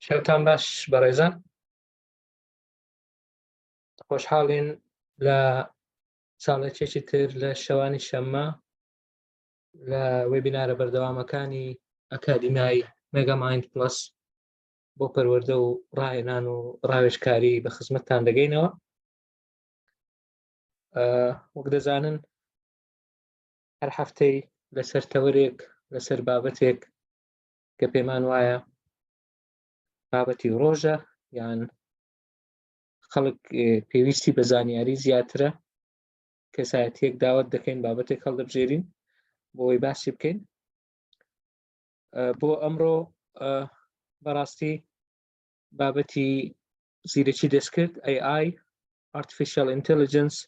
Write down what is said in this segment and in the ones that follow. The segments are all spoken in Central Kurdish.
شەوتان باش بەڕێزان خۆشحاڵین لە ساڵێکێکی تر لە شەوانی شەممە لە وێبینارە بەردەوامەکانی ئەکادیمیای مێگامایند پلس بۆ پەروەردە و ڕاهێنان و ڕاوێژکاری بە خزمەتتان دەگەینەوە. وەک دەزانن هەر هەفتەی لەسەر تەوەرێک لەسەر بابەتێک کە پێمان وایە بابەتی ڕۆژە یان خەڵک پێویستی بە زانیاری زیاترە کەسایەتیەک داوت دەکەین بابەتێک هەڵدەبژێرین بۆی باسی بکەین. بۆ ئەمڕۆ بەڕاستی بابەتی زیرەکی دەستکرد AI Artificial Intelligence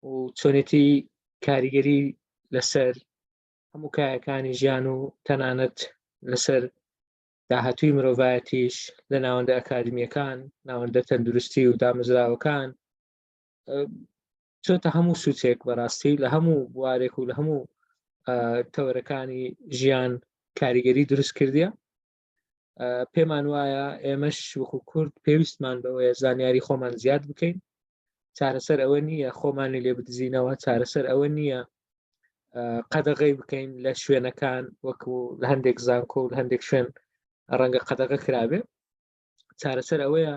و چۆنێتی کاریگەری لەسەر هەموو کایەکانی ژیان و تەنانەت لەسەر داهاتوی مرۆڤایەتیش لە ناوەندە ئەکادمیەکان ناوەندە تەندروستی و دامەزراوەکان چۆتە هەموو سوچێک بەڕاستی لە هەموو بوارێک و لە هەموو تەوەرەکانی ژیان کاریگەری دروست کردیە. پێمان وایە ئێمەش وەکو کورد پێویستمان بەوەیە زانیاری خۆمان زیاد بکەین. چارەسەر ئەوە نییە خۆمانی لێ بدزینەوە، چارەسەر ئەوە نییە قەدەغەی بکەین لە شوێنەکان وەکو لە هەندێک زانکۆ و لە هەندێک شوێن ڕەنگە قەدەغە کرابێ. چارەسەر ئەوەیە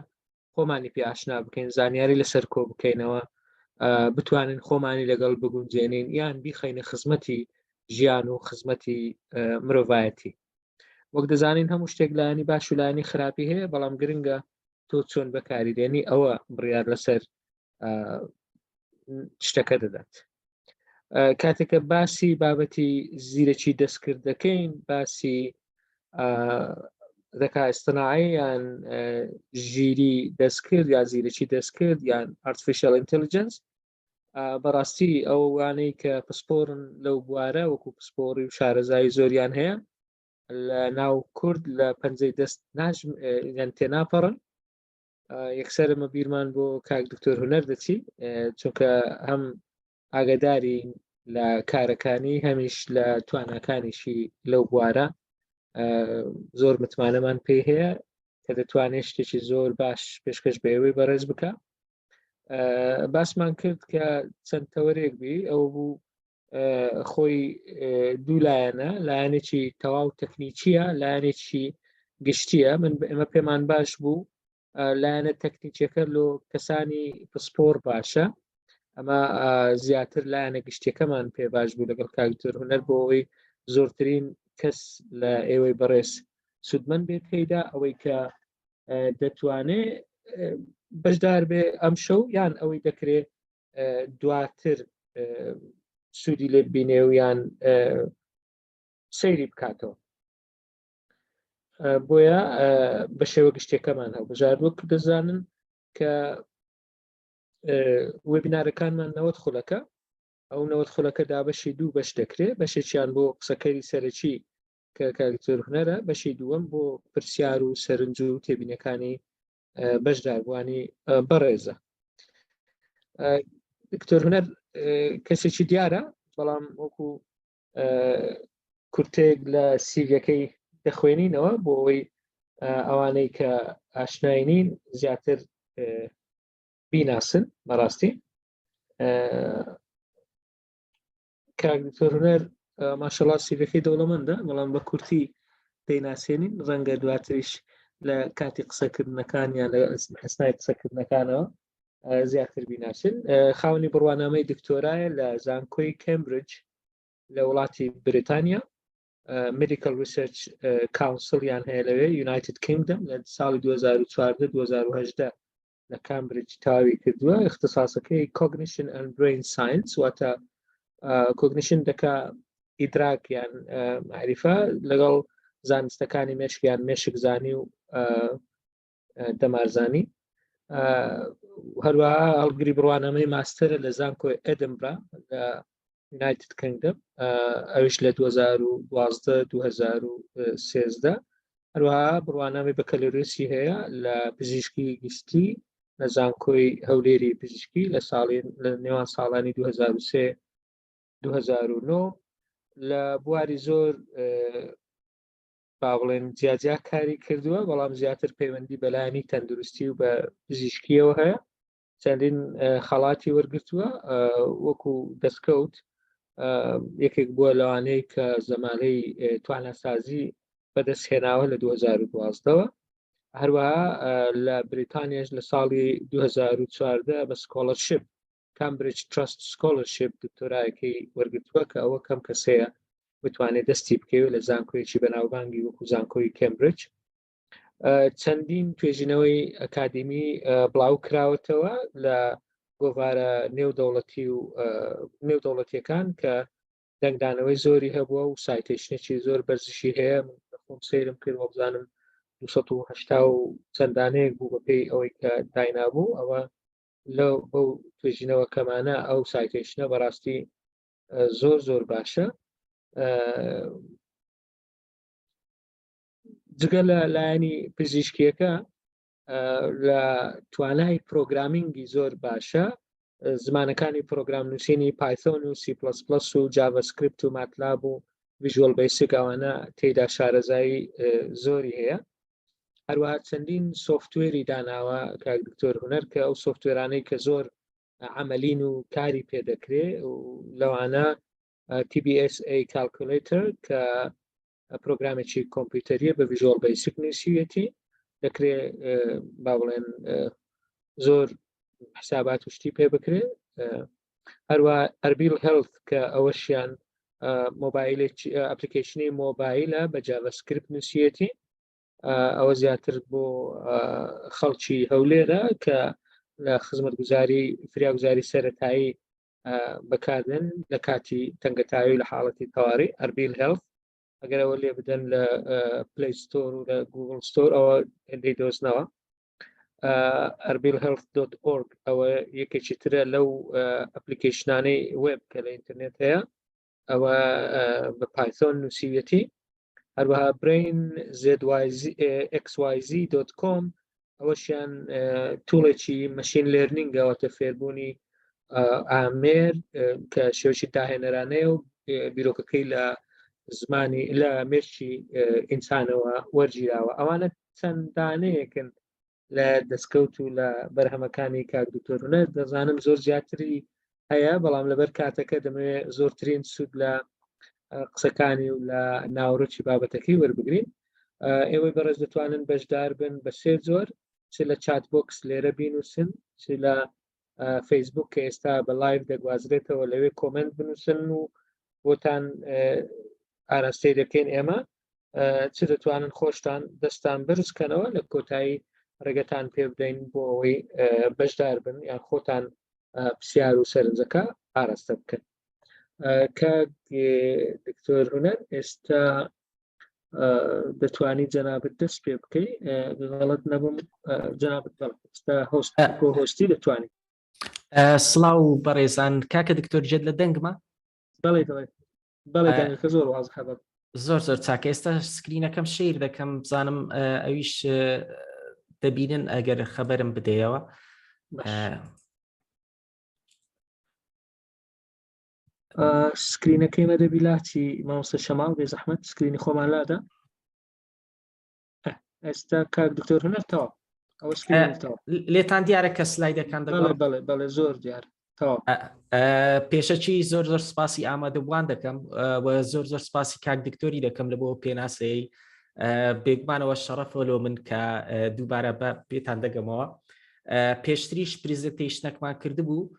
خۆمانی پێ ئاشنا بکەین، زانیاری لەسەر کۆ بکەینەوە، بتوانین خۆمانی لەگەڵ بگونجێنین یان بیخەینە خزمەتی ژیان و خزمەتی مرۆڤایەتی. وەک دەزانین هەموو شتێک لایەنی باش و لایەنی خراپی هەیە، بەڵام گرنگە تۆ چۆن بەکاری دێنی، ئەوە بڕیار لەسەر شتەکە دەدات. کاتێکە باسی بابەتی زیرەکی دەستکرد دەکەین، باسی ذکاء اصطناعی یان ژیری دەستکرد یا زیرەکی دەستکرد یان artificial intelligence، بەڕاستی ئەوانەی کە پسپۆرن لەو بوارە وەکو پسپۆڕی و شارەزایی زۆریان هەیە لە ناو کورد لە پەنجەی دەست ناژم یان تێناپەڕن. یەکسەر ئەمە بیرمان بۆ کاک دکتۆر هونەر دەچی، چونکە هەم ئاگداری لە کارەکانی هەمیش لە تواناکانیشی لەو بوارە زۆر متمانەمان پێی هەیە کە دەتوانێت شتێکی زۆر باش پێشکەش بە ئێوەی بەڕێز بکە. باسمان کرد کە چەند تەوەرێک بی، ئەوە بوو خۆی دوو لایەنە، لایەنێکی تەواو تەکنیکیە، لایەنێکی گشتیە. من ئێمە پێمان باش بوو لایەنە تەکنیکیەکە لۆ کەسانی پسپۆر باشە، ئەمە زیاتر لایەنە گشتیەکەمان پێ باش بوو لەگەڵ کاک دکتۆر هونەر بۆ ئەوەی زۆرترین کەس لە ئێوەی بەڕێز سوودمەند بێت تێیدا، ئەوەی کە دەتوانێ بەشدار بێ ئەم شەو یان ئەوەی دەکرێت دواتر سوودی لێ بینێ و یان سەیری بکاتەوە. بۆیە بە شێوە گشتیەکەمان هەڵبژارد. وەک دەزانن کە وێبینارەکانمان 90 خولەکە، ئەو 90 خولەکە دابەشی دوو بەش دەکرێت، بەشێکیان بۆ قسەکەری سەرەکی کە کاک دکتۆر هونەرە، بەشی دووەم بۆ پرسیار و سەرنج و تێبینەکانی بەشداربووانی بەڕێزە. دکتۆر هونەر کەسێکی دیارە، بەڵام وەکو کورتەیەک لە سیڤەکەی دەخوێنینەوە بۆ ئەوەی ئەوانەی کە ئاشنای نین زیاتر بیناسن. بەڕاستی کاک دکتۆر هونەر ماشەڵا سیڤەکەی دەوڵەمەندە، بەڵام بە کورتی دەیناسێنین، ڕەنگە دواتریش لە کاتی قسەکردنەکان یان لە حسنای قسەکردنەکانەوە زیاتر بیناسن. خاوەنی بڕوانامەی دکتۆرایە لە زانکۆی کەمبریج لە وڵاتی بریتانیا، میدیکال ریسێرچ کاونسڵیان هەیە لەوێ یونایتد کینگدەم. لە ساڵی 2014 2018 لە کامبریج تاوی کردووە. اختصاصەکەی کۆگنیشن ئەند برین ساینس، واتە کۆگنیشن دەکا ئیدراک یان معریفە لەگەڵ زانستەکانی مێشک یان مێشکزانی و دەمارزانی. هەروەها هەڵگری بڕوانامەی ماستەرە لە زانکۆی ئەدنبرا لە یونایتد کینگدەم ئەویش لە 2012 2013 هەروەها بڕوانامەی بەکەلۆریۆسی هەیە لە پزیشکی گشتی لە زانکۆی هەولێری پزیشکی لە ساڵی لە نێوان ساڵانی 2003 2009 لە بواری زۆر با بڵێن جیاجیا کاری کردووە بەڵام زیاتر پەیوەندی بەلایانی تەندروستی و بە پزیشکیەوە هەیە چەندین خەڵاتی وەرگتووە وەکو دەستکەوت یەکێک بووە لەوانەیە کە زەمالەی تواناسازی بەدەستهێناوە لە 2012ەوە هەروەها لە بریتانیاش لە ساڵی 2014 بە scholarship Cambridge Trust Scholarship دکتۆرایەکەی وەرگتووە کە ئەوە کەم کەسەیە بتوانێت دەستی بکەوێت لە زانکۆیەکی بەناوبانگی وەکو زانکۆی کەمبریج چەندین توێژینەوەی ئەکادیمی بڵاو کراوەتەوە لە گۆڤارە نێودەوڵەتی و نێودەوڵەتیەکان کە دەنگدانەوەی زۆری هەبووە و citation ێکی زۆر بەرزشی هەیە خۆم سەیرم کرد وەبزانم 280 و چەندانەیەک بوو بەپێی ئەوەی کە داینابوو ئەوە لەو بەو توێژینەوە کەمانە ئەو citation ە بەڕاستی زۆر زۆر باشە جگە لە لایەنی پزیشکیەکە لە توانای programming ی زۆر باشە زمانەکانی پرۆگرام نووسینی پایتۆن و سی پلس پلس و جاڤاسکریپت و ماتلاب و ڤیژوەل بەیسک ئەوانە تێدا شارەزایی زۆری هەیە هەروەها چەندین software ی داناوە کاک دکتۆر هونەر کە ئەو software انەی کە زۆر عملین و کاری پێدەکرێ و لەوانە TBSA Calculator کە پرۆگرامێکی کۆمپیوتەریە بە ڤیژوەل بەیسک نووسیویەتی دەکرێ با بڵێن زۆر حسابات و شتی پێ بکرێ هەروە ئەربیل هێڵث کە ئەوەشیان مۆبایلێکی application ی مۆبایلە بە جاڤاسکریپت نووسیەتی ئەوە زیاتر بۆ خەڵکی هەولێرە کە لە خزمەتگوزاری فریاگوزاری سەتایی بەکاردێن لە کاتی تەنگەتاوی لە حاڵەتی تەواری ئەربیل هێڵث ئەگەرەوە لێ بدەن لە پلی ستۆر و لە گوگل ستۆر ئەوە هێندەی دۆزنەوە ئەربیل هێڵث dot org ئەوە یەکێکی ترە لەو application انەی وێب کە لە ئینتەرنێت هەیە ئەوە بە پایتۆن نووسیویەتی هەروەها brain xyz.com ئەوەشیان tool ێکی machine learning ەوەتە فێربوونی ئامێر کە شێوشی داهێنەرانەیە و بیرۆکەکەی لە زمانی لە مێشکی ئینسانەوە وەرگیراوە ئەوانە چەندانەیەکن لە دەستکەوت و لە بەرهەمەکانی کاک دکتۆر هونەر دەزانم زۆر زیاتری هەیە بەڵام لەبەر کاتەکە دەمەوێت زۆرترین سوود لە قسەکانی و لە ناوەڕۆکی بابەتەکەی وەربگرین ئێوەی بەڕێز دەتوانن بەشدار بن بە سێ جۆر چ لە chat box لێرە بینوسن چ لە فەیسبوک کە ئێستا بە live دەگوازرێتەوە لەوێ comment بنووسن و بۆتان ئاراستەی دەکەین ئێمە چ دەتوانن خۆشتان دەستان بەرزکەنەوە لە کۆتایی ڕێگەتان پێ بدەین بۆ ئەوەی بەشدار بن یان خۆتان پرسیار و سەرنجەکە ئاراستە بکەن کاک دکتۆر هونەر ئێستا دەتوانی جەنابت دەست پێ بکەی غەڵت نەبووم جەنابت ئێستا host host ی دەتوانی سڵاو بەڕێزان کاکە دکتۆر جێت لە دەنگمە بەڵێ بەڵێ بەڵێ دەنگەکە زۆر وازحە بەڵێ. زۆر زۆر چاکە ئێستا screen ەکەم share دەکەم بزانم ئەویش دەبینن ئەگەر خەبەرم بدەیەوە screen ەکەی مە دەبی لاچی مامۆستا شەماڵ بێ زەحمەت screen ی خۆمان لادا ئێستا کاک دکتۆر هونەر تەواو ئەوە screen تەواو لێتان دیارە کە slide ەکان دەگەڵ بەڵێ بەڵێ زۆر دیار تەواو پێشەکی زۆر زۆر سپاسی ئامادەبووان دەکەم و زۆر زۆر سپاسی کاک دکتۆری دەکەم لە بۆ پێناسەی بێگومانەوە شەڕەفە لۆ من کە دووبارە بە پێتان دەگەمەوە پێشتریش presentation ەکمان کردبوو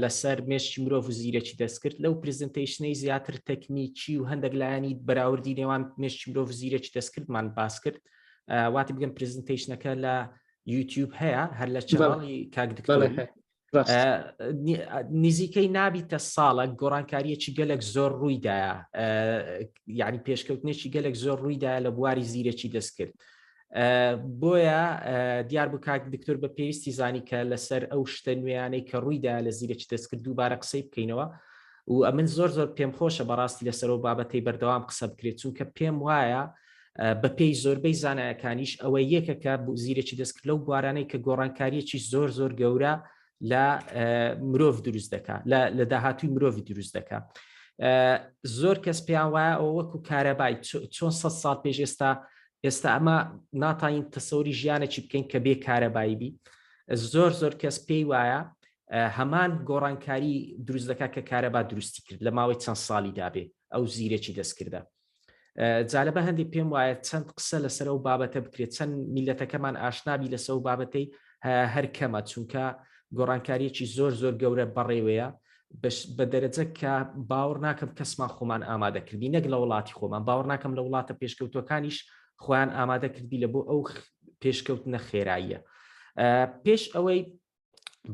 لەسەر مێشکی مرۆڤ و زیرەکی دەستکرد لەو presentation ەی زیاتر تەکنیکی و هەندێک لایەنی بەراوردی نێوان مێشکی مرۆڤ و زیرەکی دەستکردمان باس کرد واتی بگەم presentation ەکە لە یوتیوب هەیە هەر لە channel ی کاک دکتۆر نزیکەی نابیتە ساڵە گۆڕانکاریەکی گەلک زۆر ڕوویدایە یعنی پێشکەوتنێکی گەلک زۆر ڕوویدایە لە بواری زیرەکی دەستکرد. بۆیە دیار بوو کاک دکتۆر بە پێویستی زانی کە لەسەر ئەو شتە نوێیانەی کە ڕوویدا لە زیرەکی دەستکرد دووبارە قسەی بکەینەوە و ئەمن زۆر زۆر پێم خۆشە بەڕاستی لەسەر بابەتەی بەردەوام قسە بکرێت، چونکە پێم وایە بەپێی زۆربەی زانایەکانیش ئەوە یەکەکە زیرەکی دەستکرد لەو بوارانەی کە گۆڕانکاریەکی زۆر زۆر گەورە لە مرۆڤ دروست دەکات، لە داهاتوی مرۆڤی دروست دەکات. زۆر کەس پێیان وایە ئەوە وەکو کارەبای چۆن 100 ساڵ پێش ئێستا ئێستا ئەمە ناتانین تەسەوری ژیانێکی بکەین کە بێ کارەبایی بی. زۆر زۆر کەس پێی وایە هەمان گۆڕانکاری دروست دەکات کە کارەبا دروستی کرد لە ماوەی چەند ساڵی دابێ ئەو زیرەکی دەستکردە. جا لەبەر هەندی پێم وایە چەند قسە لەسەر ئەو بابەتە بکرێت، چەند میلەتەکەمان ئاشنابی لەسەر ئەو بابەتەی هەر کەمە، چونکە گۆڕانکاریەکی زۆر زۆر گەورە بەڕێوەیە بە دەرەجە کە باوەڕ ناکەم کەسمان خۆمان ئامادە کردی، نەک لە وڵاتی خۆمان، باوەڕ ناکەم لە وڵاتە پێشکەوتوەکانیش خۆیان ئامادە کردی لە بۆ ئەو پێشکەوتنە خێراییە. پێش ئەوەی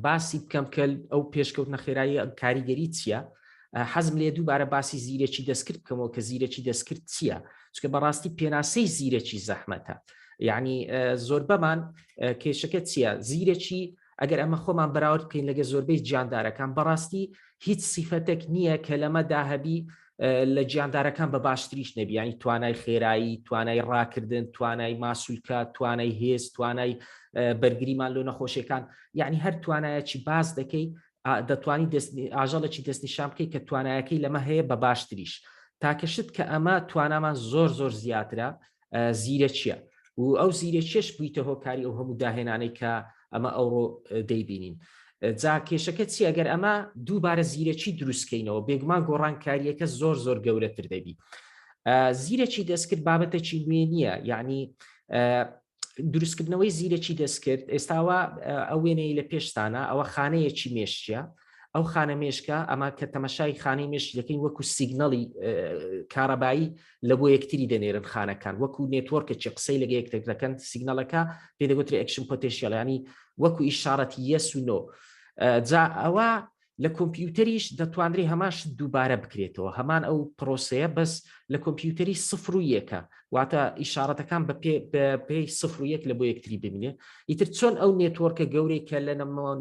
باسی بکەم کە ئەو پێشکەوتنە خێرایی کاریگەری چییە، حەزم لێ دووبارە باسی زیرەکی دەستکرد بکەمەوە کە زیرەکی دەستکرد چییە، چونکە بەڕاستی پێناسەی زیرەکی زەحمەتە. یعنی زۆربەمان کێشەکە چییە؟ زیرەکی ئەگەر ئەمە خۆمان بەراورد بکەین لەگە زۆربەی گیاندارەکان، بەڕاستی هیچ سیفەتێک نییە کە لەمەدا هەبی لە گیاندارەکان بە باشتریش نەبی، یعنی توانای خێرایی، توانای ڕاکردن، توانای ماسولکە، توانای هێز، توانای بەرگریمان لۆ نەخۆشیەکان، یعنی هەر توانایەکی باز دەکەی دەتوانی ئاژەڵێکی دەستنیشان بکەیت کە توانایەکەی لەمە هەیە بە باشتریش. تاکە شت کە ئەمە توانامان زۆر زۆر زیاترە زیرەکیە و ئەو زیرەکیەش بوویتە هۆکاری ئەو هەموو داهێنانەی کە ئەمە ئەوڕۆ دەیبینین. جا کێشەکە چی ئەگەر ئەمە دووبارە زیرەکی دروستکەینەوە؟ بێگومان گۆڕانکاریەکە زۆر زۆر گەورەتر دەبی. زیرەکی دەستکرد بابەتێکی نوێ نییە، یعنی دروستکردنەوەی زیرەکی دەستکرد ئێستاوە ئەو وێنەی لە پێشتانە ئەوە خانەیەکی مێشکیە. ئەو خانە مێشکە ئەمە کە تەمەشای خانەی مێشک دەکەین وەکو signal ی کارەبایی لە بۆ یەکتری دەنێرن خانەکان، وەکو network ێکی قسەی لەگە یەکتر دەکەن. signal ەکە پێ دەگوترێ action potential، ینی وەکو ئیشارەتی yes و no. جا ئەوە لە کۆمپیوتەریش دەتوانرێ هەمان شت دووبارە بکرێتەوە، هەمان ئەو پرۆسەیە بەس لە کۆمپیوتەری سفر و یەکە، واتە ئیشارەتەکان بە پێی سفر و یەک لە بۆ یەکتری ببینێ. ئیتر چۆن ئەو network ە گەورەی کە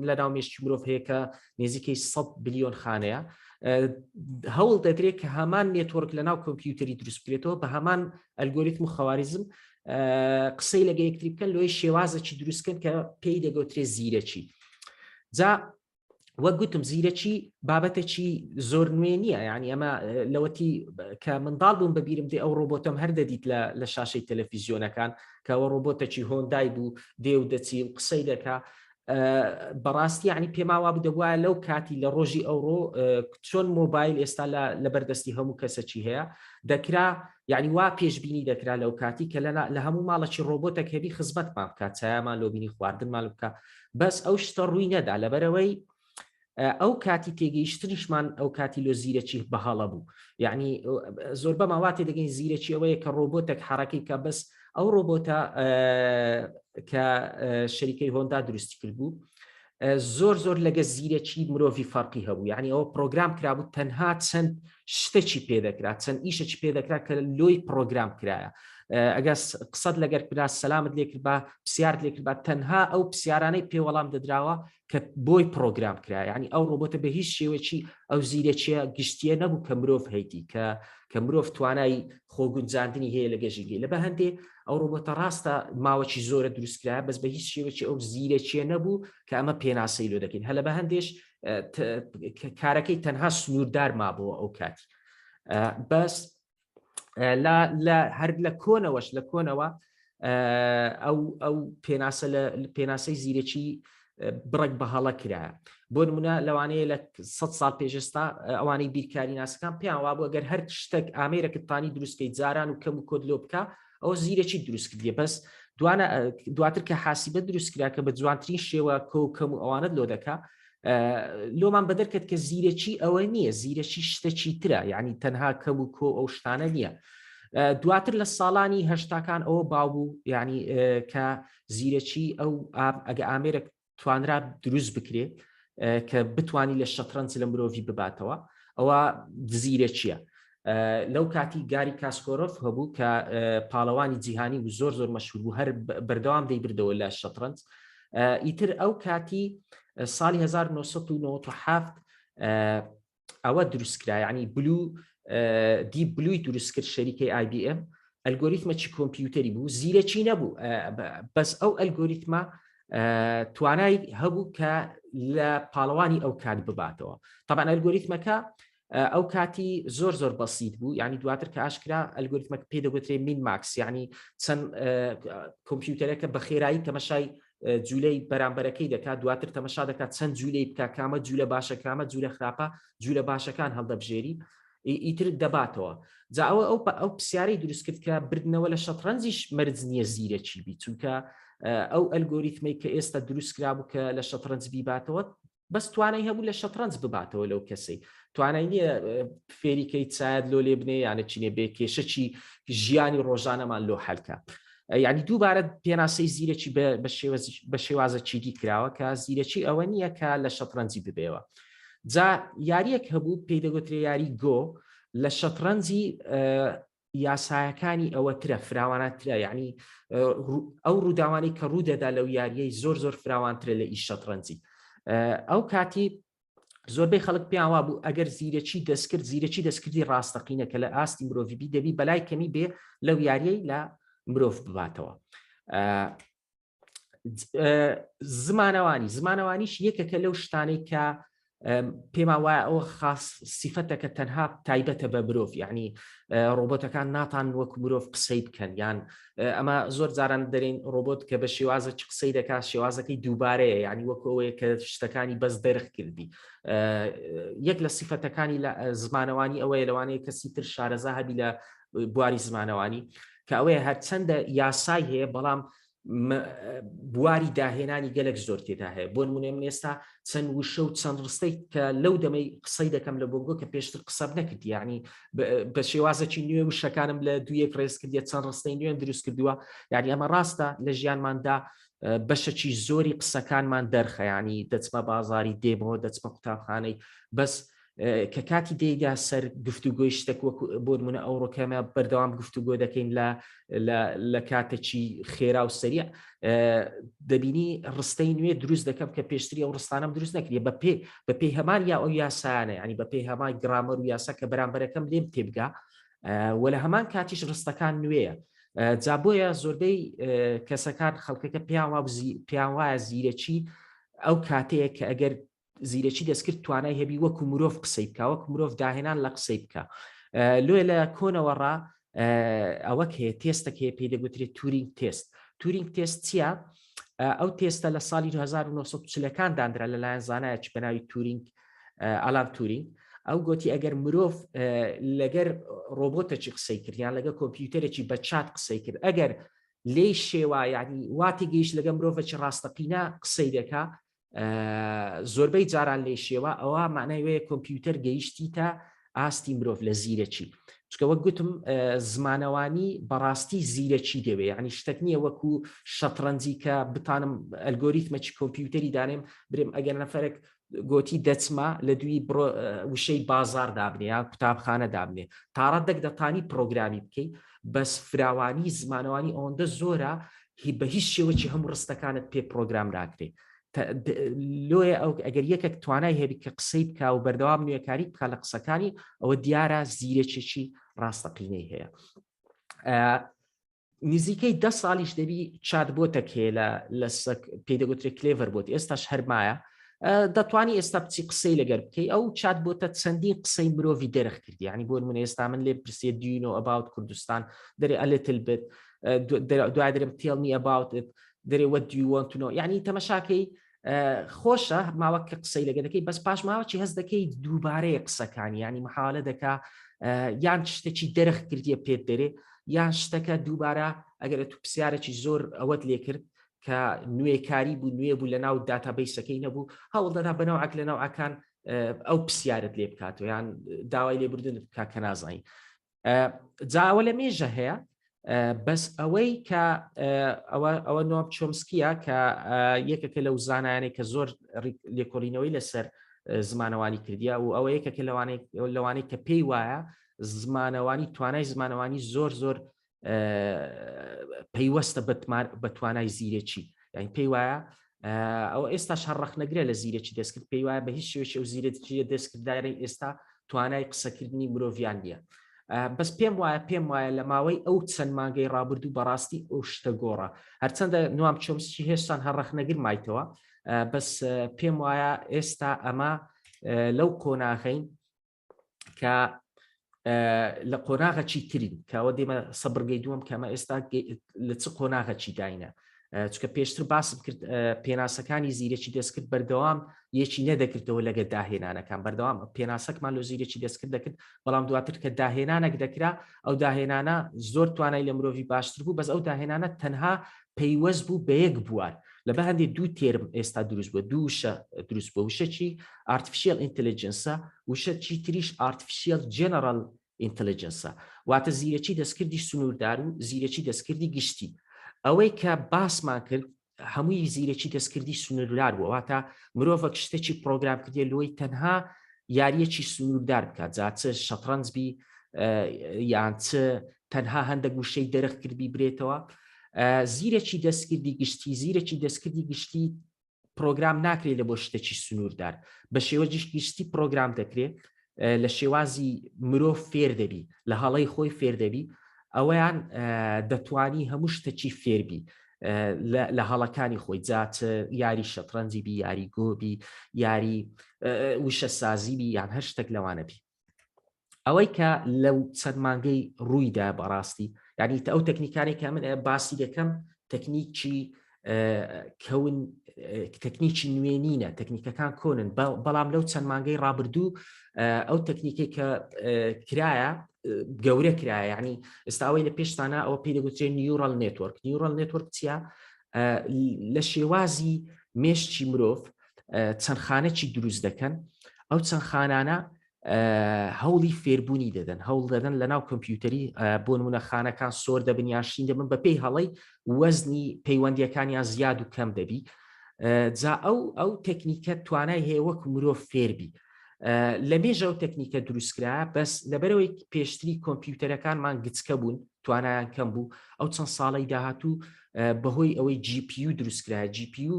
لە ناو مێشکی مرۆڤ هەیە کە نزیکەی 100 بلیۆن خانەیە، هەوڵ دەدرێت کە هەمان network لە ناو کۆمپیوتەری دروست بکرێتەوە بە هەمان ئەلگۆریتم و خەواریزم قسەی لەگە یەکتری بکەن لۆی شێوازێکی دروستکەن کە پێی دەگوترێ زیرەکی. جا وەک گوتم زیرەکی بابەتێکی زۆر نوێ نییە، یعنی ئەمە لەوەتی کە منداڵ بووم بەبیرم دێ ئەو ڕۆبۆتەم هەر دەدیت لە شاشەی تەلەفیزیۆنەکان کە ئەوە ڕۆبۆتێکی هۆندای بوو دێ و دەچی و قسەی دەکا. بەڕاستی یعنی پێما وا بوو دەبوایە لەو کاتی لە ڕۆژی ئەوڕۆ چۆن مۆبایل ئێستا لە بەردەستی هەموو کەسەکی هەیە دەکرا، یعنی وا پێشبینی دەکرا لەو کاتی کە لە هەموو ماڵەکی ڕۆبۆتێک هەبی خزمەتمان بکات، چایمان لۆبینی، خواردنمان بکە. بەس ئەو شتە ڕووی نەدا لەبەرەوەی ئەو کاتی تێگەیشتنیشمان ئەو کاتی لۆ زیرەکی بەهەڵە بوو. یعنی زۆر بەما وا تێدەگەین زیرەکی ئەوەیە کە ڕۆبۆتێک حرەکەی بکە، بەس ئەو ڕۆبۆتە کە شەریکەی هۆندا دروستی کرد بوو زۆر زۆر لەگە زیرەکی مرۆڤی فەرقی هەبوو. یعنی ئەوە پرۆگرام کرابوو تەنها چەند شتێکی پێدەکرا، چەند ئیشێکی پێدەکرا کە لۆی پرۆگرام کرایە. ئەگەر قسەت لەگەر کرا، سەلامت لێکرد، پرسیارت لێکرد، تەنها ئەو پرسیارانەی پێ وەڵام دەدراوە کە بۆی پرۆگرام کرا. یعنی ئەو ڕۆبۆتە بە هیچ شێوەیەکی ئەو زیرەکیە گشتیە نەبوو کە مرۆڤ هەیتی، کە مرۆڤ توانای خۆگونجاندنی هەیە لە گەژینگەی. لە بە هەندێ ئەو ڕۆبۆتە ڕاستە ماوەکی زۆرە دروستکرا، بەس بە هیچ شێوەیەکی ئەو زیرەکیە نەبوو کە ئەمە پێناسەی لۆ دەکەین. هەلە بە هەندێش کارەکەی تەنها سنووردار مابووە ئەو کاتی. بەس لە هەر لە کۆنەوەش لە کۆنەوە ئەو ئەو پێناسە لە پێناسەی زیرەکی بڕێک بە هەڵە کرایە. بۆ نمونە لەوانەیە لە 100 ساڵ پێشستا ئەوانەی بیرکاری ناسەکان پێیان وابوو ئەگەر هەر شتێک ئامێرەکە توانی دروستکەی جاران و کەم و کۆد لۆ بکە ئەوە زیرەکی دروست کردیە. بەس دوانە دواتر کە حاسیبە دروست کرا کە بە جوانترین شێوە کۆ و کەم و ئەوانت لۆ دەکا، لۆمان بەدەرکەت کە زیرەکی ئەوە نییە، زیرەکی شتەکی ترە، یعنی تەنها کەم و کۆ ئەو شتانە نییە. دواتر لە ساڵانی هەشتاکان ئەوە باو بوو، یعنی کە زیرەکی ئەو ئەگە ئامێرێک توانرا دروست بکرێ کە بتانی لە شەترەنج لە مرۆڤی بباتەوە ئەوە زیرەکیە. لەو کاتی گاری کاسکۆرۆف هەبوو کە پاڵەوانی جیهانی و زۆر زۆر مەشهور بوو هەر بەردەوام دەیبردەوە لە شەترەنج ئیتر ئەو کاتی ساڵی 1997 ئەوە دروستکرا یعنی بلو Deep Blue ی دروست کرد شەریکەی IBM ئەلگۆریتمەکی کۆمپیوتەری بوو زیرەکی نەبوو بەس ئەو ئەلگۆریتمە توانای هەبوو کە لە پاڵەوانی ئەو کات بباتەوە طبعا ئەلگۆریتمەکە ئەو کاتی زۆر زۆر بەسیت بوو یعنی دواتر کە ئاشکرا ئەلگۆریتمەکە پێ دەگوترێ min max یعنی چەند کۆمپیوتەرەکە بە خێرایی تەمەشای جولەی بەرامبەرەکەی دەکات دواتر تەمەشا دەکات چەند جولەی بکە کامە جولە باشە کامە جولە خراپە جولە باشەکان هەڵدەبژێری ئیتر دەباتەوە جا ئەوە ئەو ئەو پرسیارەی دروست کرد کە بردنەوە لە شەترەنجیش مەرج نییە زیرەکی بی چونکە ئەو ئەلگۆریتمەی کە ئێستا دروست کرابوو کە لە شەترەنج بیباتەوە بەس توانای هەبوو لە شەترەنج بباتەوە لەو کەسەی توانای نییە فێریکەی چایەت لۆ لێ بنێ یانە چینێ بێ کێشەکی ژیانی ڕۆژانەمان لۆ حەلکە یعنی دووبارە پێناسەی زیرەکی بە شێوازە چیدی کراوە کە زیرەکی ئەوە نییە کە لە شەترەنجی ببێەوە جا یاریەک هەبوو پێی دەگوترێ یاری گۆ لە شەترەنجی یاسایەکانی ئەوە ترە فراوانترە یعنی ئەو ڕووداوانەی کە ڕوو دەدا لەو یاریەی زۆر زۆر فراوانترە لە ئی شەترەنجی ئەو کاتی زۆربەی خەڵک پێیان وابوو ئەگەر زیرەکی دەستکرد زیرەکی دەستکردی ڕاستەقینە کە لە ئاستی مرۆڤی بی دەبی بەلای کەمی بێ لەو یاریەی لە مرۆڤ بباتەوە زمانەوانی زمانەوانیش یەکێکە لەو شتانەی کە پێمان وایە ئەوە خاص سیفەتەکە تەنها تایبەتە بە مرۆڤ یعنی ڕۆبۆتەکان ناتان وەکو مرۆڤ قسەی بکەن یان ئەمە زۆر جاران دەرین ڕۆبۆت کە بە شێوازە چ قسەی دەکات شێوازەکەی دووبارەیە یعنی وەکو ئەوەیە کە شتەکانی بەس دەرخ کردی یەک لە سیفەتەکانی لە زمانەوانی ئەوەیە لەوانەیە کەسی تر شارەزا هەبی لە بواری زمانەوانی کە ئەوەیە هەرچەندە یاسای هەیە بەڵام بواری داهێنانی گەلک زۆر تێدا هەیە بۆ نمونێ من ئێستا چەند وشە و چەند ڕستەی کە لەو دەمەی قسەی دەکەم لە بۆنگۆ کە پێشتر قسەم نەکرد یعنی بە شێوازێکی نوێ وشەکانم لە دویەک ڕێز کردیە چەند ڕستەی نوێن دروست کردووە یعنی ئەمە ڕاستە لە ژیانماندا بەشەکی زۆری قسەکانمان دەرخە ینی دەچمە بازاری دێمەوە دەچمە قوتابخانەی بەس کە کاتی دێیدا سەر گفتوگۆی شتێک وەکو بۆ نمونە ئەوڕۆکەمە بەردەوام گفتوگۆ دەکەین لە لە کاتێکی خێرا و سەریع دەبینی ڕستەی نوێ دروست دەکەم کە پێشتری ئەو ڕستانم دروست نەکرێ بە پێ بە پێی هەمان یا ئەو یاسانە ینی بە پێی هەمان گرامەر و یاسا کە بەرامبەرەکەم لێم تێبگا و لە هەمان کاتیش ڕستەکان نوێیە جا بۆیە زۆربەی کەسەکان خەڵکەکە پێیان وایە زیرەکی ئەو کاتەیە کە ئەگەر زیرەکی دەستکرد توانای هەبی وەکو مرۆڤ قسەی بکە وەکو مرۆڤ داهێنان لە قسەی بکە لۆیە لە کۆنەوە ڕا ئەوە هەیە تێستەک هەیە پێی دەگوترێت Turing test. Turing test چییە؟ ئەو تێستە لە ساڵی 1940ەکان دانرا لەلایەن زانایەکی بە ناوی تورینگ ئالان تورینگ ئەو گوتی ئەگەر مرۆڤ لەگەر ڕۆبۆتەکی قسەی کرد یان لەگە کۆمپیوتەرێکی بە چات قسەی کرد ئەگەر لێی شێوا یعنی واتی گەیشت لەگە مرۆڤێکی ڕاستەقینە قسەی دەکا زۆربەی جاران لێ شێوە ئەوە معنای وەیە کۆمپیوتەر گەیشتی تا ئاستی مرۆڤ لە زیرەکی چکە وەک گوتم زمانەوانی بەڕاستی زیرەکی دەوێ ینی شتێک نییە وەکو شەترەنجی کە بتانم ئەلگۆریتمەکی کۆمپیوتەری دانێم برێم ئەگەر نەفرێک گوتی دەچمە لە دوی وشەی بازار دابنێ یا قوتابخانە دابنێ تاڕە دەک دەتانی پرۆگرامی بکەیت بەس فراوانی زمانەوانی ئەوەندە زۆرە هی بە هیچ شێوەکی هەموو ڕستەکانت پێ پرۆگرام ناکرێ لۆیە ئەو ئەگەر یەکێک توانای هەبی کە قسەی بکە و بەردەوام نوێکاری بکە لە قسەکانی ئەوە دیارە زیرەکێکی ڕاستەقینەی هەیە نزیکەی ده ساڵیش دەبی chatbot ەک هەیە لە پێی دەگوترێت Cleverbot ئێستاش هەرمایە دەتوانی ئێستا بچی قسەی لەگەر بکەی ئەو chatbot ە چەندین قسەی مرۆڤی دەرخ کرد ینی بۆ من ئێستا من لێ پرسێ do you know about کوردستان دەرێ a little bit دوای درم tell me about دەرێ what do you want to know یعنی تەمەشاکەی خۆشە ماوە کە قسەی لەگە دەکەی بەس پاش ماوەی هەست دەکەی دووبارەیە قسەکانی ینی محاولە دەکا یان شتێکی دەرخ کردیە پێت دەرێ یان شتەکە دووبارە ئەگەر تو پرسیارێکی زۆر ئەوەت لێ کرد کە نوێکاری بوو نوێ بوو لە ناو database ەکەی نەبوو هەوڵ دەدا بەناوعک لە ناوعەکان ئەو پرسیارت لێ بکاتەوە یان داوای لێبوردن بکە کە نازانین جاوە لە مێژە هەیە بەس ئەوەی کە ئەوە ئەوە نۆم چۆمسکیە کە یەکێکە لەو زانایانەی کە زۆر لێکۆڵینەوەی لەسەر زمانەوانی کردیا و ئەوە یەکێکە لەوانەی لەوانەی کە پێی وایە زمانەوانی توانای زمانەوانی زۆر زۆر پەیوەستە بە توانای زیرەکی، یعنی پێی وایە ئەوە ئێستا هەر ڕەخنەگرە لە زیرەکی دەستکرد، پێی وایە بە هیچ شێوەیەکی ئەو زیرەکیە دەستکردارەی ئێستا توانای قسەکردنی مرۆڤیان نییە. بەس پێم وایە لە ماوەی ئەو چەند مانگەی ڕابردوو بەڕاستی ئەو شتە گۆڕا، هەرچەندە نوام چۆمسکی هێشتان هەر ڕەخنەگر مایتەوە، بەس پێم وایە ئێستا ئەمە لەو قۆناغین کە لە قۆناغەکی ترین کەەوە دێمە سەبرگەی دووەم کەمە ئێستا لە چ قۆناغەکی داینە. چکە پێشتر باسم کرد پێناسەکانی زیرەکی دەستکرد بەردەوام یەکی نەدەکردەوە لەگە داهێنانەکان، بەردەوام پێناسەکمان لۆ زیرەکی دەستکرد دەکرد، بەڵام دواتر کە داهێنانێک دەکرا ئەو داهێنانە زۆر توانای لە مرۆڤی باشتر بوو، بەس ئەو داهێنانە تەنها پەیوەست بوو بە یەک بوار. لە بە هەندێک دوو term ئێستا دروست بووە، دوو وشە دروست بووە، وشەکی artificial intelligence ە، وشە چی تریش artificial general intelligence ە، واتە زیرەکی دەستکردی سنووردار و زیرەکی دەستکردی گشتی. ئەوەی کە باسمان کرد هەمووی زیرەکی دەستکردی سنووردار بووە، واتە مرۆڤێک شتێکی پرۆگرام کردیە لۆی تەنها یاریەکی سنووردار بکات، جا چ شەترەنج بی یان چ تەنها هەندێک وشەی دەرخ کردبی برێتەوە. زیرەکی دەستکردی گشتی، زیرەکی دەستکردی گشتی پرۆگرام ناکرێت لە بۆ شتێکی سنووردار، بە شێوەجیش گشتی پرۆگرام دەکرێت، لە شێوازی مرۆڤ فێر دەبی، لە هەڵەی خۆی فێر دەبی. ئەوەیان دەتوانی هەموو شتەکی فێربی لە هەڵەکانی خۆی، جا چ یاری شەترەنجی بی، یاری گۆبی، یاری وشە سازی بی، یان هەر شتێک لەوانە بی. ئەوەی کە لەو چەند مانگەی ڕوویدا بەڕاستی، یعنی ئەو تەکنیکانی کە من باسی دەکەم تەکنیکی کەون، تەکنیکی نوێ نینە، تەکنیکەکان کۆنن، بەڵام لەو چەند مانگەی ڕابردوو ئەو تەکنیکێک کە کرایە گەورە کرایە. یعنی ئێستاوەی لە پێشتانە ئەوە پێی دەگوترێت neural network. Neural network چییە؟ لە شێوازی مێشکی مرۆڤ چەند خانەکی دروست دەکەن، ئەو چەند خانانە هەوڵی فێربوونی دەدەن، هەوڵ دەدەن لە ناو کۆمپیوتەری. بۆ نمونە خانەکان سۆر دەبن یان شین دەبن، بەپێی هەڵەی وەزنی پەیوەندیەکانیان زیاد و کەم دەبی. جا ئەو تەکنیکە توانای هەیە وەک مرۆڤ فێربی. لە مێژە ئەو تەکنیکە دروستکرا، بەس لەبەرەوەی پێشتری کۆمپیوتەرەکانمان گچکە بوون، توانایان کەم بوو. ئەو چەند ساڵی داهاتوو بەهۆی ئەوەی GPU دروستکرا، GPU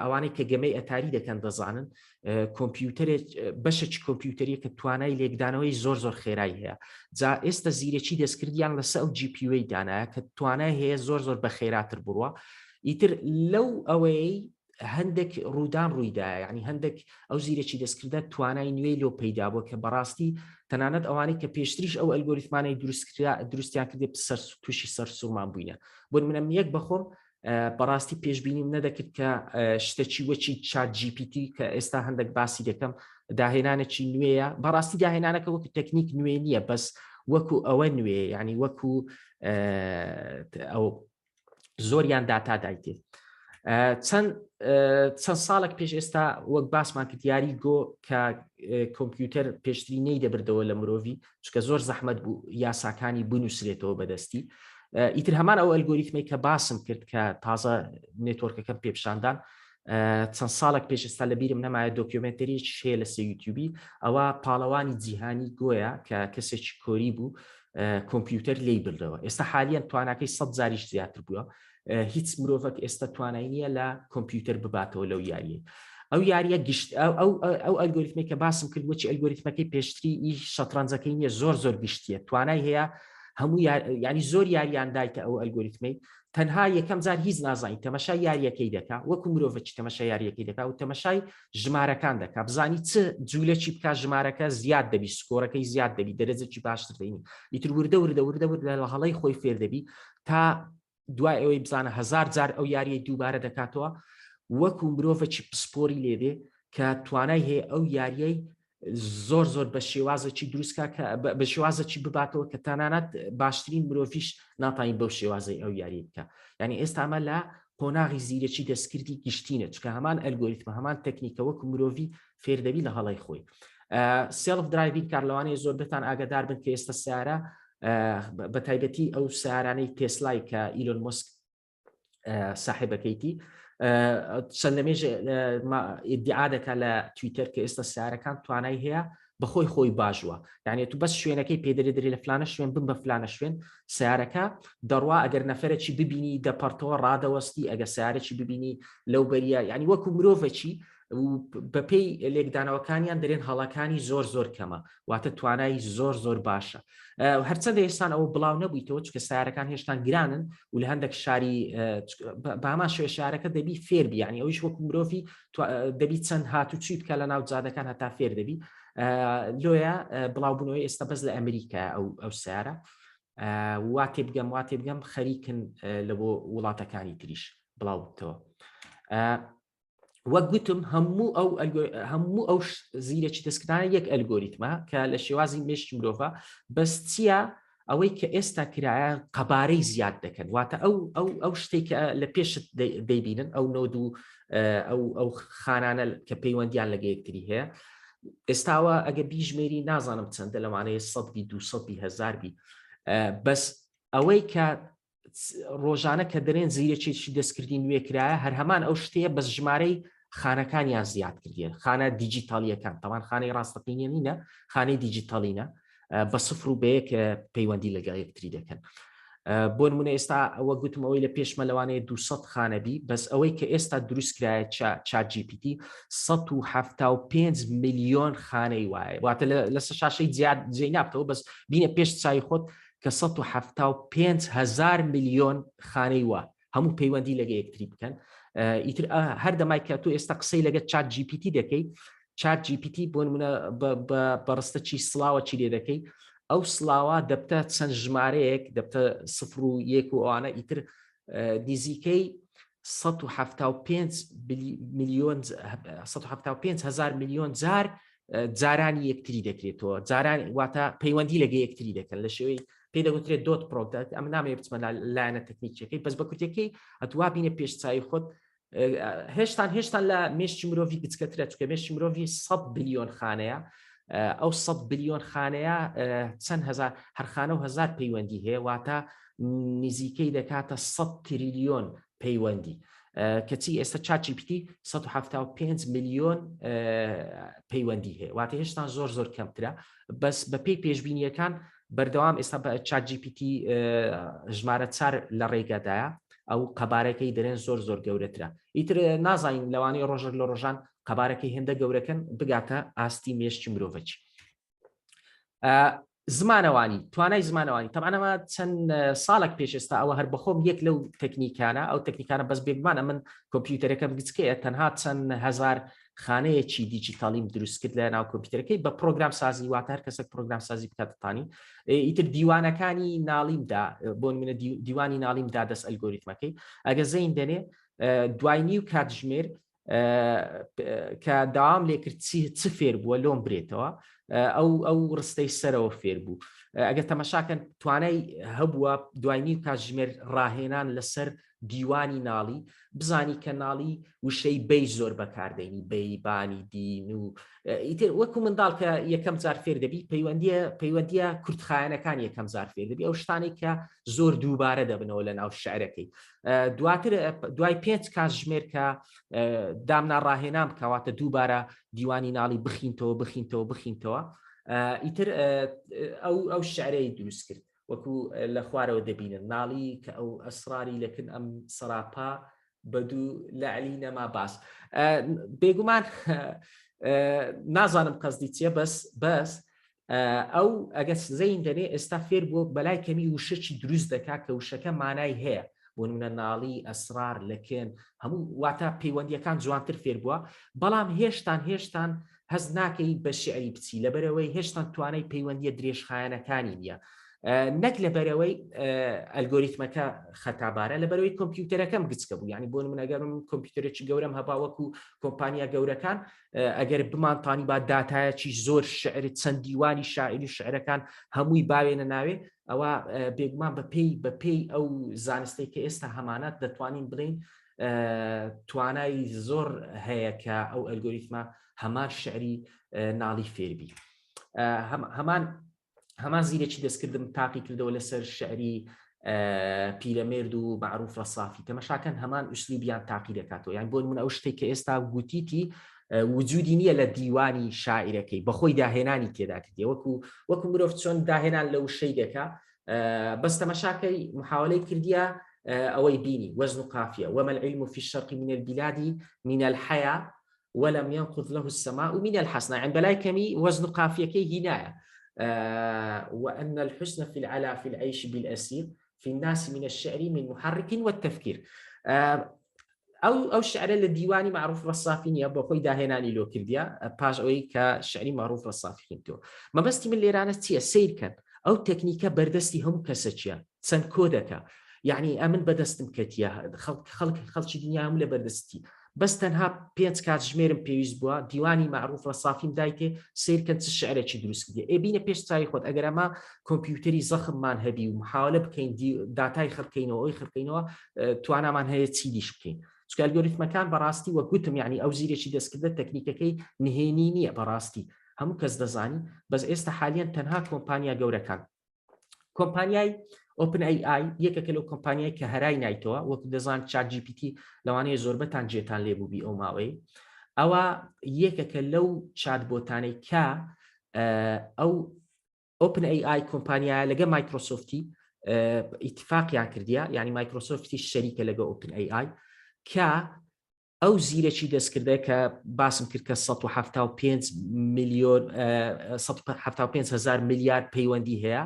ئەوانەی کە گەمەی ئەتاری دەکەن دەزانن، کۆمپیوتەرێک بەشێکی کۆمپیوتەریە کە توانای لێکدانەوەی زۆر زۆر خێرای هەیە. جا ئێستا زیرەکی دەستکردیان لەسەر ئەو GPU ی دانایە کە توانای هەیە زۆر زۆر بە خێراتر بڕوە. ئیتر لەو ئەوەی هەندێک ڕوودان ڕوویدا، یعنی هەندێک ئەو زیرەکی دەستکردە توانای نوێی لۆ پەیدا بووە کە بەڕاستی تەنانەت ئەوانەی کە پێشتریش ئەو ئەلگۆریتمانەی دروستکرا دروستیان کردێ سەر تووشی سەر سوڕمان بووینە. بۆ منم یەک بەخۆم بەڕاستی پێشبینیم نەدەکرد کە شتەکی وەچی ChatGPT کە ئێستا هەندێک باسی دەکەم داهێنانێکی نوێیە. بەڕاستی داهێنانەکە وەکو تەکنیک نوێ نییە، بەس وەکو ئەوە نوێ، یعنی وەکو ئەو زۆریان داتا دایتێ. چەند ساڵێک پێش ئێستا وەک باسمان کرد یاری گۆ کە کۆمپیوتەر پێشتری نەی دەبردەوە لە مرۆڤی، چکە زۆر زەحمت بوو یاساکانی بنووسرێتەوە بەدەستی. ئیتر هەمان ئەو ئەلگۆریتمەی کە باسم کرد کە تازە network ەکەم پێپشاندان، چەند ساڵێک پێش ئێستا لە بیرم نەمایە، documentary هەیە لە سێ یوتیوبی، ئەوە پاڵەوانی جیهانی گۆیە کە کەسێکی کۆری بوو، کۆمپیوتەر لی بردەوە. ئێستا حالیان تواناکەی 100 جاریش زیاتر بووە. هیچ مرۆڤک ئێستا توانای نییە لە کۆمپیوتەر بباتەوە لەو یاریە. ئەو یاریە گشت ئەو ئەلگۆریتمێک کە باسم کرد وەچی ئەلگۆریتمەکەی پێشتری ئی شەترەنجەکەی نییە، زۆر زۆر گشتیە، توانای هەیە هەموو ینی زۆر یاریان دایتە ئەو ئەلگۆریتمەی. تەنها یەکەم جار هیچ نازانی، تەمەشای یاریەکەی دەکا وەکو مرۆڤەکی تەمەشای یاریەکەی دەکا و تەمەشای ژمارەکان دەکا، بزانی چ جوولەکی بکا ژمارەکە زیاد دەبی، score ەکەی زیاد دەبی، دەرەجەکی باشتر دەینی. ئیتر وردە وردە وردە وردە لە هەڵەی خۆی فێر دەبی تا دوای ئەوەی بزانە هزار جار ئەو یاریەی دووبارە دەکاتەوە، وەکو مرۆڤێکی پسپۆری لێدێ کە توانای هەیە ئەو یاریەی زۆر زۆر بە شێوازێکی دروستکا کە بە شێوازێکی بباتەوە کە تەنانەت باشترین مرۆڤیش ناتوانین بەو شێوازەی ئەو یاری بکە. یعنی ئێستا ئەمە لە قۆناغی زیرەکی دەستکردی گشتینە، چکە هەمان ئەلگۆریتمە، هەمان تەکنیکە، وەکو مرۆڤی فێردەبی لە هەڵی خۆی. Self driving car لەوانەیە زۆربەتان ئاگادار بن کە ئێستا سیارە بە تایبەتی ئەو سیارانەی تێسلای کە ئیلۆن مۆسک ساحێبەکەیتی چەند لەمێژ ئیدعا دەکات لە تویتەر کە ئێستا سیارەکان توانای هەیە بەخۆی خۆی باژوە یعنی تو بەس شوێنەکەی پێدەێ دەری لە فلانە شوێن بم بە فلانە شوێن سیارەکە دەڕوا ئەگەر نەفرەکی ببینی دەپەرتەوە ڕادەوەستی ئەگە سیارەکی ببینی لەو بەریە یعنی وەکو مرۆڤەکی بەپێی لێکدانەوەکانیان دەرێن هەڵەکانی زۆر زۆر کەمە واتە توانای زۆر زۆر باشە هەرچەندە ئێستان ئەوە بڵاو نەبوویتەوە چکە سیارەکان هێشتان گرانن و لە هەندێک شاری بامان شوێ شارەکە دەبی فێربی یعنی ئەویش وەکو مرۆڤی دەبی چەند هاتوچی بکە لە ناو جادەکان هەتا فێر دەبی لۆیە بڵاوبوونەوەی ئێستا بەس لە ئەمریکا ئەو ئەو سیارە وا تێبگەم وا تێبگەم خەریکن لە بۆ وڵاتەکانی تریش بڵاو بتەوە وەک گوتم هەموو ئەو هەموو ئەو زیرەکی دەستکردانە یەک ئەلگۆریتمە کە لە شێوازی مێشکی مرۆڤە بەس چییە ئەوەی کە ئێستا کرایە قەبارەی زیاد دەکەن واتە ئەو ئەو ئەو شتێک کە لە پێشت دەیبینن ئەو node و ئەو ئەو خانانە کە پەیوەندیان لەگە یەکتری هەیە ئێستاوە ئەگە بیژمێری نازانم چەندە لەوانەیە 100 بی 200 بی هزار بی بەس ئەوەی کە ڕۆژانە کە دەرێن زیرەکێکی دەستکردی نوێ کرایە هەر هەمان ئەو شتەیە بەس ژمارەی خانەکانیان زیاد کردیە خانە دیجیتالیەکان تەوان خانەی ڕاستەقینە نینە خانەی دیجیتاڵینە بە سفر و بەیەک پەیوەندی لەگەڵ یەکتری دەکەن بۆ نمونە ئێستا ئەوە گوتم ئەوەی لە پێشمە لەوانەیە 200 خانەبی بەس ئەوەی کە ئێستا دروست کرایە ChatGPT 175 میلیۆن خانەی وایە واتە لەسەر شاشەی زیاد جێ نابتەوە بەس بینە پێش چای خۆت کە 175 هزار میلیۆن خانەی وا هەموو پەیوەندی لەگە یەکتری بکەن ئیتر هەر دەمای کە تۆ ئێستا قسەی لەگە ChatGPT دەکەی ChatGPT بۆ نمونە بەڕستە چی سڵاوە چی لێ دەکەی ئەو سڵاوە دەبتە چەند ژمارەیەک دەبتە سفر و یەک و ئەوانە ئیتر نزیکەی 175 میلیۆن 175 هزار میلیۆن جار جارانی یەکتری دەکرێتەوە جاران واتە پەیوەندی لەگە یەکتری دەکەن لە شێوەی پێی دەگوترێت dot product ئەم نامەیە بچمە لایەنە تەکنیکیەکەی بەس بە کورتەکەی ئەتوا بینە پێش چای خۆت هێشتان هێشتان لە مێشکی مرۆڤی گچکەترە چکە مێشکی مرۆڤی 100 بلیۆن خانەیە ئەو 100 بلیۆن خانەیە چەند هزار هەرخانە و هزار پەیوەندی هەیە واتە نزیکەی دەکاتە 100 تریلیۆن پەیوەندی کەچی ئێستا ChatGPT 175 میلیۆن پەیوەندی هەیە واتە هێشتان زۆر زۆر کەمترە بەس بەپێی پێشبینیەکان بەردەوام ئێستا بە ChatGPT ژمارە چار لە ڕێگەدایە ئەو قەبارەکەی دەرێن زۆر زۆر گەورەترە ئیتر نازانین لەوانەیە ڕۆژێک لە ڕۆژان قەبارەکەی هێندە گەورەکەن بگاتە ئاستی مێشکی مرۆڤەکی زمانەوانی توانای زمانەوانی تەبعەن ئەمە چەند ساڵێک پێش ئێستا ئەوە هەر بەخۆم یەک لەو تەکنیکانە ئەو تەکنیکانە بەس بێگومان من کۆمپیوتەرەکەم گچکەیە تەنها چەند هزار خانەیەکی دیجیتاڵیم دروست کرد لە ناو کۆمپیوتەرەکەی بە پرۆگرام سازی واتە هەر کەسێک پرۆگرام سازی بکات دەتانی ئیتر دیوانەکانی ناڵیمدا بۆ منە دیوانی ناڵیمدا دەست ئەلگۆریتمەکەی ئەگە زەین دەنێ دوای نیو کاتژمێر کە داوام لێکرد چی چ فێر بووە لۆم برێتەوە ئەو ئەو ڕستەی سەرەوە فێر بوو ئەگەر تەمەشاکەن توانای هەبووە دوای نیو کاتژمێر ڕاهێنان لەسەر دیوانی ناڵی بزانی کە ناڵی وشەی بەی زۆر بەکاردێنی بەی بانی دین و ئیتر وەکو منداڵ کە یەکەم جار فێر دەبی پەیوەندیە پەیوەندیە کورتخایەنەکان یەکەم جار فێر دەبی ئەو شتانەی کە زۆر دووبارە دەبنەوە لە ناو شعرەکەی دواتر دوای پێنج کاتژمێر کە دامنا ڕاهێنان بکەواتە دووبارە دیوانی ناڵی بخینتەوە بخینتەوە بخینتەوە ئیتر ئەو ئەو شعرەی دروست کرد وەکو لە خوارەوە دەبینن ناڵی کە ئەو ئەسراری لەکن ئەم سەراپا بەدوو لەعلی نەما باس بێگومان نازانم قەزدی چیە بەس بەس ئەو ئەگەر زەین دەنێ ئێستا فێر بووە بەلای کەمی وشەکی دروست دەکات کە وشەکە مانای هەیە بۆ نمونە ناڵی ئەسرار لەکن هەموو واتە پەیوەندیەکان جوانتر فێر بووە بەڵام هێشتان هێشتان هەست ناکەی بە شعری بچی لەبەرەوەی هێشتان توانای پەیوەندیە درێژخایەنەکانی نییە نەک لەبەرەوەی ئەلگۆریتمەکە خەتابارە لەبەرەوەی کۆمپیوتەرەکەم گچکە بوو ینی بۆ من ئەگەرم کۆمپیوتەرێکی گەورەم هەبا وەکو کۆمپانیا گەورەکان ئەگەر بمانتانی با داتایەکی زۆر شعر چەند دیوانی شاعری شعرەکان هەمووی باوێنە ناوێ ئەوە بێگومان بە پێی بە پێی ئەو زانستێک کە ئێستا هەمانات دەتوانین بڵین توانای زۆر هەیە کە ئەو ئەلگۆریتمە هەمان شعری ناڵی فێربی هەمان هەمان زیرەکی دەستکردم تاقی کردەوە لەسەر شعری پیرەمێرد و معروف ڕەسافی تەمەشاکەن هەمان ئوسلوبیان تاقی دەکاتەوە یان بۆ من ئەو شتێک کە ئێستا گوتیتی وجودی نییە لە دیوانی شاعیرەکەی بەخۆی داهێنانی تێدا کردی وەکو وەکو مرۆڤ چۆن داهێنان لە وشەی دەکا بەس تەمەشاکەی محاولەی کردیە ئەوەی بینی وەزن و قافیە وما العلم في الشرق من البلاد من الحياة ولم ينقض له السماء من الحسنى يعني بەلای کەمی وەزن و قافیەکەی هینایە وأن الحسن في العلا في العيش بالأسير في الناس من الشعر من محرك والتفكير ئەو ئەو شعرە لە دیوانی معروف ڕەسافی نییە بۆ خۆی داهێنانی لۆ کردیە پاش ئەوەی کە شعری معروف ڕەسافی خوێندەوە مەبەستی من لێرانە چییە سیرکەن ئەو تەکنیکە بەردەستی هەموو کەسە چییە چەند کۆدەکە یعنی ئەمن بەدەستم کەتیە خەڵک خەڵک خەڵکی دنیا هەموو لە بەردەستی بەس تەنها پێنج کاتژمێرم پێویست بووە دیوانی معروف ڕەسافیم دایتێ سیرکەن چ شعرێکی دروست کردی ئێ بینە پێش چاوی خۆت ئەگەر ئەمە کۆمپیوتەری زەخممان هەبی و محاولە بکەین داتای خڕکەینەوە ئەوی خڕکەینەوە توانامان هەیە چی دیش بکەین چونکە ئەلگۆریتمەکان بەڕاستی وەک گوتم یعنی ئەو زیرێکی دەستکردە تەکنیکەکەی نهێنی نییە بەڕاستی هەموو کەس دەزانی بەس ئێستا حالیان تەنها کۆمپانیا گەورەکان کۆمپانیای OpenAI یەکێکە لەو کۆمپانیای کە هەرای نایتەوە وەکو دەزان ChatGPT لەوانەیە زۆربەتان جێتان لێ بووبی ئەو ماوەی ئەوە یەکێکە لەو chatbot انەی کە ئەو OpenAI کۆمپانیایە لەگە مایکرۆسۆفتی ئیتفاقیان کردیە یعنی مایکرۆسۆفتی شەریکە لەگە OpenAI کە ئەو زیرەکی دەستکردە کە باسم کرد کە 175 میلیۆن 175 هزار میلیارد پەیوەندی هەیە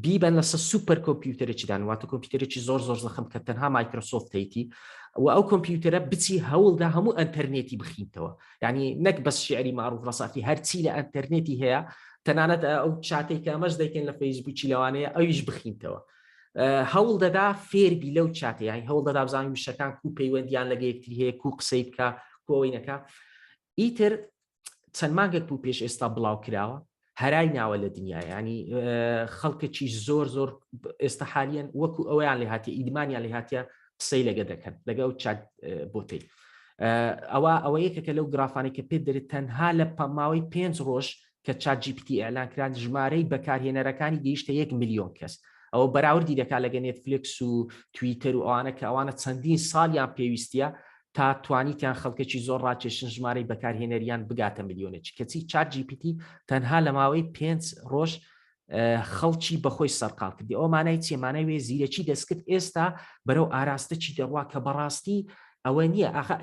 بیبەن لەسەر سوپەر کۆمپیوتەرێکی دان واتە کۆمپیوتەرێکی زۆر زۆر زەخم کە تەنها مایکرۆسۆفت هەیتی و ئەو کۆمپیوتەرە بچی هەوڵدا هەموو ئەتەرنێتی بخینتەوە یعنی نەک بەس شعری معروف ڕسافی هەرچی لە ئەتەرنێتی هەیە تەنانەت ئەو چاتێک کە ئەمەش دەکەن لە فەیسبوکی لەوانەیە ئەویش بخینتەوە هەوڵ دەدا فێربی لەو چاتە یانی هەوڵ دەدا بزانانی وشەکان کو پەیوەندیان لەگە یەکتری هەیە کو قسەی بکە کۆەوەی نەکە ئیتر چەند مانگێک بوو پێش ئێستا بڵاو کراوە هەرای ناوە لە دنیا ینی خەڵکەکی زۆر زۆر ئێستا حالیان وەکو ئەویان لێ هااتە ئیدمانیان لێ هااتە قسەی لەگە دەکەن لەگە ئەو chatbot ەی ئەوە ئەوە یەکێکە لەو گرافانەی کە پێت دەرێت تەنها لە ماوەی پێنج ڕۆژ کە ChatGPT ئیعلان کران ژمارەی بەکارهێنەرەکانی گەیشتە 1 میلیۆن کەس. ئەوە بەراوردی دەکات لەگە نێتفلێکس و تویتەر و ئەوانە کە ئەوانە چەندین ساڵیان پێویستیە تا توانیتیان خەڵکێکی زۆر ڕاکێشن ژمارەی بەکارهێنەریان بگاتە ملیۆنێکی، کەچی ChatGPT تەنها لە ماوەی 5 ڕۆژ خەڵکی بەخۆی سەرقاڵ کردی. ئەوە مانای چیە؟ مانای وێ زیرەکی دەستکرد ئێستا بەرەو ئاراستە چی دەڕوا کە بەڕاستی ئەوە نییە ئاخە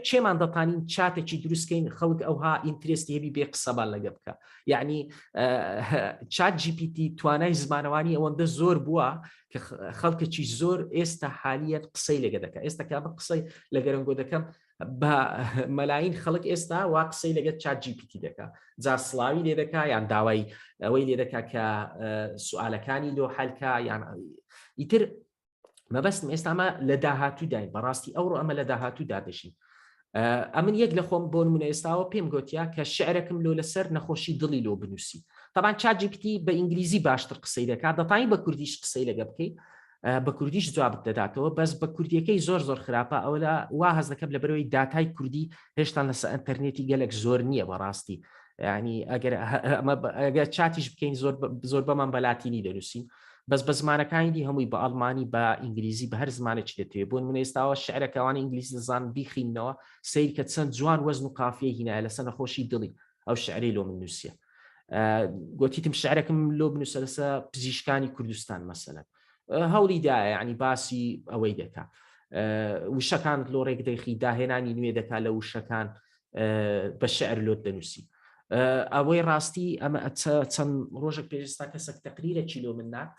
چێمان دەتانین چاتێکی دروستکەین خەڵک ئەوها interest ی هەبی بێ قسەمان لەگە بکە. یعنی ChatGPT توانای زمانەوانی ئەوەندە زۆر بووە کە خەڵکێکی زۆر ئێستا حالیەت قسەی لەگە دەکە. ئێستا کە من قسەی لە گەرەنگۆ دەکەم بە مەلاین خەڵک ئێستا وا قسەی لەگەر ChatGPT دەکا، جا سڵاوی لێ دەکا یان داوای ئەوەی لێ دەکا کە سوالەکانی لۆ حلکە یان ئیتر. مەبەستم ئێستا ئەمە لە داهاتووداین، بەڕاستی ئەوڕۆ ئەمە لە داهاتوودا دەژین. ئەمن یەک لە خۆم بۆ نمونە ئێستاوە پێم گوتیا کە شعرێکم لۆ لەسەر نەخۆشی دڵی لۆ بنووسی. طبعا ChatGPT بە ئینگلیزی باشتر قسەی دەکات، دەتانی بە کوردیش قسەی لەگە بکەیت، بە کوردیش جوابت دەداتەوە، بەس بە کوردیەکەی زۆر زۆر خراپە. ئەوە لە وا هەز دەکەم لە بەرەوەی داتای کوردی هێشتان لەسەر ئەتەرنێتی گەلک زۆر نییە بەڕاستی. ینی ئەگەر ئەگەر چاتیش بکەین زۆر زۆر بەمان بە لاتینی دەنووسین، بەس بە زمانەکانی دی هەمووی بە ئەڵمانی، بە ئینگلیزی، بە هەر زمانێکی دەتەوێت. بۆ من ئێستاوە شعرەکەوانی ئینگلیزی دەزان بیخینەوە، سیر کە چەند جوان وەزن و قافیە هینایە لەسەر نەخۆشی دڵی ئەو شعری لۆ من نووسیە. گوتیتم شعرەکەم لۆ بنووسە لەسە پزیشکانی کوردستان مەسەلەن، هەوڵی دایە ینی باسی ئەوەی دەکا، وشەکانت لۆ ڕێک دەخی، داهێنانی نوێ دەکا لە وشەکان، بە شعر لۆت دەنووسی. ئەوەی ڕاستی ئەمە چەند ڕۆژێک پێشستا کەسێک تەقریرەکی لۆ من نات،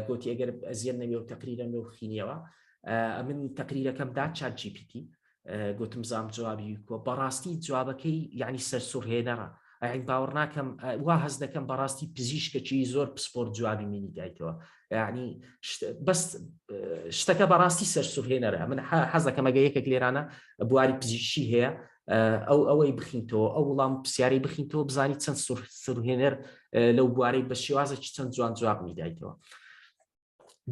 گوتی ئەگەر ئەزیەت نەبێ و تەقریرەم لۆ خینیەوە. ئەمن تەقریرەکەم دا ChatGPT، گوتم زام جوابی کۆ. بەڕاستی جوابەکەی یعنی سەرسوڕهێنەرە، یعنی باوەڕ ناکەم، وا هەست دەکەم بەڕاستی پزیشکەکی زۆر پسپۆر جوابی منی دایتەوە. یعنی بەس شتەکە بەڕاستی سەرسوڕهێنەرە. من حەز دەکەم ئەگە یەکێک لێرانە بواری پزیشکی هەیە ئەو ئەوەی بخینتەوە، ئەو وڵام پرسیاری بخینتەوە، بزانی چەند سوڕهێنەر لەو بوارەی بە شێوازێکی چەند جوان جواب میدایتەوە.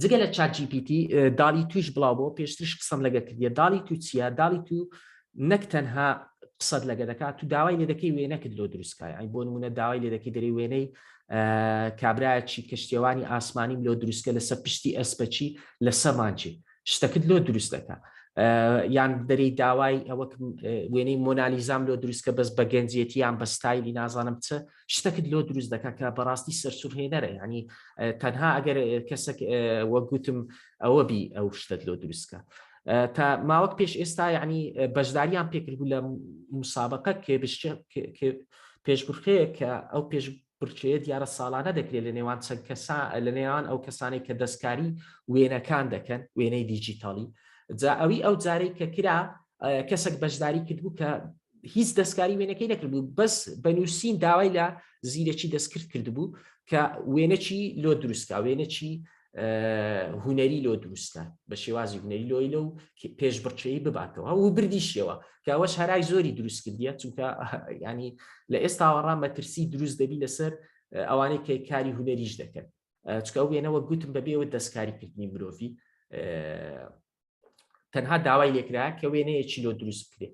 جگە لە ChatGPT، DALL-E 2 یش بڵاو بۆ، پێشتریش قسەم لەگە کردیە. DALL-E 2 چییە؟ DALL-E 2 نەک تەنها قسەت لەگە دەکات، تو داوای لێ دەکەی وێنەکت لۆ دروستکای. ئەی بۆ نمونە داوای لێ دەکەی دەری وێنەی کابرایەکی کەشتیەوانی ئاسمانیم لۆ دروستکە لەسەر پشتی ئەسپەچی لەسەر مانجی، شتەکت لۆ دروست دەکا. یان دەری داوای ئەوەک وێنەی مۆنالیزام لۆ دروستکە بەس بە گەنجێتی یان بە ستایلی نازانم چ شتەکت لۆ دروست دەکات کە بەڕاستی سەرسوورهێنەرە، ینی تەنها ئەگەر کەسێک وەگوتم ئەوە بی ئەو شتت لۆ دروستکە. تا ماوەک پێش ئێستا یعنی بەشداریان پێکردبوو لە مسابقە پێشبڕکێ کە ئەو پێش بڕکێیە دیارە ساڵانە دەکرێت لە نێوان چەند کەسا لە نێوان ئەو کەسانەی کە دەستکاری وێنەکان دەکەن، وێنەی دیجیتاڵی. جا ئەوی ئەو جارەی کە کرا کەسێک بەشداری کردبوو کە هیچ دەستکاری وێنەکەی نەکردبوو، بەس بە نووسین داوای لە زیرەکی دەستکرد کردبوو کە وێنەکی لۆ دروستکا، وێنەکی هونەری لۆ دروستکە بە شێوازی هونەری لۆی لەو پێشبڕکێی بباتەوە و بردیشیەوە، کە ئەوەش هەرای زۆری دروست کردیە، چونکە ینی لە ئێستاوەڕا مەترسی دروست دەبی لەسەر ئەوانەی کە کاری هونەریش دەکەن، چونکە ئەو وێنەوە گوتم بەبێەوە دەستکاریکردنی مرۆڤی تەنها داوای لێکرا کە وێنەیەکی لۆ دروست بکرێت.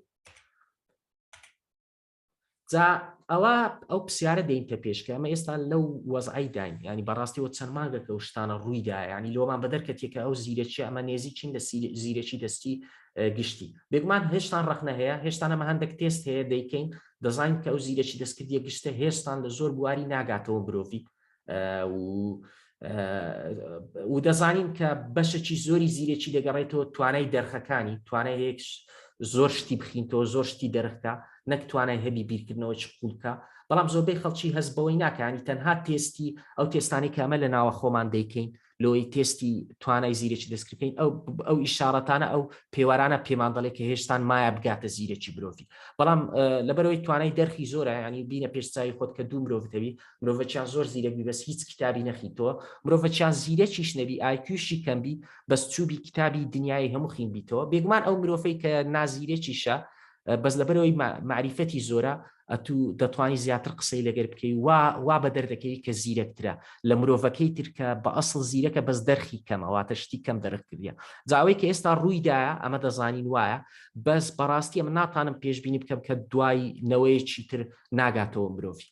جا ئەوە ئەو پرسیارە دێینتە پێش کە ئەمە ئێستا لەو وەزعی داین، ینی بەڕاستیەوە چەند مانگەکە و شتانە ڕوویدا، ینی لۆمان بەدەرکەتێکە ئەو زیرەکی ئەمە نێزیکین لە زیرەکی دەستی گشتی. بێگومان هێشتان ڕەخنە هەیە، هێشتان ئەمە هەندێک تێست هەیە دەیکەین، دەزانین کە ئەو زیرەکی دەستکردیە گشتە هێشتان لە زۆر بواری ناگاتەوە مرۆڤی، و دەزانین کە بەشێکی زۆری زیرەکی دەگەڕێتەوە توانای دەرخەکانی، توانای هەیە زۆر شتی بخینتەوە، زۆر شتی دەرخکە، نەک توانای هەبی بیرکردنەوە چ قوڵکە. بەڵام زۆربەی خەڵکی هەست بەوەی ناکانی، تەنها تێستی ئەو تێستانی کە ئەمە لە ناوە خۆمان دەیکەین لۆی تێستی توانای زیرەکی دەستکردکەین، ئەو ئیشارەتانە ئەو پێوارانە پێمان دەڵێ کە هێشتان مایە بگاتە زیرەکی مرۆڤی. بەڵام لەبەرەوەی توانای دەرخی زۆرە، ینی بینە پێشچوی خۆت کە دوو مرۆڤ هەبی، مرۆڤەکیان زۆر زیرەک بی بەس هیچ کتابی نەخیتەوە، مرۆڤەکیان زیرەکیش نەبی IQ شی کەم بی بەس چوبی کتابی دنیای هەموو خین بیتەوە، بێگومان ئەو مرۆڤەی کە نازیرەکیشە بەس لەبەرەوەی معریفەتی زۆرە ئەتوو دەتوانی زیاتر قسەی لەگەر بکەی وا وا بە دەردەکەوی کە زیرەکترە لە مرۆڤەکەی تر کە بە ئەسڵ زیرەکە بەس دەرخی کەمە، واتە شتی کەم دەرخ کردیە. جاوەی کە ئێستا ڕوویدایە ئەمە دەزانین وایە، بەس بەڕاستی ئەمە ناتانم پێشبینی بکەم کە دوای نەوەیەکی تر ناگاتەوە مرۆڤی.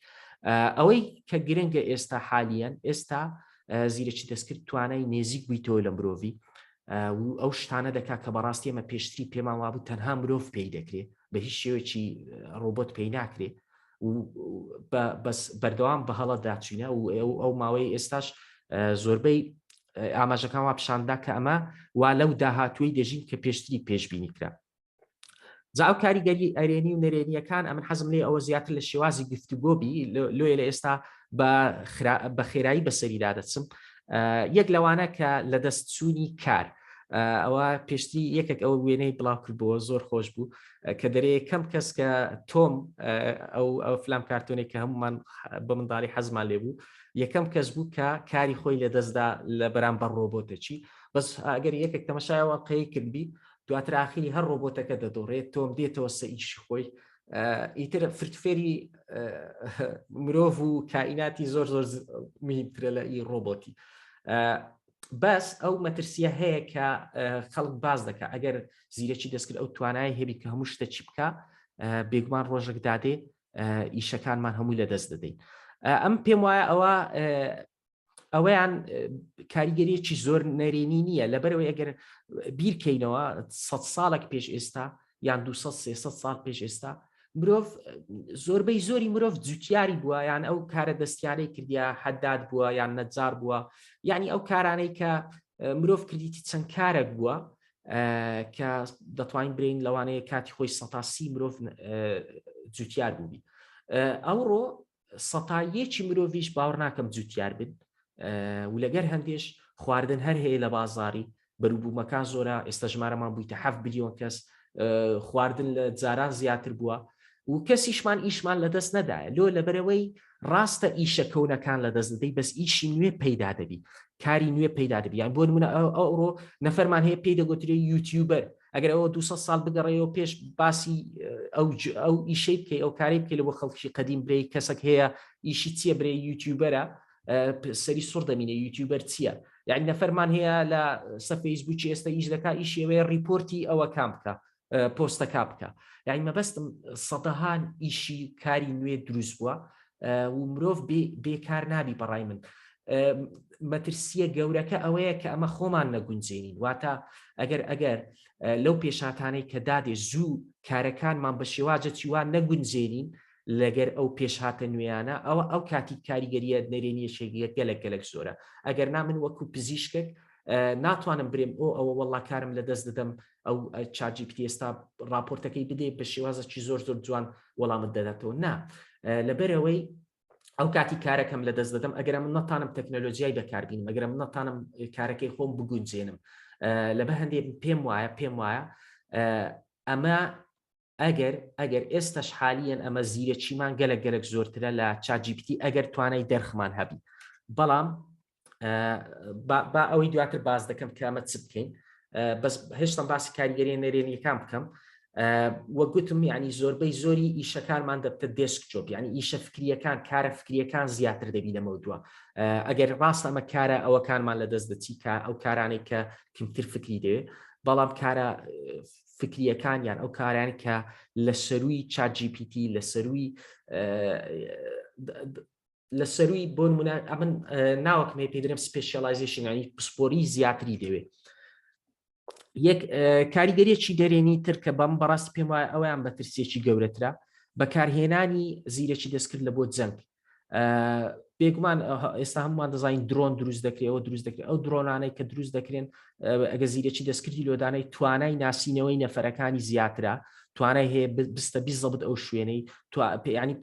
ئەوەی کە گرنگە ئێستا حالیەن ئێستا زیرەکی دەستکرد توانای نێزیک بوویتەوە لە مرۆڤی و ئەو شتانە دەکات کە بەڕاستی ئەمە پێشتری پێمان وابوو تەنها مرۆڤ پێی دەکرێت، بە هیچ شێوەیەکی ڕۆبۆت پێی ناکرێت، و بەس بەردەوام بە هەڵە داچوینە و ئەو ماوەی ئێستاش زۆربەی ئاماژەکان وا پیشاندا کە ئەمە وا لەو داهاتووی دەژین کە پێشتری پێشبینی کرا. جا ئەو کاریگەری ئەرێنی و نەرێنیەکان ئەمن حەزم لێ ئەوە زیاتر لە شێوازی گفتوگۆبی، لۆیە لە ئێستا بە خێرایی بەسەریدا دەچم. یەک لەوانە کە لە دەست چوونی کار، ئەوە پێشتری یەکێک ئەو وێنەی بڵاو کردبووە زۆر خۆش بوو کە دەرێ کەم کەس کە تۆم ئەو ئەو فلام کارتۆنێک کە هەمومان بە منداڵی حەزمان لێ بوو، یەکەم کەس بوو کە کاری خۆی لەدەستدا لە بەرامبەر ڕۆبۆتەکی. بەس ئەگەر یەکێک تەمەشایەوە قەی کردبی دواتر ئاخری هەر ڕۆبۆتەکە دەدۆڕێت، تۆم دێتەوە سە ئیشی خۆی، ئیتر فرتفێری مرۆڤ و کائیناتی زۆر زۆر مهمترە لە ئی ڕۆبۆتی. بەس ئەو مەترسیە هەیە کە خەڵک باز دەکە ئەگەر زیرەکی دەستکرد ئەو توانای هەبی کە هەموو شتە چی بکە، بێگومان ڕۆژێک دادێ ئیشەکانمان هەمووی لە دەست دەدەین. ئەم پێم وایە ئەوە ئەوەیان کاریگەریەکی زۆر نەرێنی نییە، لەبەرەوەی ئەگەر بیرکەینەوە 100 ساڵێک پێش ئێستا یان 200 300 ساڵ پێش ئێستا مرۆڤ زۆربەی زۆری مرۆڤ جوتیاری بووە، یان ئەو کارە دەستیانەی کردیا، حەداد بووە یان نەجار بووە، یعنی ئەو کارانەی کە مرۆڤ کردیتی چەند کارێک بووە کە دەتوانین برین لەوانەیە کاتی خۆی 130 مرۆڤ جوتیار بووبی. ئەوڕۆ 1% مرۆڤیش باوەڕ ناکەم جوتیار بن، و لەگەر هەندێش خواردن هەر هەیە لە بازاری، بەروبوومەکان زۆرە، ئێستا ژمارەمان بوویتە 7 بلیۆن کەس، خواردن لە جاران زیاتر بووە و کەسیشمان ئیشمان لەدەست نەدایە. لۆ لەبەرەوەی ڕاستە ئیشە کەونەکان لەدەست دەدەی، بەس ئیشی نوێ پەیدا دەبی، کاری نوێ پەیدا دەبی. یان بۆ نمونە ئەوڕۆ نەفەرمان هەیە پێی دەگوترێ یوتیوبەر، ئەگەر ئەوە 200 ساڵ بگەڕێەوە پێش باسی ئەو ئیشەی بکەی، ئەو کاری بکەی لە بۆ خەڵکی قەدیم برێ کەسێک هەیە ئیشی چییە؟ برێ یوتیوبەرە، سەری سوڕ دەمینێ یوتیوبەر چییە؟ یعنی نەفەرمان هەیە لە سە فەیسبوکی ئێستا ئیش دەکا، ئیشی ئەوەیە report ی ئەوەکان بکە، پۆستەکە بکە. یعنی مەبەستم سەدەهان ئیشی کاری نوێ دروست بووە و مرۆڤ بێکار نابی بەڕای من. مەترسیە گەورەکە ئەوەیە کە ئەمە خۆمان نەگونجێنین، واتە ئەگەر ئەگەر لەو پێشاتانەی کە دادێ زوو کارەکانمان بە شێوازە چیوان نەگونجێنین لەگەر ئەو پێشهاتە نوێیانە، ئەوە ئەو کاتی کاریگەریە نەرێنیەشێکیە گەلک گەلک زۆرە. ئەگەر نا من وەکو پزیشکێک ناتوانم برێم ئۆ ئەوە وەڵا کارم لە دەست دەدەم، ئەو ChatGPT ئێستا راپۆرتەکەی بدێ بە شێوازێکی زۆر زۆر جوان وەڵامت دەداتەوە. نا، لەبەرەوەی ئەو کاتی کارەکەم لە دەست دەدەم ئەگەر من نەتانم تەکنەلۆژیای بەکاربینم، ئەگەر من نەتانم کارەکەی خۆم بگونجێنم. لە بە هەندێک پێم وایە پێم وایە ئەمە ئەگەر ئەگەر ئێستش حالیەن ئەمە زیرەکیمان گەلک گەلک زۆرترە لە ChatGPT ئەگەر توانای دەرخمان هەبی، بەڵام با ئەوەی دواتر باز دەکەم کە ئەمە چ بکەین. بەس هێشتا باسی کاریگەری نەرێنیەکان بکەم. وە گوتم یعنی زۆربەی زۆری ئیشەکانمان دەبتە desk job، یعنی ئیشە فکریەکان، کارە فکریەکان زیاتر دەبی لەمە دووە. ئەگەر ڕاست ئەمە کارە ئەوەکانمان لە دەست دەچی کە ئەو کارانەی کە کەمتر فکری دەوێت، بەڵام کارە فکریەکانیان ئەو کاران کە لە سەروی ChatGPT لە سەروی لە سەروی بۆ نمونە ئەمن ناوەکم هەیە پێی دەرێم specialization، ینی پسپۆری زیاتری دەوێت. یەک کاریگەریەکی دەرێنی تر کە بەم بەڕاستی پێم وایە ئەویان بەترسیەکی گەورەترە، بەکارهێنانی زیرەکی دەستکرد لە بۆ جەنگ. بێگومان ئێستا هەمومان دەزانین درۆن دروست دەکرێت، ئەوە دروست دەکرێت، ئەو درۆنانەی کە دروست دەکرێن ئەگە زیرەکی دەستکردی لۆدانەی توانای ناسینەوەی نەفەرەکانی زیاترە، توانای هەیە بستە بیزەبت ئەو شوێنەی، ینی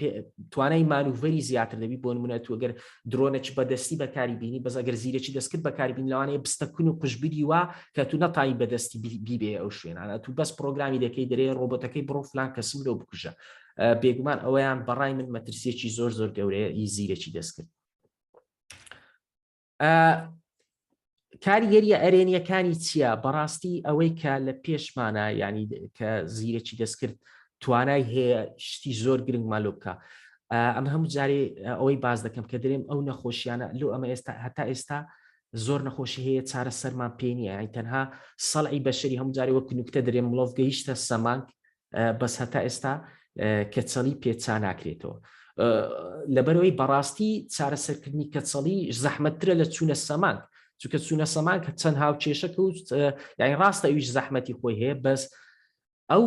توانای مانوڤەری زیاتر دەبی. بۆ نمونە تو ئەگەر درۆنێکی بەدەستی بەکاری بینی، بەس ئەگەر زیرەکی دەستکرد بەکاری بین لەوانەیە بستە کون و قوشبری وا کە تو نەتانی بەدەستی بیبێ ئەو شوێنانە، تو بەس پرۆگرامی دەکەی دەرێ ڕۆبۆتەکەی بڕۆ فلان کەسم لەو بکوژە. بێگومان ئەوەیان بەڕای من مەترسیەکی زۆر زۆر گەورەیە ئی زیرەکی دەستکرد. کاریگەریە ئەرێنیەکانی چییە؟ بەڕاستی ئەوەی کە لە پێشمانە، ینی کە زیرەکی دەستکرد توانای هەیە شتی زۆر گرنگمان لۆ بکە. ئەم هەموو جارێ ئەوەی باز دەکەم کە دەرێم ئەو نەخۆشیانە لۆ ئەمە ئێستا هەتا ئێستا زۆر نەخۆشی هەیە چارەسەرمان پێ نییە، یعنی تەنها سەڵعی بەشەری هەموو جارێ وەک نوکتە دەرێم مڵۆڤ گەیشتە سەمانگ، بەس هەتا ئێستا کەچەڵی پێچا ناکرێتەوە. لەبەرەوەی بەڕاستی چارەسەرکردنی کەچەڵی زەحمەتترە لە چوونە سەمانگ، چونکە چوونە سەمانگ چەند هاوکێشەکە و یعنی ڕاستە ئەویش زەحمەتی خۆی هەیە، بەس ئەو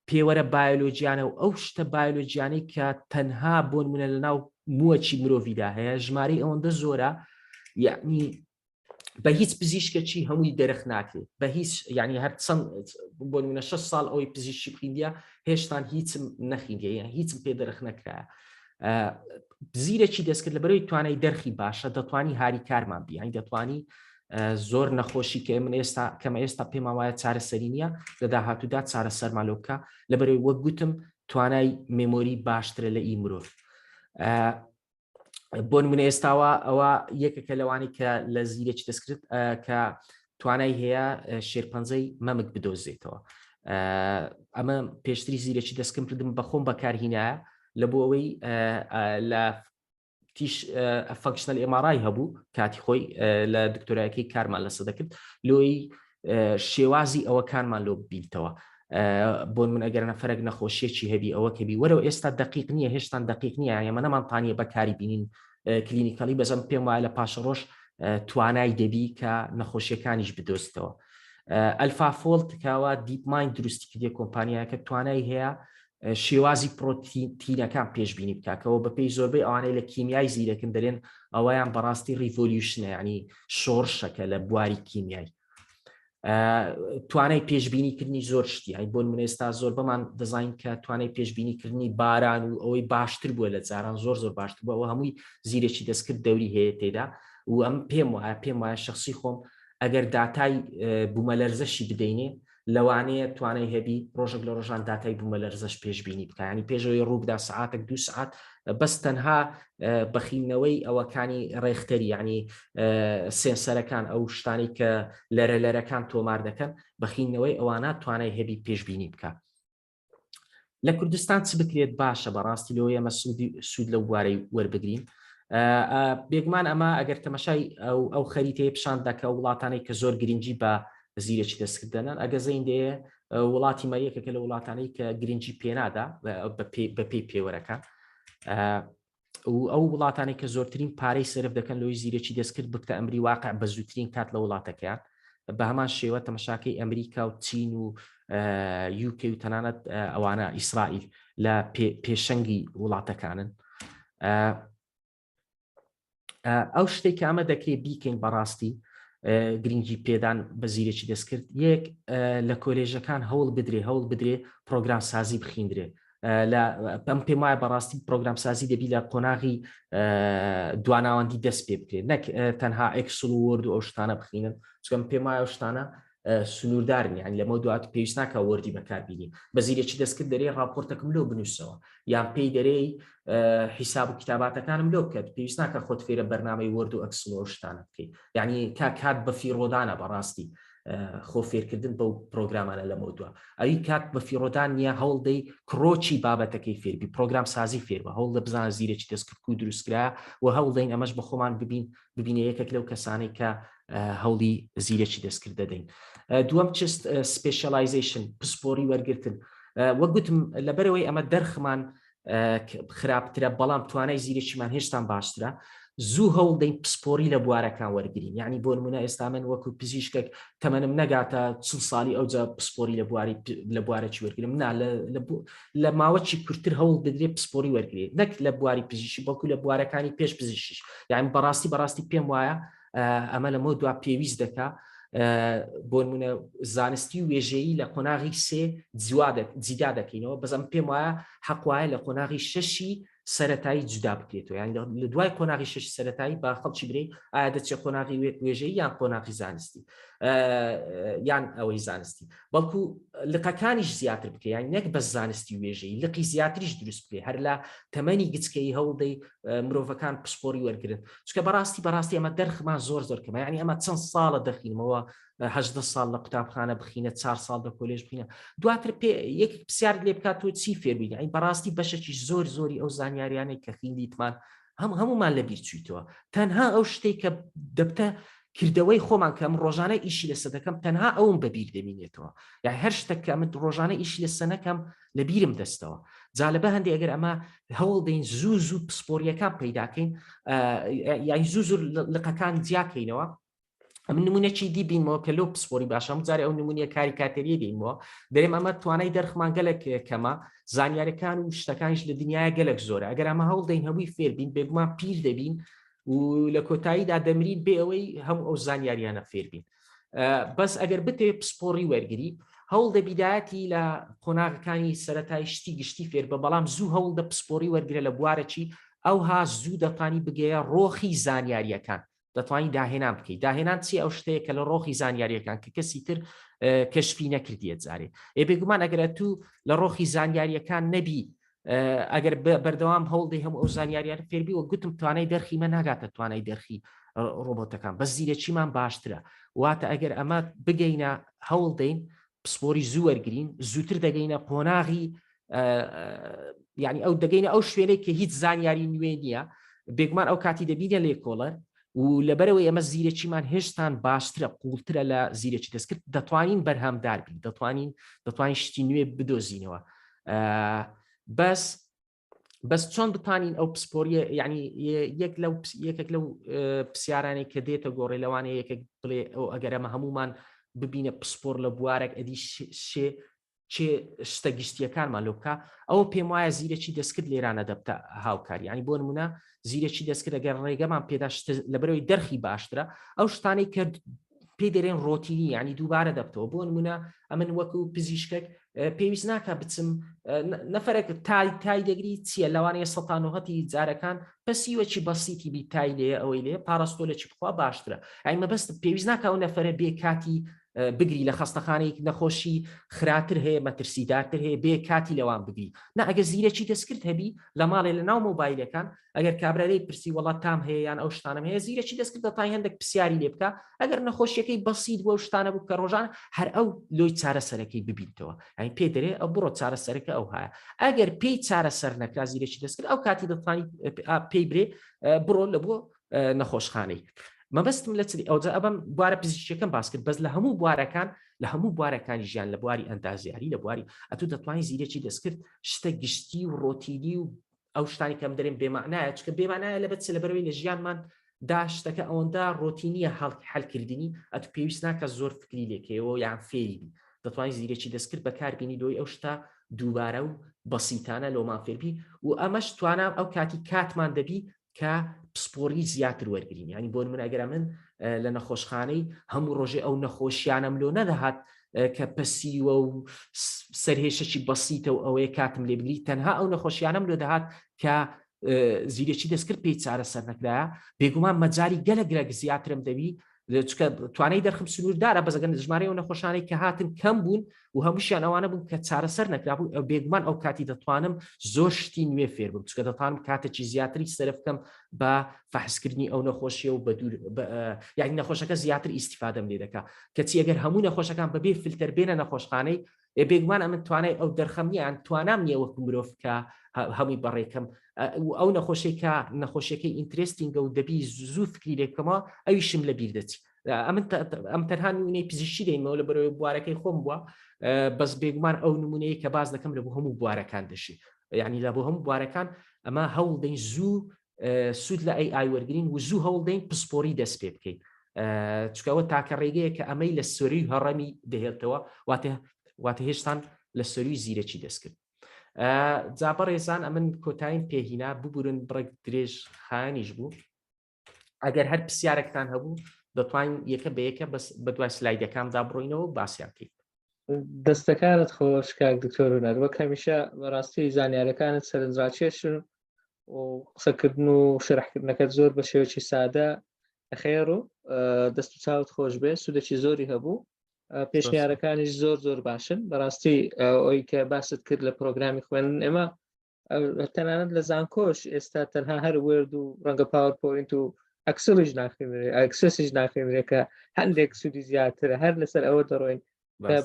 پێوەرە بایۆلۆجیانە و ئەو شتە بایۆلۆجیانەی کە تەنها بۆ نمونە لە ناو مووەکی مرۆڤیدا هەیە ژمارەی ئەوەندە زۆرە، یعنی بە هیچ پزیشکەکی هەمووی دەرخ ناکرێت بە هیچ، یعنی هەر چەند بۆ نمونە 6 ساڵ ئەوەی پزیشکی خوێندیە هێشتان هیچم نەخیندیە، یان هیچم پێ دەرخ نەکرایە. زیرەکی دەستکرد لەبەرەوەی توانای دەرخی باشە دەتوانی هاریکارمان بی، یعنی دەتوانی زۆر نەخۆشی کە من ئێستا کەمە ئێستا پێمان وایە چارەسەری نییە لە داهاتوودا چارەسەرمان لۆ بکە، لەبەرەوەی وەک گوتم توانای memory باشترە لە ئی مرۆڤ. بۆ نمونە ئێستاوە ئەوە یەکێکە لەوانەی کە لە زیرەکی دەستکرد کە توانای هەیە شێرپەنجەی مەمک بدۆزێتەوە. ئەمە پێشتری زیرەکی دەستکم کردم بەخۆم بەکارهینایە لە بۆ ئەوەی لە تیش functional MRI هەبوو کاتی خۆی لە دکتۆرایەکەی کارمان لەسە دەکرد لۆی شێوازی ئەوەکانمان لۆ ببینتەوە. بۆ من ئەگەر نەفرەک نەخۆشیەکی هەبی ئەوە کەبی وەرەوە ئێستا دقیق نییە، هێشتان دقیق نییە، ئێمە نەمانتانیە بەکاری بینین clinically، بەزەم پێم وایە لە پاشەڕۆژ توانای دەبی کە نەخۆشیەکانیش بدۆزیتەوە. AlphaFold کاوە DeepMind دروستی کردیە، کۆمپانیاکە توانای هەیە شێوازی پرۆتینەکان پێشبینی بکەوە. بەپێی زۆربەی ئەوانەی لە کیمیای زیرەکن دەرێن ئەوەیان بەڕاستی revolution ە، ینی شۆڕشەکە لە بواری کیمیای. توانای پێشبینیکردنی زۆر شتی هەی، بۆ نمونە ئێستا زۆر بەمان دەزانین کە توانای پێشبینیکردنی باران و ئەوەی باشتر بووە لە جاران، زۆر زۆر باشتر بووە، ئەوە هەمووی زیرەکی دەستکرد دەوری هەیە تێدا. و ئەم پێم وایە پێم وایە شخصی خۆم ئەگەر داتای بوومەلەرزەشی بدەینێ لەوانەیە توانای هەبی ڕۆژێک لە ڕۆژان داتای بوومەلەرزەش پێشبینی بکە، ینی پێشەوەی ڕووبدا سعاتێک دو سعات بەس تەنها بەخینەوەی ئەوەکانی ڕێختەری، ینی سێنسەرەکان ئەو شتانی کە لەرە لەرەکان تۆمار دەکەن، بەخینەوەی ئەوانە توانای هەبی پێشبینی بکە. لە کوردستان چ بکرێت باشە؟ بەڕاستی لۆ ئێمە سوود لەو بوارەی وەربگرین. بێگومان ئەمە ئەگەر تەمەشای ئەو خەریتەیە پیشان دەکە وڵاتانەی کە زۆر گرنگی بە زیرەکی دەستکردەنان، ئەگە زەین دێ وڵاتی مە یەکێکە لە وڵاتانەی کە گرنگی پێنادا بە پێی پێوەرەکان. و ئەو وڵاتانەی کە زۆرترین پارەی سرف دەکەن لۆی زیرەکی دەستکرد بکتە ئەمری واقع بە زووترین کات لە وڵاتەکەیان بە هەمان شێوە تەمەشاکەی ئەمریکا و چین و یوکەی و تەنانەت ئەوانە ئیسرائیل لە پێشەنگی وڵاتەکانن. ئەو شتێک کە ئەمە دەکرێت بیکەین بەڕاستی گرنگی پێدان بە زیرەکی دەستکرد یەک لە کۆلێژەکان هەوڵ بدرێ هەوڵ بدرێ پرۆگرام سازی بخیندرێ لە ئەم پێم وایە بەڕاستی پرۆگرام سازی دەبی لە قۆناغی دواناوەندی دەست پێ بکرێت نەک تەنها Excel و Word و ئەو شتانە بخینن چکەم پێم وایە ئەو شتانە سنووردارن یان لەمە دوات پێویست ناکە Word ی بەکاربیینی بە زیرەکی دەستکرد دەرێ راپۆرتەکەم لۆ بنووسەوە یان پێی دەرێی حیساب و کتاباتەکانم لۆ بکات پێویست ناکە خۆت فێرە بەرنامەی Word و Excel و شتانە بکەیت یعنی کا کات بە فیڕۆدانە بەڕاستی خۆ فێرکردن بەو پرۆگرامانە لەمە دووە ئەوی کات بە فیڕۆدان نییە هەوڵ دەی کرۆچی بابەتەکەی فێربی پرۆگرام سازی فێر بە هەوڵ لە بزانە زیرەکی دەستکرد و دروستکرا و هەوڵ دەین ئەمەش بە خۆمان ببین ببینە یەکێک لەو کەسانەی کە هەوڵی زیرەکی دەستکرد دەدەین. دووەم چست specialization پسپۆری وەرگتن وەک گوتم لەبەرەوەی ئەمە دەرخمان خراپترە بەڵام توانای زیرەکیمان هێشتان باشترە زوو هەوڵ دەین پسپۆری لە بوارەکان وەرگین یعنی بۆ نمونە ئێستا من وەکو پزیشکێک تەمەنم نەگاتە چ ساڵی ئەوجا پسپۆری لە بواری لە بوارەکی وەرگرم نا لە ماوەکی کورتتر هەوڵ بدرێ پسپۆری وەرگێ نەک لە بواری پزیشکی بەڵکو لە بوارەکانی پێش پزیشکیش یعنی بەڕاستی بەڕاستی پێم وایە ئەمە لەمە دوا پێویست دەکا بۆ نمونە زانستی و وێژەیی لە قۆناغی سێ جیدا دەکەینەوە بەزەم پێم وایە حەقوایە لە قۆناغی شەشی سەتایی جودا بکرێتەوە یان لە دوای قۆناغی شەش سەتایی با خەڵکی برێ ئایا دەچێت قۆناغی وێژەیی یان قۆناغی زانستی یان ئەوەی زانستی بەڵکو لقەکانیش زیاتر بکە یان نەک بە زانستی وێژەی لقی زیاتریش دروست بکەی هەر لە تەمەنی گچکەی هەوڵدەی مرۆڤەکان پسپۆری وەرگن چکە بەڕاستی بەڕاستی ئەمە دەرخمان زۆر زۆر کەمە یعنی ئەمە چەند ساڵە دەخینمەوە هەدە ساڵ لە قوتابخانە بخینە چار ساڵ لە کۆلێژ بخینە دواتر پێ یەک پرسیار لێ بکات تۆ چی فێربین ئەی بەڕاستی بەشێکی زۆر زۆری ئەو زانیاریانەی کە خیندیتمان هەم هەمومان لە بیر چویتەوە تەنها ئەو شتێک کە دەبتە کردەوەی خۆمان کە ئەم ڕۆژانە ئیشی لەسە دەکەم تەنها ئەوم بەبیر دەمینێتەوە یای هەر شتێک کە من ڕۆژانە ئیشی لەسە نەکەم لە بیرم دەستەوە جا لە بە هەندێک ئەگەر ئەمە هەوڵ دەین زوو زوو پسپۆریەکان پەیداکەین یای زوو زوو لقەکان جیاکەینەوە ئەمن نمونەکی دی بینمەوە کە لۆ پسپۆری باشە ئەم جارێ ئەو نمونە کاریکاتێریە دێنمەوە دەرێم ئەمە توانای دەرخمان گەلک کەمە زانیارەکان و شتەکانیش لە دنیاە گەلک زۆرە ئەگەر ئەمە هەوڵ دەین هەمووی فێربین بێگومان پیر دەبین و لە کۆتاییدا دەمرین بێ ئەوەی هەموو ئەو زانیاریانە فێربین بەس ئەگەر بتێ پسپۆڕی وەرگری هەوڵ دە بیدایەتی لە قۆناغەکانی سەتای شتی گشتی فێر بە بەڵام زوو هەوڵ دە پسپۆری وەرگرە لە بوارەکی ئەوها زوو دەتانی بگەیە ڕۆخی زانیاریەکان دەتوانی داهێنان بکەیت داهێنان چی ئەو شتەیە کە لە ڕۆخی زانیاریەکان کە کەسی تر کەشفی نەکردیە جارێ ئێ بێگومان ئەگەر تو لە ڕۆخی زانیاریەکان نەبی ئەگەر بەردەوام هەوڵدەی هەموو ئەو زانیاریان فێربی و گوتم توانای دەرخی مە ناگاتە توانای دەرخی ڕۆبۆتەکان بەس زیرەکیمان باشترە واتە ئەگەر ئەمە بگەینە هەوڵ دەین پسپۆری زوو وەرگین زووتر دەگەینە قۆناغی یعنی ئەو دەگەینە ئەو شوێنێک کە هیچ زانیاری نوێ نییە بێگومان ئەو کاتی دەبینە لێکۆڵەر و لەبەرەوەی ئەمە زیرەکیمان هێشتان باشترە قوڵترە لە زیرەکی دەستکرد دەتوانین بەرهەمدار بین دەتوانین دەتوانین شتی نوێ بدۆزینەوە بەس بەس چۆن بتانین ئەو پسپۆریە یعنی یەک لەو یەکێک لەو پرسیارانەی کە دێتە گۆڕێ لەوانەیە یەکێک بڵێ ئەو ئەگەر ئەمە هەمومان ببینە پسپۆر لە بوارێک ئەدی شێ چێ شتە گشتیەکانمان لۆ بکە ئەوە پێم وایە زیرەکی دەستکرد لێرانە دەبتە هاوکاری ینی بۆ نمونە زیرەکی دەستکرد ئەگەر ڕێگەمان پێدا لەبەرەوەی دەرخی باشترە ئەو شتانەی کە پێی دەرێن ڕۆتینی ینی دووبارە دەبتەوە بۆ نمونە ئەمن وەکو پزیشکێک پێویست ناکە بچم نەفرێک تای تای دەگری چییە لەوانەیە سەتانەهەتی جارەکان پەسیوەکی بەسیتی بی تای لێ ئەوەی لێ پاراستۆ لە چی بخوا باشترە ئەی مەبەست پێویست ناکە ئەو نەفرە بێ کاتی بگری لە خەستەخانەیەک نەخۆشی خراپتر هەیە مەترسیدارتر هەیە بێ کاتی لەوان بگری نا ئەگە زیرەکی دەستکرد هەبی لە ماڵێ لە ناو مۆبایلەکان ئەگەر کابرا لێی پرسی وەڵا تام هەیە یان ئەو شتانەم هەیە زیرەکی دەستکرد دەتای هەندێک پرسیاری لێ بکە ئەگەر نەخۆشیەکەی بەسیت بۆ شتانە بوو کە ڕۆژان هەر ئەو لۆی چارەسەرەکەی ببینتەوە ئەین پێ دەرێ ئەو بڕۆ چارەسەرەکە ئەو هەیە ئەگەر پێی چارەسەر نەکرا زیرەکی دەستکرد ئەو کاتی دەتوانی پێی برێ بڕۆ لە بۆ نەخۆشخانەی مەبەستم لە چلی ئەوجا ئەبم بوارە پزیشکەکەم باس کرد بەس لە هەموو بوارەکان لە هەموو بوارەکانی ژیان لە بواری ئەندازیاری لە بواری ئەتو دەتوانانی زیرەکی دەستکرد شتە گشتی و ڕۆتینی و ئەو شتانی کەم دەرێن بێمانایە چکە بێمانایە لە بەچ لە بەرەوەی لە ژیانمان دا شتەکە ئەوەندە ڕۆتینیە حلکردنی ئەتو پێویست ناکە زۆر فکری لێکەوە یان فێری بی دەتوانانی زیرەکی دەستکرد بەکاربیینی لۆی ئەو شتە دووبارە و بەسیتانە لۆمان فێربی و ئەمەش توانا ئەو کاتی کاتمان دەبی کە پسپۆری زیاتر وەرگین ینی بۆ من ئەگەر من لە نەخۆشخانەی هەموو ڕۆژێ ئەو نەخۆشیانم لۆ نەدەهات کە پەسیوە و سەرهێشەکی بەسیتە و ئەوەیە کاتم لێبگری تەنها ئەو نەخۆشیانم لۆ دەهات کە زیرەکی دەستکرد پێی چارەسەر نەکرایە بێگومان مەجای گەلە گرەک زیاترم دەوی چکە توانای دەرخم سنووردارە بەزەگەن ژمارەی و نەخۆشانەی کە هاتن کەم بوون و هەمووشیان ئەوانە بوون کە چارەسەر نەکرابوو ئەو بێگومان ئەو کاتی دەتوانم زۆر شتی نوێ فێر بم چکە دەتوانم کاتێکی زیاتری سەرف بکەم بە فەحسکردنی ئەو نەخۆشیە و بە دوور یعنی نەخۆشەکە زیاتر ئیسیفادەم لێ دەکا کەچی ئەگەر هەموو نەخۆشەکان بەبێ فلتەر بێنە نەخۆشخانەی ئێ بێگومان ئەمن توانای ئەو دەرخەم نییە یان توانام نییە وەکو مرۆڤ کە هەمووی بەڕێکەم ئەو نەخۆشی کە نەخۆشیەکەی interesting ە و دەبی زوو فکری لێ بکەمەوە ئەویشم لە بیر دەچی ئەمن ئەم تەنها نمونەی پزیشکی دەینەوە لە بەرەوەی بوارەکەی خۆم بووە بەس بێگومان ئەو نمونەیە کە باز دەکەم لە بۆ هەموو بوارەکان دەشی یعنی لە بۆ هەموو بوارەکان ئەمە هەوڵ دەین زوو سوود لە AI وەرگین و زوو هەوڵدەین پسپۆری دەست پێ بکەین چکەوە تاکە ڕێگەیە کە ئەمەی لە سەروی هەڕەمی دەهێڵتەوە واتە واتە هێشتان لە سەروی زیرەکی دەستکرد جا بەڕێزان ئەمن کۆتاییم پێهینا ببورن بڕێک درێژ خانیش بوو ئەگەر هەر پرسیارێکتان هەبوو دەتوانین یەکە بە یەکە بەس بە دوای سلایدەکاندا بڕۆینەوە باسییان بکەین دەستەکانت خۆش کاک دکتۆر هونەر وەک هەمیشە بەڕاستی زانیارەکانت سەرنجڕاکێشن و قسەکردن و شەرحکردنەکەت زۆر بە شێوەکی سادە خێر و دەست و چاوت خۆش بێ سوودێکی زۆری هەبوو پێشنیارەکانیش زۆر زۆر باشن بەڕاستی ئەوەی کە باست کرد لە پرۆگرامی خوێندن ئێمە تەنانەت لە زانکۆش ئێستا تەنها هەر Word و ڕەنگە PowerPoint و Excel یش ناخوێنرێ Access یش ناخوێنرێ کە هەندێک سوودی زیاترە هەر لەسەر ئەوە دەڕۆین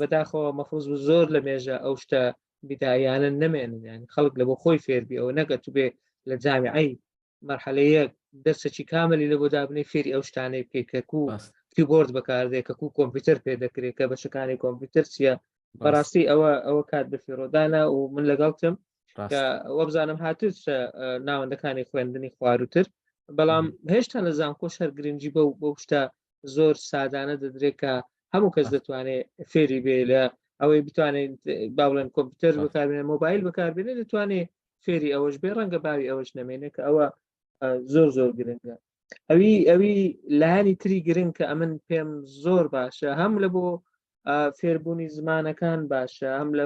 بەداخەوە مەفروز بوو زۆر لە مێژە ئەو شتە بیدایانە نەمێنن یان خەڵک لە بۆ خۆی فێربی ئەوە نەگە تو بێ لە جامیعی مەرحەلەیەک دەرسێکی کاملی لە بۆ دابنەی فێری ئەو شتانەی بکەیت کە کو کیبۆرد بەکاردێ کە کو کۆمپیوتەر پێ دەکرێت کە بەشەکانی کۆمپیوتەر چییە بەڕاستی ئەوە ئەوە کات بەفیڕۆدانە و من لەگەڵتم کە وەبزانم هاتوچ ناوەندەکانی خوێندنی خواروتر بەڵام هێشتا لە زانکۆش هەر گرنگی بەو بەو شتە زۆر سادانە دەدرێت کە هەموو کەس دەتوانێت فێری بێ لە ئەوەی بتوانێت با بڵێن کۆمپیوتەر بەکاربێنێ مۆبایل بەکاربێنێ دەتوانێت فێری ئەوەش بێ ڕەنگە باوی ئەوەش نەمێنێ کە ئەوە زۆر زۆر گرنگە ئەوی ئەوی لایەنی تری گرنگ کە ئەمن پێم زۆر باشە هەم لە بۆ فێربوونی زمانەکان باشە هەم لە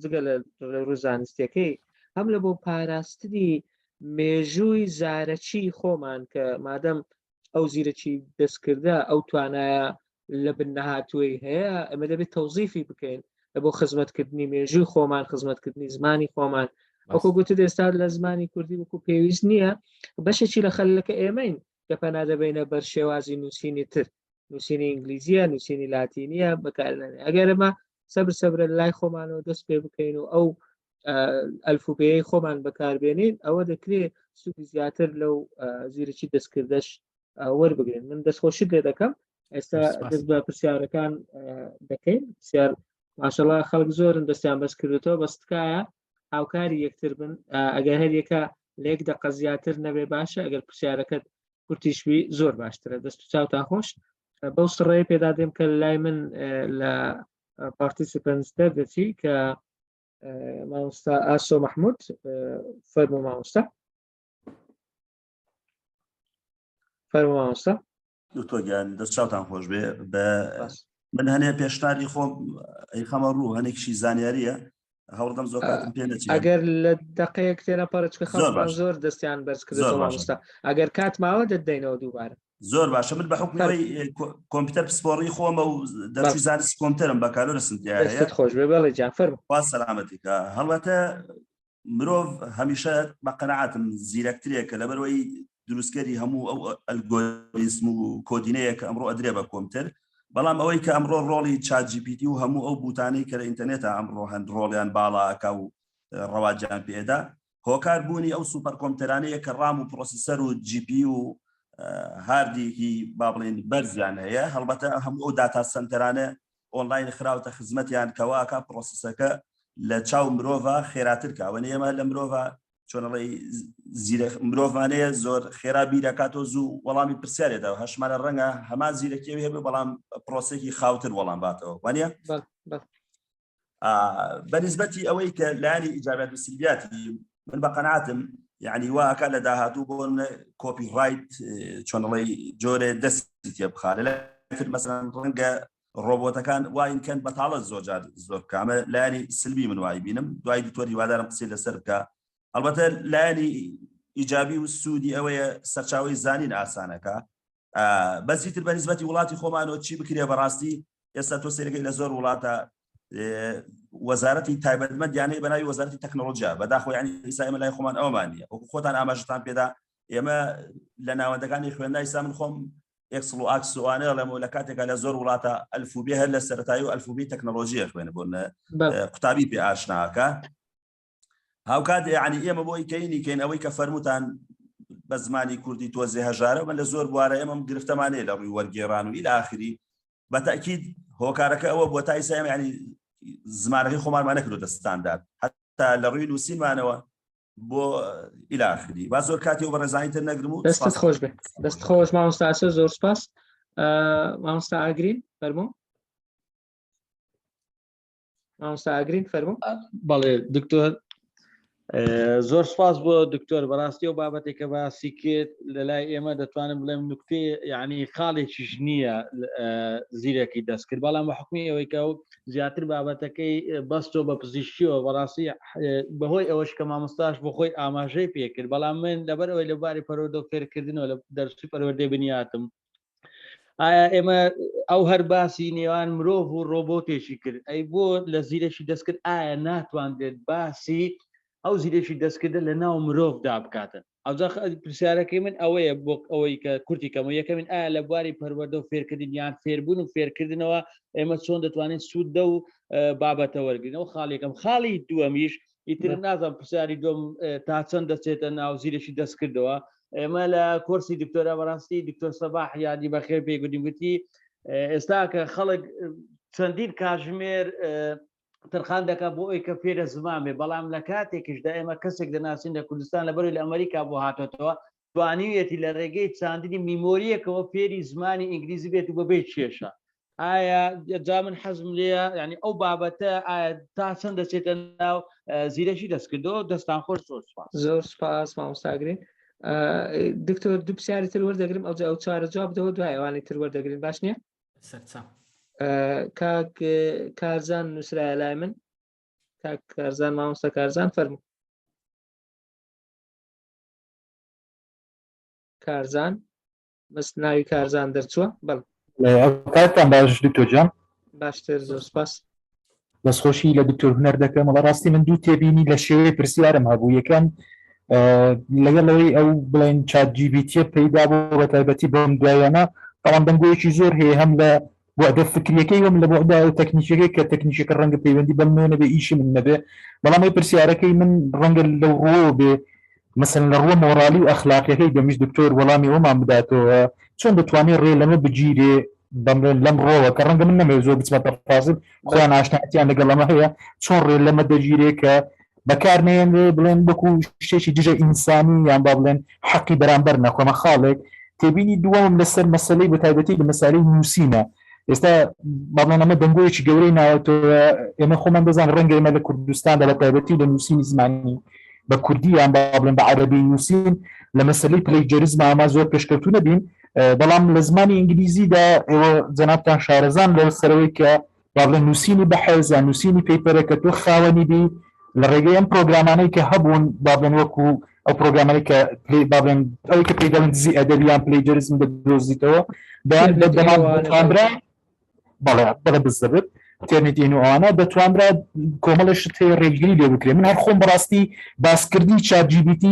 جگە لە ڕوو زانستیەکەی هەم لە بۆ پاراستنی مێژووی زارەکی خۆمان کە مادەم ئەو زیرەکی دەستکردە ئەو توانایە لە بن نەهاتووی هەیە ئەمە دەبێت تەوزیفی بکەین لە بۆ خزمەتکردنی مێژووی خۆمان خزمەتکردنی زمانی خۆمان وەکو گوتت ئێستا لە زمانی کوردی وەکو پێویست نییە بەشێکی لە خەلەکە ئێمەین کە پەنا دەبینە بەر شێوازی نووسینی تر نووسینی ئینگلیزیە نووسینی لاتینیە بەکارنێ ئەگەر ئەمە سەبر سەبرە لای خۆمانەوە دەست پێ بکەین و ئەو ئەلفوبێی خۆمان بەکاربێنین ئەوە دەکرێت سوودی زیاتر لەو زیرەکی دەستکردەش وەربگرن من دەستخۆشیت لێ دەکەم ئێستا دەست بە پرسیارەکان دەکەین پرسیار ماشەڵا خەڵک زۆرن دەستیان بەس کردێتەوە بەس تکایە هاوکاری یەکتر بن ئەگەر هەر یەکە لە یەک دەقە زیاتر نەبێ باشە ئەگەر پرسیارەکەت کورتیشوی زۆر باشترە دەست و چاوتان خۆش بەو سڕەیە پێدا دێم کە لای من لە participants دەردەچی کە مامۆستا ئاسۆ مححمود فەرمو مامۆستا فەرمو مامۆستا دکتۆر گیان دەست چاوتان خۆش بێ بە من هەنێ پێشناری خۆم ئەیخەمە ڕوو هەنێکشی زانیاریە هەوڵدەم زۆر کاتم پێ نەچێت ئەگەر لە دقەیەک تێنەپەڕێت کە خەڵک زۆر دەستیان بەرز کردەوە مامۆستا ئەگەر کات ماوە دەدەینەوە دووبارە زۆر باشە من بە حکومی کۆمپیوتەر پسپۆڕی خۆمە و دەرچووی زانستی کۆمپیوتەرم بەکالۆرسم تیایە خۆش بێ بەڵێ جان فەرموو خوا سەلامەتی کە هەڵبەتە مرۆڤ هەمیشە بە قەنەعاتم زیرەکترێکە لەبەرەوەی دروستکەری هەموو ئەو ئەلگۆریسم و کۆدینەیە کە ئەمڕۆ ئەدرێ بە کۆمپیوتەر بەڵام ئەوەی کە ئەمڕۆ ڕۆڵی ChatGPT و هەموو ئەو بوتانەی کە لە ئینتەرنێتە ئەمڕۆ هەن ڕۆڵیان باڵاکە و ڕەواجیان پێدا هۆکار بوونی ئەو سوپەر کۆمپیوتەرانەیە کە RAM و processor و GPU و هاردێکی با بڵێن بەرزیان هەیە هەڵبەتە هەموو ئەو data center انە ئۆنلاین خراوتە خزمەتیان کەواکە process ەکە لە چاو مرۆڤ خێراتر کاوە ئێمە لە مرۆڤ. چۆنەڵی زیرە مرۆڤانەیە زۆر خێرا بیرەکاتەوە زوو وەڵامی پرسیارێدا و هەشمانە ڕەنگە هەمان زیرەکیەوە هەبێ بەڵام پرۆسێکی خاوتر وەڵام باتەوە وانە بەنسبەتی ئەوەی کە لایەنی ئیجابات و سلبیاتی من بە قەناتم یعنی واکە لە داهاتوو بۆ copyright چۆنڵی جۆرێ دەستی تێ بخا لە تر مەسەن ڕەنگە ڕۆبۆتەکان واین کەن بەتاڵە زۆر جار زۆر بکامە لایەنی سلبی من وای بینم دوای دکتۆر هیوادارم قسەی لەسەر بکە ئەلبەتە لایەنی ئیجابی و سوودی ئەوەیە سەرچاوی زانین ئاسانەکە بەزیتر بە نسبەتی وڵاتی خۆمانەوە چی بکرێ بەڕاستی ئێستا تۆ سێرەکەی لە زۆر وڵاتە وەزارەتی تایبەتمەندیانەی بەناوی وەزارەتی تەکنۆلۆژیا بەداخۆ ینی ئیسا ئێمە لای خۆمان ئەومان نیە وەکو خۆتان ئاماژەتان پێدا ئێمە لە ناوەندەکانی خوێندای سا من خۆم Excel و Access و ئەوانە ئەڵێم و لە کاتێکا لە زۆر وڵاتە ئەلفوبێ هەر لە سەرەتایی و ئەلفوبی تەکنەلۆژیە خوێنە بۆ قوتابی پێ ئاشناکە هاوکات یعنی ئێمە بۆی کەینی کەین ئەوەی کە فەرموتان بە زمانی کوردی تۆزێ هەژارە من لە زۆر بوارە ئێمەم گرفتەمانەیە لە ڕووی وەرگێڕان و ئیلاخری بە تاکید هۆکارەکە ئەوە بۆ تا ئیسا ئێمە ینی زمانەکەی خۆمانمان نەکردۆتە ستاندارد حتا لە ڕووی نووسینمانەوە بۆ ئیلاخری با زۆر کاتی و بەڕێزانی تر نەگرم و دەستت خۆش بێ دەست خۆش مامۆستا ئاسۆ زۆر سپاس مامۆستا ئاگرین فەرموو مامۆستا ئاگرین فەرموو بەڵێ دکتۆر زۆر سپاس بۆ دکتۆر بەڕاستی و بابەتێک کە باسی کرد لە لای ئێمە دەتوانم بڵێم نکتێ یعنی خاڵێکیش نییە زیرەکی دەستکرد بەڵام بە حکمی ئەوەی کە زیاتر بابەتەکەی بەستۆ بە پزیشکیەوە بەڕاستی بەهۆی ئەوەش کە مامۆستاش بۆ خۆی ئاماژەی پێکرد بەڵام من لەبەر ئەوەی لە باری پەروەردە و فێرکردنەوە لە دەرسی پەروەردەی بنیاتم ئایا ئێمە ئەو هەر باسی نێوان مرۆڤ و ڕۆبۆتێکی کرد ئەی بۆ لە زیرەکی دەستکرد ئایا ناتوانرێت باسی ئەو زیرەکی دەستکردە لە ناو مرۆڤدا بکاتن ئەوجا پرسیارەکەی من ئەوەیە بۆ ئەوەی کە کورتی کەم و یەکەمین ئایا لە بواری پەروەردە و فێرکردن یان فێربوون و فێرکردنەوە ئێمە چۆن دەتوانین سوود لەو بابەتە وەرگرینەوە خاڵیەکەم خاڵی دووەمیش ئیتر نازانم پرسیاری دووەم تا چەند دەچێتە ناو زیرەکی دەستکردەوە ئێمە لە کۆرسی دکتۆرا بەڕاستی دکتۆر سەباح یادی بەخێر پێی گوتیم گوتی ئێستا کە خەڵک چەندین کاژمێر تەرخان دەکات بۆ ئەوی کە فێرە زمان بێ بەڵام لە کاتێکیشدا ئێمە کەسێک دەناسین لە کوردستان لەبەرەوەی لە ئەمریکا بۆ هاتۆتەوە توانیویەتی لە ڕێگەی چاندنی میمۆریەکەوە فێری زمانی ئینگلیزی بێت و بەبێ کێشە ئایا جا من حەزم لێیە ینی ئەو بابەتە ئایا تا چەند دەچێتە ناو زیرەکی دەستکردەوە دەستان خۆش زۆر سپاس زۆر سپاس مامۆستاگرین دکتۆر دوو پرسیاری تر وەردەگرم ئەوجا ئەو چوارە جواب دەوە دوای ئەوانی تر وەردەگرین باش نییە سەرچاو کاک کارزان نووسرایە لای من کاک کارزان مامۆستا کارزان فەرموو کارزان بەس ناوی کارزان دەرچووە بەڵ کاتتان باش دکتۆر جان باشتر زۆر سپاس دەستخۆشی لە دکتۆر هونەر دەکەم وەڵا ڕاستی من دوو تێبینی لە شێوەی پرسیارم هەبوو یەکەم لەگەڵ ئەوەی ئەو بڵێن ChatGPT یە پەیدا بۆ بە تایبەتی بەم دوایانە بەڵام دەنگۆیەکی زۆر هەیە هەم لە بوعدە فکریەکەی وم لە بوعدە ئەو تەکنیکەکەی کە تەکنیکەکە ڕەنگە پەیوەندی بەم نوێ نەبێ ئیشی من نەبێ بەڵام ئەی پرسیارەکەی من ڕەنگە لەو ڕووەوە بێ مەسەلەن لە ڕووە مۆرالی و ئەخلاقیەکەی دەمویست دکتۆر وەڵامی ئەوەمان بداتەوە چۆن دەتوانێت ڕێ لەمە بگیرێ بەمڵێن لەم ڕۆوە کە ڕەنگە من نەمەوێت زۆر بچمە تەفاسیل خۆیان ئاشنایەتیان لەگەڵ ئەمە هەیە چۆن ڕێ لەمە دەگیرێ کە بەکار نەیەنرێ بڵێن وەکو شتێکی دژە ئینسانی یان با بڵێن حەقی بەرامبەر نەخۆمە خاڵێک تێبینی دووەمم لەسەر مەسەلەی بە تایبەتی لە مەسالەی نووسینە ئێستا بەڵێن ئەمە دەنگۆیەکی گەورەی ناوەتەوە ئێمە خۆمان دەزان ڕەنگە ئێمە لە کوردستاندا بە تایبەتی لە نووسینی زمانی بە کوردی یان با بڵێن بە عەرەبی نووسین لە مەسەلەی plagiarism ئاما زۆر پێشکەوتوو نەبین بەڵام لە زمانی ئینگلیزیدا ئێوە جەنابتان شارەزان لە سەرەوەی کە با بڵێن نووسینی بەحس یان نووسینی paper ە کە تۆ خاوەنی بی لە ڕێگەی ئەم پرۆگرامانەی کە هەبوون با بڵێن وەکو ئەو پرۆگرامانەی کە با بڵێن ئەوەی کە پێی دەڵێن دزی ئەدەبی یان plagiarism دەدۆزیتەوە دەیان دەتوانرا بەڵێ بەڵێ بزەبت Turnitin و ئەوانە دەتوانرا کۆمەڵی شت هەیە ڕێگری لێ بکرێ من هەر خۆم بەڕاستی باسکردنی ChatGPT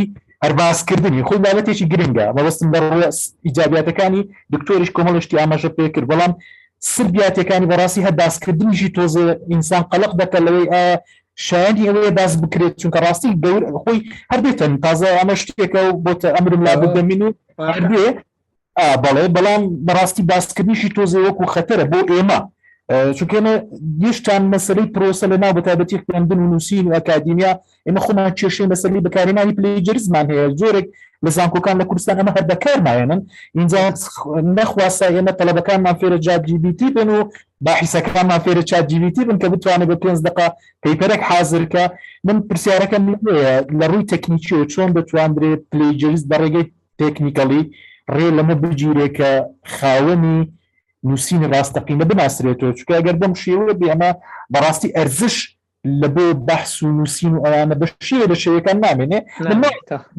هەر باسکردنی خۆی بابەتێکی گرنگە مەبەستم لە ڕووە ئیجابیاتەکانی دکتۆریش کۆمەڵی شتی ئاماژە پێ کرد بەڵام سلبیاتەکانی بەڕاستی هەر باسکردنیشی تۆزێ ئینسان قەلق دەکە لەوەی ئایا شایەنی ئەوەیە باس بکرێت چونکە ڕاستی گەور خۆی هەر بێتن تازە ئەمە شتێکە و بۆتە ئەمرم لا بودەمین و هەر بێ بەڵێ بەڵام بەڕاستی باسکردنیشی تۆزێ وەکو خەتەرە بۆ ئێمە. چونکە ئێمە هێشتان مەسەلەی پرۆسە لە ناو بەتایبەتی خوێندن و نووسین و ئەکادیمیا ئێمە خۆمان کێشەی مەسەلەی بەکارهێنانی plagiarism مان هەیە زۆرێک لە زانکۆکان لە کوردستان ئەمە هەر بەکار نایەنن اینجا نەخواستا ئێمە تەلەبەکانمان فێرە ChatGPT بن و باحیسەکانمان فێرە ChatGPT بن کە بتوانێت بە پێنج دقە paper ێک حازرکە من پرسیارەکەم لێیە لە ڕووی تەکنیکیەوە چۆن دەتواندرێت plagiarist بە ڕێگەی technically ڕێ لەمە بگیرێ کە خاوەنی نووسینی ڕاستەقینە بناسرێتەوە چونکە ئەگەر بەم شێوەیە بێ ئەمە بەڕاستی ئەرزش لە بۆ بەحس و نووسین و ئەوانە بە شێوە لە شێوەکان نامێنێ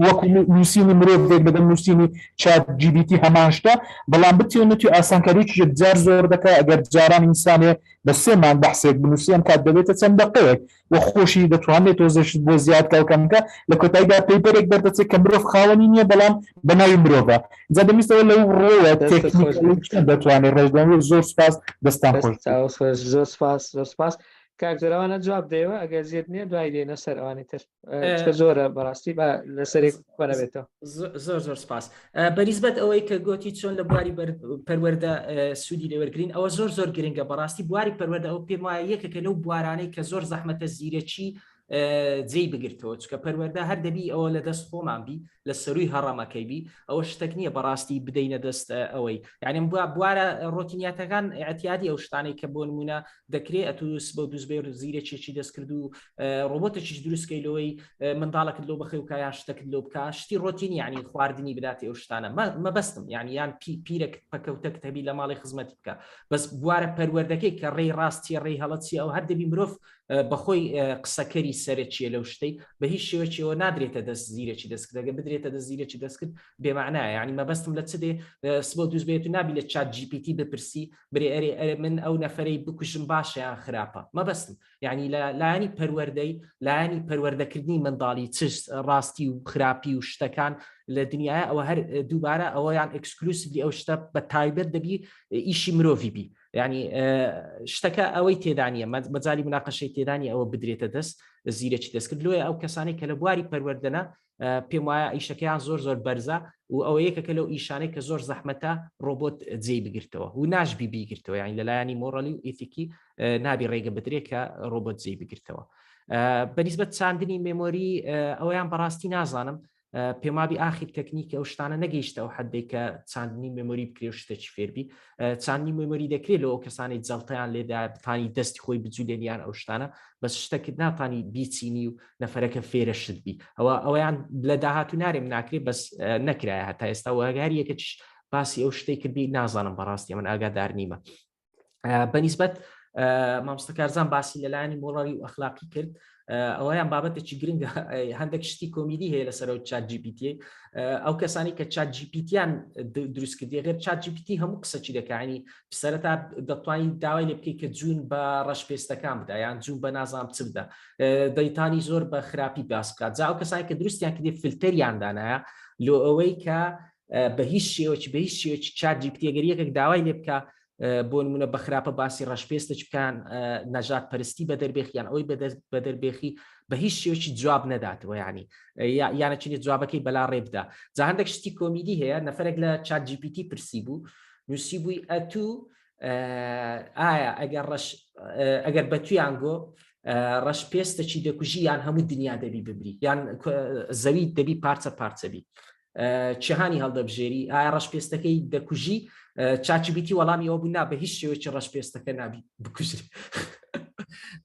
وەکو نووسینی مرۆڤێک لەگەڵ نووسینی ChatGPT هەمان شتە بەڵام بتوێنێت و ئاسانکاریی یەکجار زۆر دەکا ئەگەر جاران ئینسانێ بە سێ مانگ بەحسێک بنووسی ئەم کات دەبێتە چەند دەقەیەک و خۆشی دەتوانێت تۆزێ شت بۆ زیاد کا و کەم بکا لە کۆتاییدا paper ێک دەردەچێت کە مرۆڤ خاوەنی نییە بەڵام بە ناوی مرۆڤە جا دەمویستەوە لەو ڕووەوە دەستت خۆش technically بێت. چۆن دەتوانێت ڕێژدانەوە زۆر سپاس دەستان خۆش دەست خۆش زۆر سپاس زۆر سپاس کاک زۆرەوانە جواب دەیەوە ئەگەر زیێت نییە دوای دێنە سەر ئەوانی تر چکە زۆرە بەڕاستی با لەسەرێک کۆنەبێتەوە زۆر زۆر سپاس بەنیسبەت ئەوەی کە گوتی چۆن لە بواری پەروەردە سوودی لێوەرگین ئەوە زۆر زۆر گرنگە بەڕاستی بواری پەروەردە ئەو پێم وایە یەکێکە لەو بوارانەی کە زۆر زەحمەتە زیرەکی جێی بگرتەوە چکە پەروەردە هەر دەبی ئەوە لە دەست خۆمان بی لە سەروی هەڕەمەکەی بی ئەوە شتێک نییە بەڕاستی بدەینە دەست ئەوەی یعنی بوارە ڕۆتینیاتەکان اعتیادی ئەو شتانەی کە بۆ نمونە دەکرێ ئەتو سبە دوزبێ زیرەکێکی دەستکرد و ڕۆبۆتێکیش دروستکەی لەوەی منداڵەکەت لۆ بەخێو کا یان شتەکت لۆ بکە شتی ڕۆتین یعنی خواردنی بداتێ ئەو شتانە مەبەستم یعنی یان پیرێک پەکەوتەک تەبی لە ماڵی خزمەتی بکە بەس بوارە پەروەردەکەی کە ڕێی ڕاستیە ڕێی هەڵە چیە ئەو هەر دەبی مرۆڤ بەخۆی قسەکەری سەرەکیە لەو شتەی بە هیچ شێوەکیەوە نادرێتە دەست زیرەکی دەستکرد ئەگەر بدرێتە دەست زیرەکی دەستکرد بێمانایە یعنی مەبەستم لە چ دێ سبە دووز بێت و نابی لە ChatGPT بپرسی برێ ئەرێ ئەرێ من ئەو نەفرەی بکوژم باشە یان خراپە مەبەستم یعنی لە لایەنی پەروەردەی لایەنی پەروەردەکردنی منداڵی چ ڕاستی و خراپی و شتەکان لە دنیاە ئەوە هەر دووبارە ئەوەیان exclusively ئەو شتە بە تایبەت دەبی ئیشی مرۆڤی بی یعنی شتەکە ئەوەی تێدانە مەجای مناقەشەی تێدانی ئەوە بدرێتە دەست زیرەکی دەستکرد لۆیە ئەو کەسانی کە لە بواری پەروەردەنە پێم وایە ئیشەکەیان زۆر زۆر بەرزە و ئەوە یەکێکە لەو ئیشانەی کە زۆر زەحمەتە ڕۆبۆت جێی بگرتەوە و ناشبی بیگرتەوە یانی لەلایەنی moral ی و ئیتیکی نابی ڕێگە بدرێت کە ڕۆبۆت جێی بگرتەوە بەنیسبەت چاندنی memory ئەویان بەڕاستی نازانم پێمابی ئاخیر تەکنیکی ئەو شتانە نەگەیشتە ئەو حدێک کە چاندنی memory بکرێ و شتێکی فێربی چاندنی memory دەکرێت لەو کەسانی جەڵتەیان لێدا بتانی دەستی خۆی بجولێنیان ئەو شتانە بەس شتەکت ناتانی بیچینی و نەفەرەکە فێرە شت بی ئەوە ئەویان لە داهاتوو نارێم ناکرێ بەس نەکرایە هەتا ئێستا وەگەر یەکەچ باسی ئەو شتەی کردبی نازانم بەڕاستی من ئاگادار نیمە بەنیسبەت مامۆستا کارزان باسی لەلایەنی مۆڕالی و ئەخلاقی کرد ئەوەیان بابەتێکی گرنگە هەندێک شتی کۆمیدی هەیە لەسەر ئەو ChatGPT ئەو کەسانی کە ChatGPT یان دروست کردی غێر ChatGPT هەموو قسەکی دەکانی سەرەتا دەتوانین داوای لێ بکەیت کە جوون بە ڕەشپێستەکان بدا یان جوون بە نازام چ بدە دەیتانی زۆر بە خراپی باس بکات جا ئەو کەسانی کە دروستیان کردی فلتەریان دانایە لۆ ئەوەی کە بە هیچ شێوەکی بە هیچ شێوەکی ChatGPT گەر یەکێک داوای لێ بکە بۆ نمونە بە خراپە باسی ڕەشپێستە بکان نەژاد پەرستی بە دەربێخیان ئەوەی بە دەربێخی بە هیچ شێوەکی جواب نەداتەوە ینی یانەچینی جوابەکەی بەلا ڕێ بدا جا هەندێک شتی کۆمیدی هەیە نەفرێک لە ChatGPT پرسی بوو نووسی بووی ئەتوو ئایا ئەگەر ڕەش ئەگەر بە تویان گۆ ڕەش پێستەکی دەکوژی یان هەموو دنیا دەبی ببری یان زەوی دەبی پارچە پارچەبی چهانی هەڵدەبژێری ئایا ڕەش پێستەکەی دەکوژی ChatGPT وەڵامی ئەوە بوو نا بە هیچ شێوەیەکی ڕەش پێستەکە نابی بکوژری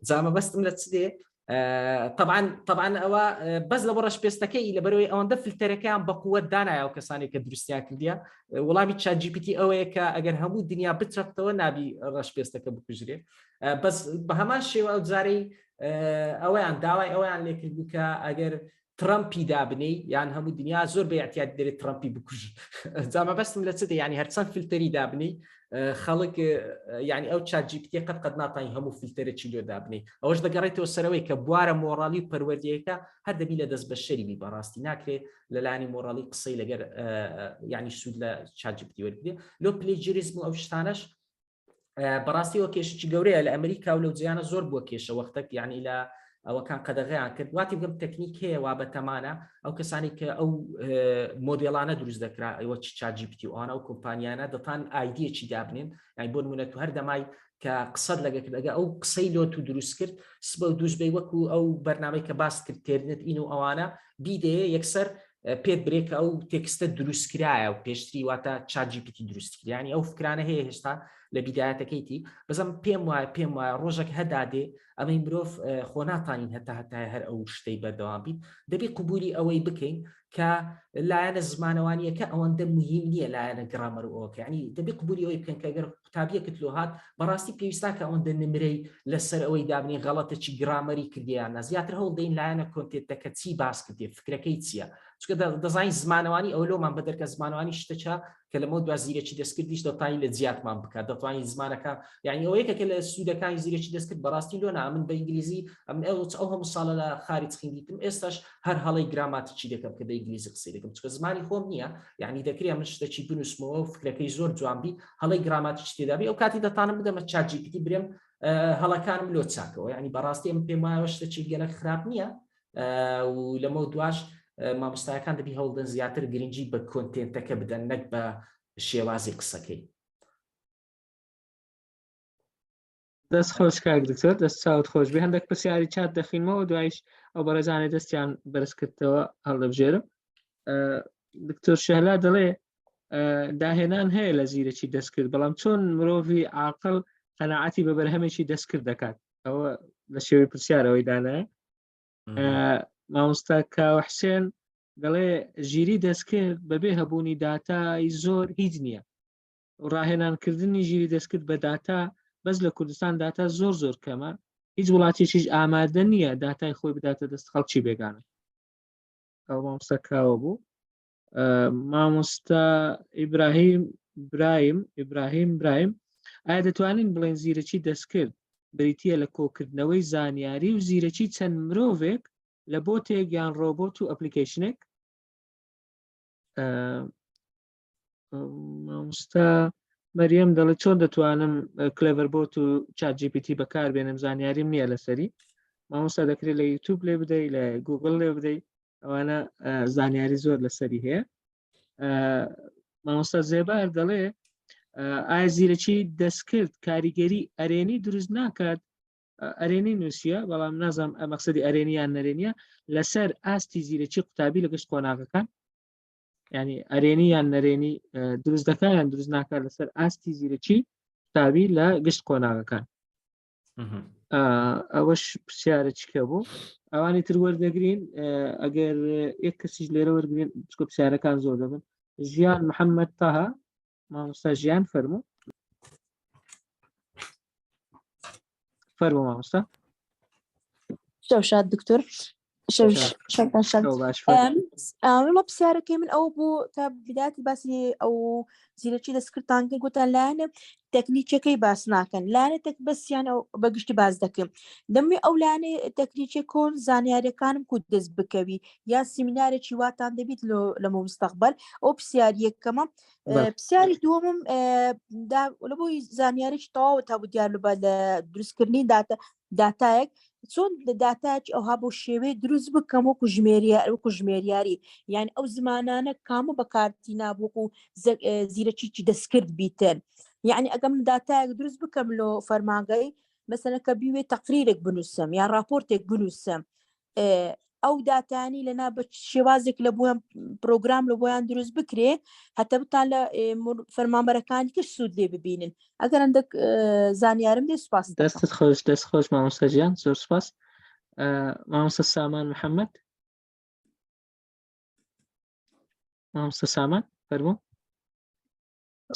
جامە بەستم لە چ دێ طبعا طبعا ئەوە بەس لە بۆ ڕەش پێستەکەی لە بەرەوەی ئەوەندە فلتەرەکەیان بە قووەت دانایە و کەسانی کە دروستیان کردیە وەڵامی ChatGPT ئەوەیە کە ئەگەر هەموو دنیا بچەقتەوە نابی ڕەش پێستەکە بکوژرێ بەس بە هەمان شێوە ئەو جارەی ئەویان داوای ئەویان لێکرد بوو کە ئەگەر ترەمپی دابنێی یان هەموو دنیا زۆر بە اعتیاد دەرێت ترەمپی بکوژ جا مەبەستم لە چ دێ یعنی هەرچەند فلتەری دابنێی خەڵک یعنی ئەو ChatGPT قەت قەت ناتوانانی هەموو فلتەرێکی لێ دابنێی ئەوەش دەگەڕێتەوە سەرەوەی کە بوارە مۆڕالی و پەروەردەیەکە هەر دەبی لە دەست بەشەری بی بەڕاستی ناکرێ لەلانی مۆڕالی قسەی لەگەر یعنی سوود لە ChatGPT وەرگێ لۆ plagiarism و ئەو شتانەش بەڕاستیەوە کێشی گەورەیە لە ئەمریکا و لەو جیانە زۆر بووە کێشە وەختێک یعنی لە ئەوەکان قەدەغیان کرد واتی بگەم تەکنیک هەیە وا بەتەمانە ئەو کەسانی کە ئەو مۆدێڵانە دروست دەکرا ئەوە چی ChatGPT ئەوانە ئەو کۆمپانیانە دەتان ئایدیەکی دابنێن یانی بۆ نمونە تو هەر دەمای کە قسەت لەگە کرد ئەگە ئەو قسەی لۆ تو دروست کرد سبە و دووش بی وەکو ئەو بەرنامەی کە باس کرد Turnitin و ئەوانە بیدەیە یەکسەر پێت برێ کە ئەو text ە دروست کرایە و پێشتری واتە ChatGPT دروست کرد ئەو فکرانە هەیە هێشتا لە بیدایەتەکەیتی بەزم پێم وایە پێم وایە ڕۆژێک هەدادێ ئەمەی مرۆڤ خۆ ناتانین هەتا هەتای هەر ئەو شتەی بەردەوام بیت دەبی قوبولی ئەوەی بکەین کە لایەنە زمانەوانیەکە ئەوەندە مهم نییە لایەنە گرامەر و ئەوکە ینی دەبی قوبولی ئەوەی بکەن کە گەر قوتابیەکت لۆ هات بەڕاستی پێویست ناکە ئەوەندە نمرەی لەسەر ئەوەی دابنی غەڵەتە چی گرامەری کردیان نا زیاتر هەوڵ دەین لایەنە content ەکە چی باس کردێ فکرەکەی چییە چونکە دەزانین زمانەوانی ئەوە لۆمان بەدەرکە زمانەوانی شتەچە کە لەمە دوا زیرەکی دەستکردیش دەتوانین لە جیاتمان بکات دەتوانین زمانەکە یعنی ئەوە یەکێکە لە سوودەکانی زیرەکی دەستکرد بەڕاستی لۆ نا من بە ئینگلیزی ئەم ئەو ئەو هەموو ساڵە لە خارج خوێندیتم ئێستاش هەر هەڵەی گراماتیکی دەکەم کە بە ئینگلیزی قسەی دەکەم چونکە زمانی خۆم نییە یعنی دەکرێت من شتێکی بنووسمەوە و فکرەکەی زۆر جوان بی هەڵەی گراماتیکی تێدابی ئەو کاتی دەتانم بدەمە ChatGPT برێم هەڵەکانم لۆ چاکەوە یعنی بەڕاستی ئەم پێم وایە شتێکی گەلک خراپ نییە و لەمە دواش مامۆستاکان دەبی هەوڵدەن زیاتر گرنگی بە content ەکە بدەن نەک بە شێوازی قسەکەی. دەست خۆش کاک دکتۆر دەست چاوت خۆش بێ هەندێک پرسیاری چات دەخینمەوە دوایش ئەو بەڕێزانێ دەستیان بەرز کردەوە هەڵدەبژێرم دکتۆر شەهلا دەڵێ داهێنان هەیە لە زیرەکی دەستکرد بەڵام چۆن مرۆڤی عاقل قەناعەتی بە بەرهەمێکی دەستکرد دەکات ئەوە لە شێوەی پرسیارەوەی دانایە مامۆستا کاوە حسێن دەڵێ ژیری دەستکرد بەبێ هەبوونی داتای زۆر هیچ نییە ڕاهێنانکردنی ژیری دەستکرد بە داتا بەس لە کوردستان داتا زۆر زۆر کەمە هیچ وڵاتێکیش ئامادە نییە داتای خۆی بداتە دەست خەڵکی بێگانە ئەو مامۆستا کاوە بوو مامۆستا ئیبراهیم برایم ئیبراهیم برایم ئایا دەتوانین بڵێن زیرەکی دەستکرد بریتە لە کۆکردنەوەی زانیاری و زیرەکی چەند مرۆڤێک لە بۆتێک یان ڕۆبۆت و application ێک مامۆستا مەریەم دەڵێ چۆن دەتوانم Cleverbot و ChatGPT بەکاربێنم زانیاریم نییە لەسەری مامۆستا دەکرێت لە یوتوب لێ بدەی لە گوگل لێ بدەی ئەوانە زانیاری زۆر لەسەری هەیە مامۆستا زێبار دەڵێ ئایا زیرەکی دەستکرد کاریگەری ئەرێنی دروست ناکات ئەرێنی نووسە بەڵام نازانم مەقسەدی ئەرێنیان نەرێنیە لەسەر ئاستی زیرەکی قوتابی لە گشت قۆناغەکان ینی ئەرێنی یان نەرێنی دروست دەکات یان دروست ناکات لەسەر ئاستی زیرەکی قوتابی لە گشت قۆناغەکان ئەوەش پرسیارە چکە بوو ئەوانی تر وەردەگرین ئەگەر یەک کەسیش لێرە وەرگین چکە پرسیارەکان زۆر دەبن ژیان محەممەد تاها مامۆستا ژیان فەرموو فەرموو مامۆستا شەوشاد دکتۆر وڵە پرسیارەکەی من ئەو بوو کە بداتی باسی ئەو زیرەکی دەستکردتان کرد گوتان لایەنە تەکنیکەکەی باس ناکەن لایەنە تەک بەسیان ئەو بەگشتی باس دەکەن دەمێ ئەو لایەنە تەکنیکە کۆن زانیاریەکانم کو دەست بکەوی یا سیمینارێکی واتان دەبیت لە مستەقبل ئەو پرسیاریەکەمە پرسیاری دووەمم لە بۆی زانیاریی تەواوە تا بوو دیار لە دروستکردنی داتە داتایەک چۆن لە داتایەکی ئەوها بۆ شێوەیە دروست بکەم وەکو ژمێریار وەکو ژمێریاری یان ئەو زمانانە کامە بەکارتینا وەکو زیرەکیی دەستکرد بیتن یعنی ئەگەم داتایەک دروست بکەم لۆ فەرمانگەی مەسەلەن کە بیوێ تەقریرێک بنووسم یان راپۆرتێک بنووسم ئەو داتانی لەنا بە شێوازێک لە بۆیان پرۆگرام لە بۆیان دروست بکرێ هەتا بتان لە فەرمانبەرەکانی کە سوود لێ ببینن ئەگەر هەندێک زانیارم دێ سوپاس دەستت خۆش دەست خۆش مامۆستا گیان زۆر سوپاس مامۆستا سامان محەممەد مامۆستا سامان فەرموو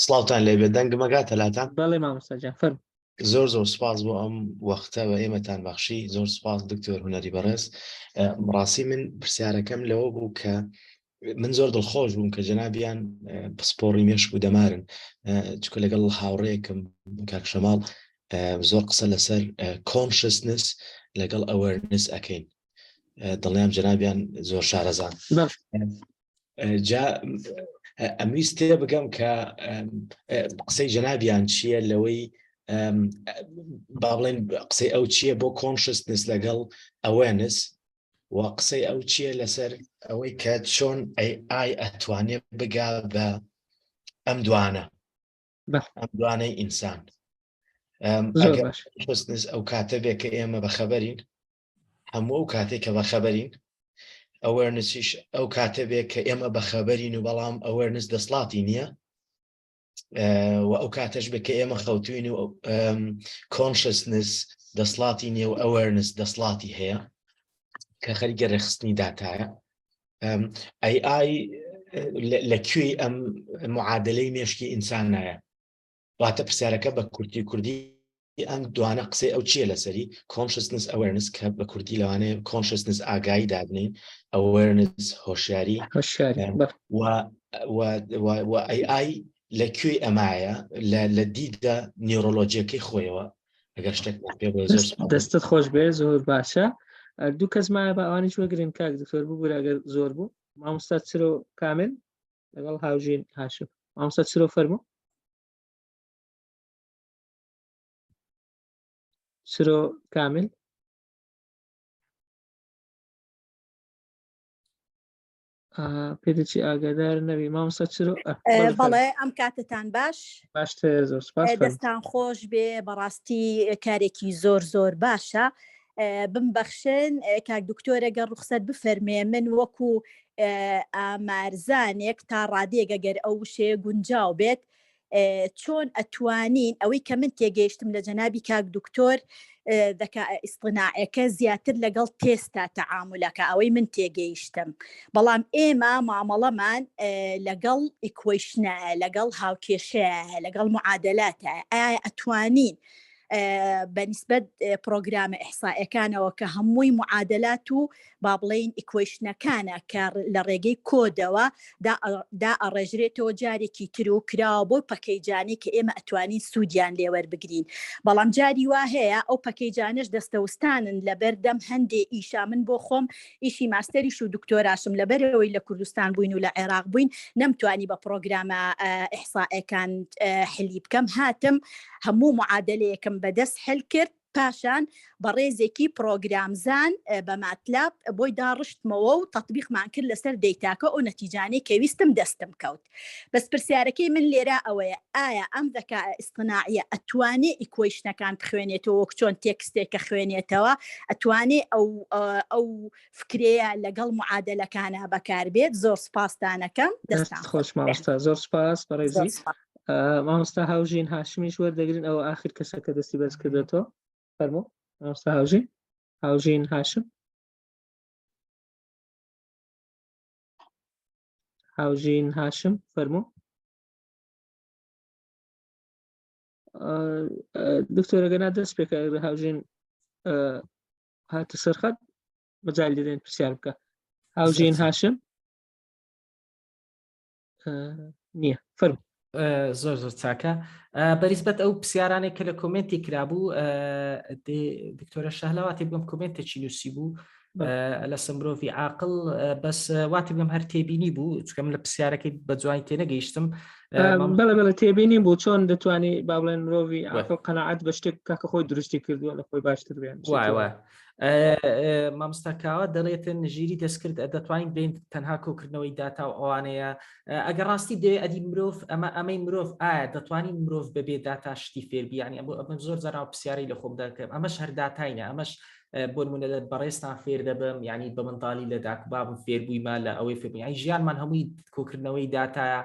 سڵاوتان لێبێ دەنگمەگاتە لاتان بەڵێ مامۆستا گیان فەرموو زۆر زۆر سپاس بۆ ئەم وەختە بە ئێمەتان بەخشی زۆر سپاس دکتۆر هونەری بەڕێز ڕاستی من پرسیارەکەم لەوە بوو کە من زۆر دڵخۆش بووم کە جەنابیان پسپۆڕی مێشک و دەمارن چکە لەگەڵ هاوڕێکم کاک شەماڵ زۆر قسە لەسەر consciousness لەگەڵ awareness ئەەکەین دڵنیام جەنابیان زۆر شارەزان جا ئەمویست تێ بگەم کە قسەی جەنابیان چییە لەوەی با بڵێن قسەی ئەو چییە بۆ consciousness لەگەڵ awareness و قسەی ئەو چییە لەسەر ئەوەی کە چۆن AI ئەتوانێ بگا بە ئەم دوانە ئەم دوانەی ئینسان. Consciousness ئەو کاتە بێ کە ئێمە بەخەبەرین هەموو ئەو کاتێک کە بەخەبەرین awareness یش ئەو کاتە بێ کە ئێمە بەخەبەرین و بەڵام awareness دەسڵاتی نییە و ئەو کاتەش بێ کە ئێمە خەوتوین و consciousness دەسڵاتی نییە و awareness دەسڵاتی هەیە کە خەریکە ڕێکخستنی داتایە AI لە کوێی ئەم معادلەی مێشکی ئینسانایە واتە پرسیارەکە بە کورتی کوردی ئەم دوانە قسەی ئەو چییە لەسەری consciousness awareness کە بە کوردی لەوانەیە consciousness ئاگایی دابنین awareness هۆشیاری و AI لە کوێی ئەمایە لە دیدە نیۆرۆلۆجیەکەی خۆیەوە ئەگەر شتێک پێ زۆر دەستت خۆش بێ زۆر باشە دوو کەس مایە بە ئەوانیش وەگرن کاک دکتۆر ببوورە ئەگەر زۆر بوو مامۆستا چرۆ کامل لەگەڵ هاوژین هاشم مامۆستا چرۆ فەرموو چرۆ کامل پێدەچی ئاگادار نەبی مامۆستا چرۆ بەڵێ ئەم کاتتان باش باشتر زۆر سپاس دەستان خۆش بێ بەڕاستی کارێکی زۆر زۆر باشە بمبەخشن کاک دکتۆرە گەر ڕوخسەت بفەرمێ من وەکو ئامارزانێک تا ڕادێگە گەر ئەو وشەیە گونجاو بێت چۆن ئەتوانین ئەوەی کە من تێگەیشتم لە جەنابی کاک دکتۆر ذکاء اصطناعەکە زیاتر لەگەڵ تێستا تەعامولەکە ئەوەی من تێگەیشتم بەڵام ئێمە مامەڵەمان لەگەڵ equation ە لەگەڵ هاوکێشەیە لەگەڵ معادلاتە ئایا ئەتوانین بەنیسبەت پرۆگرامە ئیحسائیەکانەوە کە هەمووی معادلات و با بڵێین equation ەکانە کە لە ڕێگەی کۆدەوە دا ئەڕێژرێتەوە جارێکی تر و کراوە بۆ package انەی کە ئێمە ئەتوانین سوودیان لێوەربگرین بەڵام جاری وا هەیە ئەو package انەش دەستەوستانن لەبەردەم هەندێ ئیشا من بۆ خۆم ئیشی ماستەریش و دکتۆراشم لەبەرەوەی لە کوردستان بووین و لە عێراق بووین نەمتوانی بە پرۆگرامە ئیحسائەکان حلی بکەم هاتم هەموو معادلەیەکم بەدەست حل کرد پاشان بەڕێزێکی پڕۆگرامزان بە MATLAB بۆی داڕشتمەوە و تەتبیقمان کرد لەسەر دەیتاکە ئەو نەتیجانەی کە ویستم دەستم کەوت. بەس پرسیارەکەی من لێرە ئەوەیە ئایا ئەم ذکاء اصطناعیە ئەتوانێ equation ەکان بخوێنێتەوە وەک چۆن تێکستێکە خوێنێتەوە ئەتوانێ ئەو ئەو فکرەیە لەگەڵ معادلەکانە بەکاربێت؟ زۆر سپاستانەکەم دەستان خۆش مامۆستا زۆر سپاس بەڕێزی. مامۆستا هاوژین هاشمیش وەردەگرن ئەوە ئاخر کەسە کە دەستی بەرز کردێتەوە فەرموو مامۆستا هاوژین هاوژین هاشم هاوژین هاشم فەرموو دکتۆرەگەنا دەست پێکە هاوژین هاتە سەرخەت مەجای دەدەین پرسیار بکە هاوژین هاشم نییە فەرموو زۆر زۆر چاکە بەریسبەت ئەو پرسیارانێک کە لە comment ی کرابوو دکتۆرە شەهلا واتی بگەم comment ێکی نووسی بوو لەسە مرۆڤی عاقل بەس واتی بگەم هەر تێبینی بوو چکەم لە پرسیارەکەی بە جوانی تێنەگەیشتم بەڵێ بەڵێ تێبینی بوو چۆن دەتوانی با بڵێن مرۆڤی عاقل قەناعەت بە شتێک کاکە خۆی دروستی کردووە لە خۆی باشتر بێن وایە مامۆستا کاوە دەڵێتن ژیری دەستکرد دەتوانین بین تەنها کۆکردنەوەی داتا و ئەوانەیە ئەگەر ڕاستی دەوێ ئەدی مرۆڤ ئەمە ئەمەی مرۆڤ ئایا دەتوانین مرۆڤ بەبێ داتا شتی فێربی یعنی ئەمە ئەمە زۆر جارا پرسیاری لە خۆم دەکەم ئەمەش هەر داتاینە ئەمەش بۆ نمونە لە بەڕێزتان فێر دەبم ینی بە منداڵی لە داک بابم فێربوویمە لە ئەوەی فێربووی ژیانمان هەمووی کۆکردنەوەی داتایە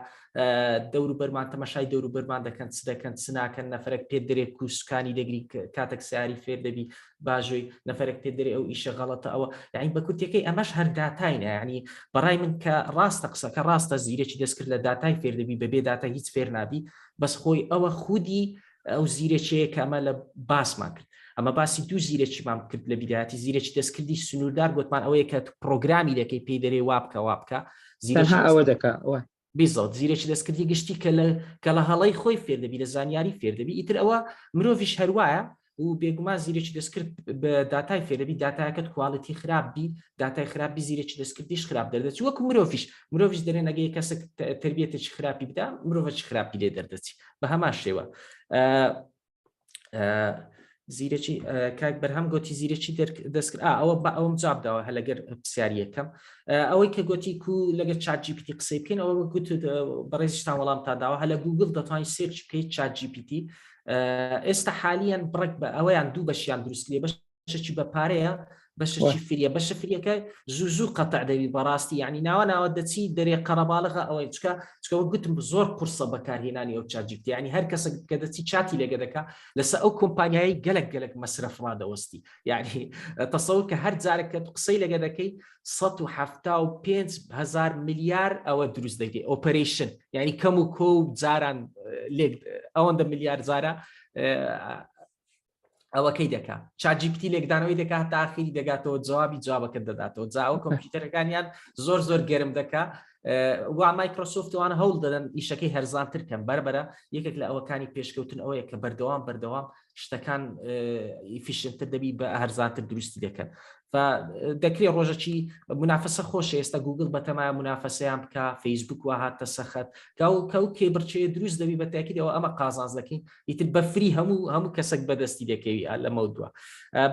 دەوروبەرمان تەمەشای دەوروبەرمان دەکەن چ دەکەن چ ناکەن نەفرەک پێ درێک کوسکانی دەگری کاتێک سیاری فێر دەبی باژۆی نەفرەک پێ دەرێ ئەو ئیشە غەڵەتە ئەوە یعنی بە کورتەکەی ئەمەش هەر داتاینە یعنی بەڕای من کە ڕاستە قسەکە ڕاستە زیرەکی دەستکرد لە داتای فێر دەبی بەبێ داتا هیچ فێر نابی بەس خۆی ئەوە خودی ئەو زیرەکیەیە کە ئەمە لە باسمان کرد ئەمە باسی دوو زیرەکیمان کرد لە بیدایەتی زیرەکی دەستکردی سنووردار گوتمان ئەوەیە کە پرۆگرامی دەکەی پێی دەرێ وا بکە وا بکە زیرەکی ئەوە دەکا بیزەوت زیرەکی دەستکردی گشتی کە لە کە لە هەڵەی خۆی فێر دەبی لە زانیاری فێر دەبی ئیتر ئەوە مرۆڤیش هەروایە و بێگومان زیرەکی دەستکرد بە داتای فێر دەبی داتاکەت quality خراپ بی داتای خراپ بی زیرەکی دەستکردیش خراپ دەردەچی وەکو مرۆڤیش مرۆڤیش دەرێن ئەگەی کەسێک تربیەتێکی خراپی بدا مرۆڤێکی خراپی لێ دەردەچی بە هەمان شێوە. زیرەکی کاک بەرهەم گوتی زیرەکی دەستکرد ئەوە بە ئەوم جواب داوە هە لەگەر پرسیاری یەکەم ئەوەی کە گوتی کو لەگەر ChatGPT قسەی بکەین ئەوە گوت بەڕێزیشتان وەڵام تا داوە هە لە گوگل دەتوانین search بکەیت ChatGPT ئێستا حالیان بڕێک بە ئەوەیان دوو بەشیان دروست لێ بەشێکی بە پارەیە بەشێکی free یە بەشە free یەکە زوو زوو قەتع دەبی بەڕاستی یعنی ناوە ناوە دەچی دەرێ قەرەباڵغە ئەوەی چکە چکەوە گوتم زۆر قورسە بەکارهێنانی ئەو ChatGPT یعنی هەر کەسێک کە دەچی چاتی لێگە دەکا لەسەر ئەو کۆمپانیایی گەلک گەلک مەسرەف ڕادەوەستی یعنی تەسەور کە هەر جارێک کە قسەی لەگە دەکەی 175 هزار ملیار ئەوە دروست دەکەی operation یعنی کەم و کۆ و جاران لێک ئەوەندە ملیار جارە ئەوەکەی دەکا ChatGPT لێکدانەوەی دەکات تا ئاخیری دەگاتەوە جوابی جوابەکە دەداتەوە جاوە کۆمپیوتەرەکانیان زۆر زۆر گەرم دەکا وا مایکرۆسۆفتوانە هەوڵ دەدەن ئیشەکەی هەرزانتر کەم بەربەرە یەکێک لە ئەوەکانی پێشکەوتن ئەوەیە کە بەردەوام بەردەوام شتەکان efficient تر دەبی بە هەرزانتر دروستی دەکەن دەکرێت ڕۆژەکی منافەسە خۆشە ئێستا گوگل بەتەمایە منافەسەیان بکە فەیسبوک وا هاتە سەخت کاو کەو کێبڕکێ دروست دەبی بە تاکیدەوە ئەمە قازانج دەکەین ئیتر بە free هەموو هەموو کەسێک بەدەستی دەکەوی لەمە دووە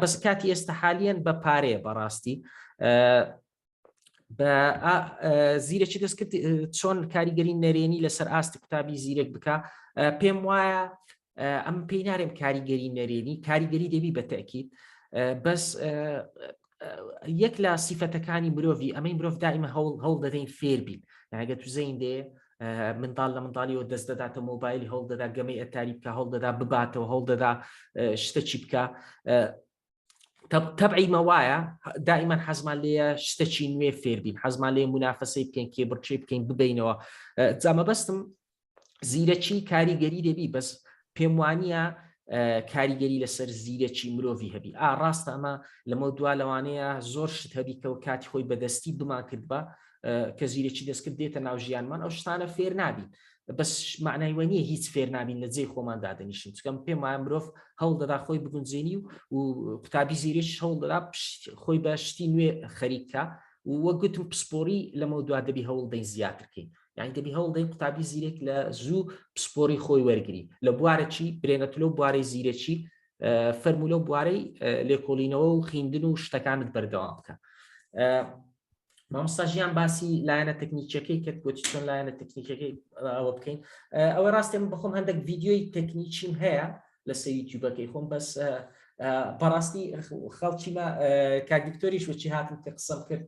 بەس کاتی ئێستا حالیان بە پارەیە بەڕاستی بە زیرەکی دەستکرد چۆن کاریگەری نەرێنی لەسەر ئاستی قوتابی زیرەک بکە پێم وایە ئەم پێی نارێم کاریگەری نەرێنی کاریگەری دەبی بە تەکیید بەس یەک لە سیفەتەکانی مرۆڤی ئەمەی مرۆڤ دائیمە هەوڵ هەوڵ دەدەین فێربین یاگە تو زەین دێ منداڵ لە منداڵیەوە دەست دەداتە مۆبایلی هەوڵ دەدا گەمەی ئەتاری بکە هەوڵ دەدا بباتەوە هەوڵ دەدا شتەکی بکە تەبعی مەوایە دائیمان حەزمان لێە شتەکی نوێ فێربین حەزمان لێ منافەسەی بکەین کێبڕکێ بکەین ببینەوە جامەبەستم زیرەکی کاریگەری دەبی بەس پێم وانە کاریگەری لەسەر زیرەکی مرۆڤی هەبی ئا ڕاستە ئەمە لەمە دوا لەوانەیە زۆر شت هەبی کە و کاتی خۆی بەدەستی بمان کردبا کە زیرەکی دەستکرد دێتە ناو ژیانمان ئەو شتانە فێر نابین بەس معنای وە نییە هیچ فێر نابین لە جێی خۆمان دادەنیشین چکەم پێم وایە مرۆڤ هەوڵ دەدا خۆی بگونجێنی و و قوتابی زیرێک هەوڵ دەدا خۆی بە شتی نوێ خەریکە و وەک گوتم پسپۆری لەمە دوا دەبی هەوڵ دەین زیاترکەین یعنی دەبی هەوڵ دەین قوتابی زیرێک لە زوو پسپۆری خۆی وەرگری لە بوارەکی برێنە لەو بوارەی زیرەکی فەرموو لەو بوارەی لێکۆڵینەوە و خیندن و شتەکانت بەردەوام بکە مامۆستا ژیان باسی لایەنە تەکنیکیەکەی کرد بۆچی چۆن لایەنە تەکنیکەکەی ئەوە بکەین ئەوە ڕاستێ من بەخۆم هەندێک ڤیدیۆی تەکنیکیم هەیە لەسەر یوتیوبەکەی خۆم بەس بەڕاستی خەڵکیمە کاک دکتۆریش وەچی هاتم کە قسەم کرد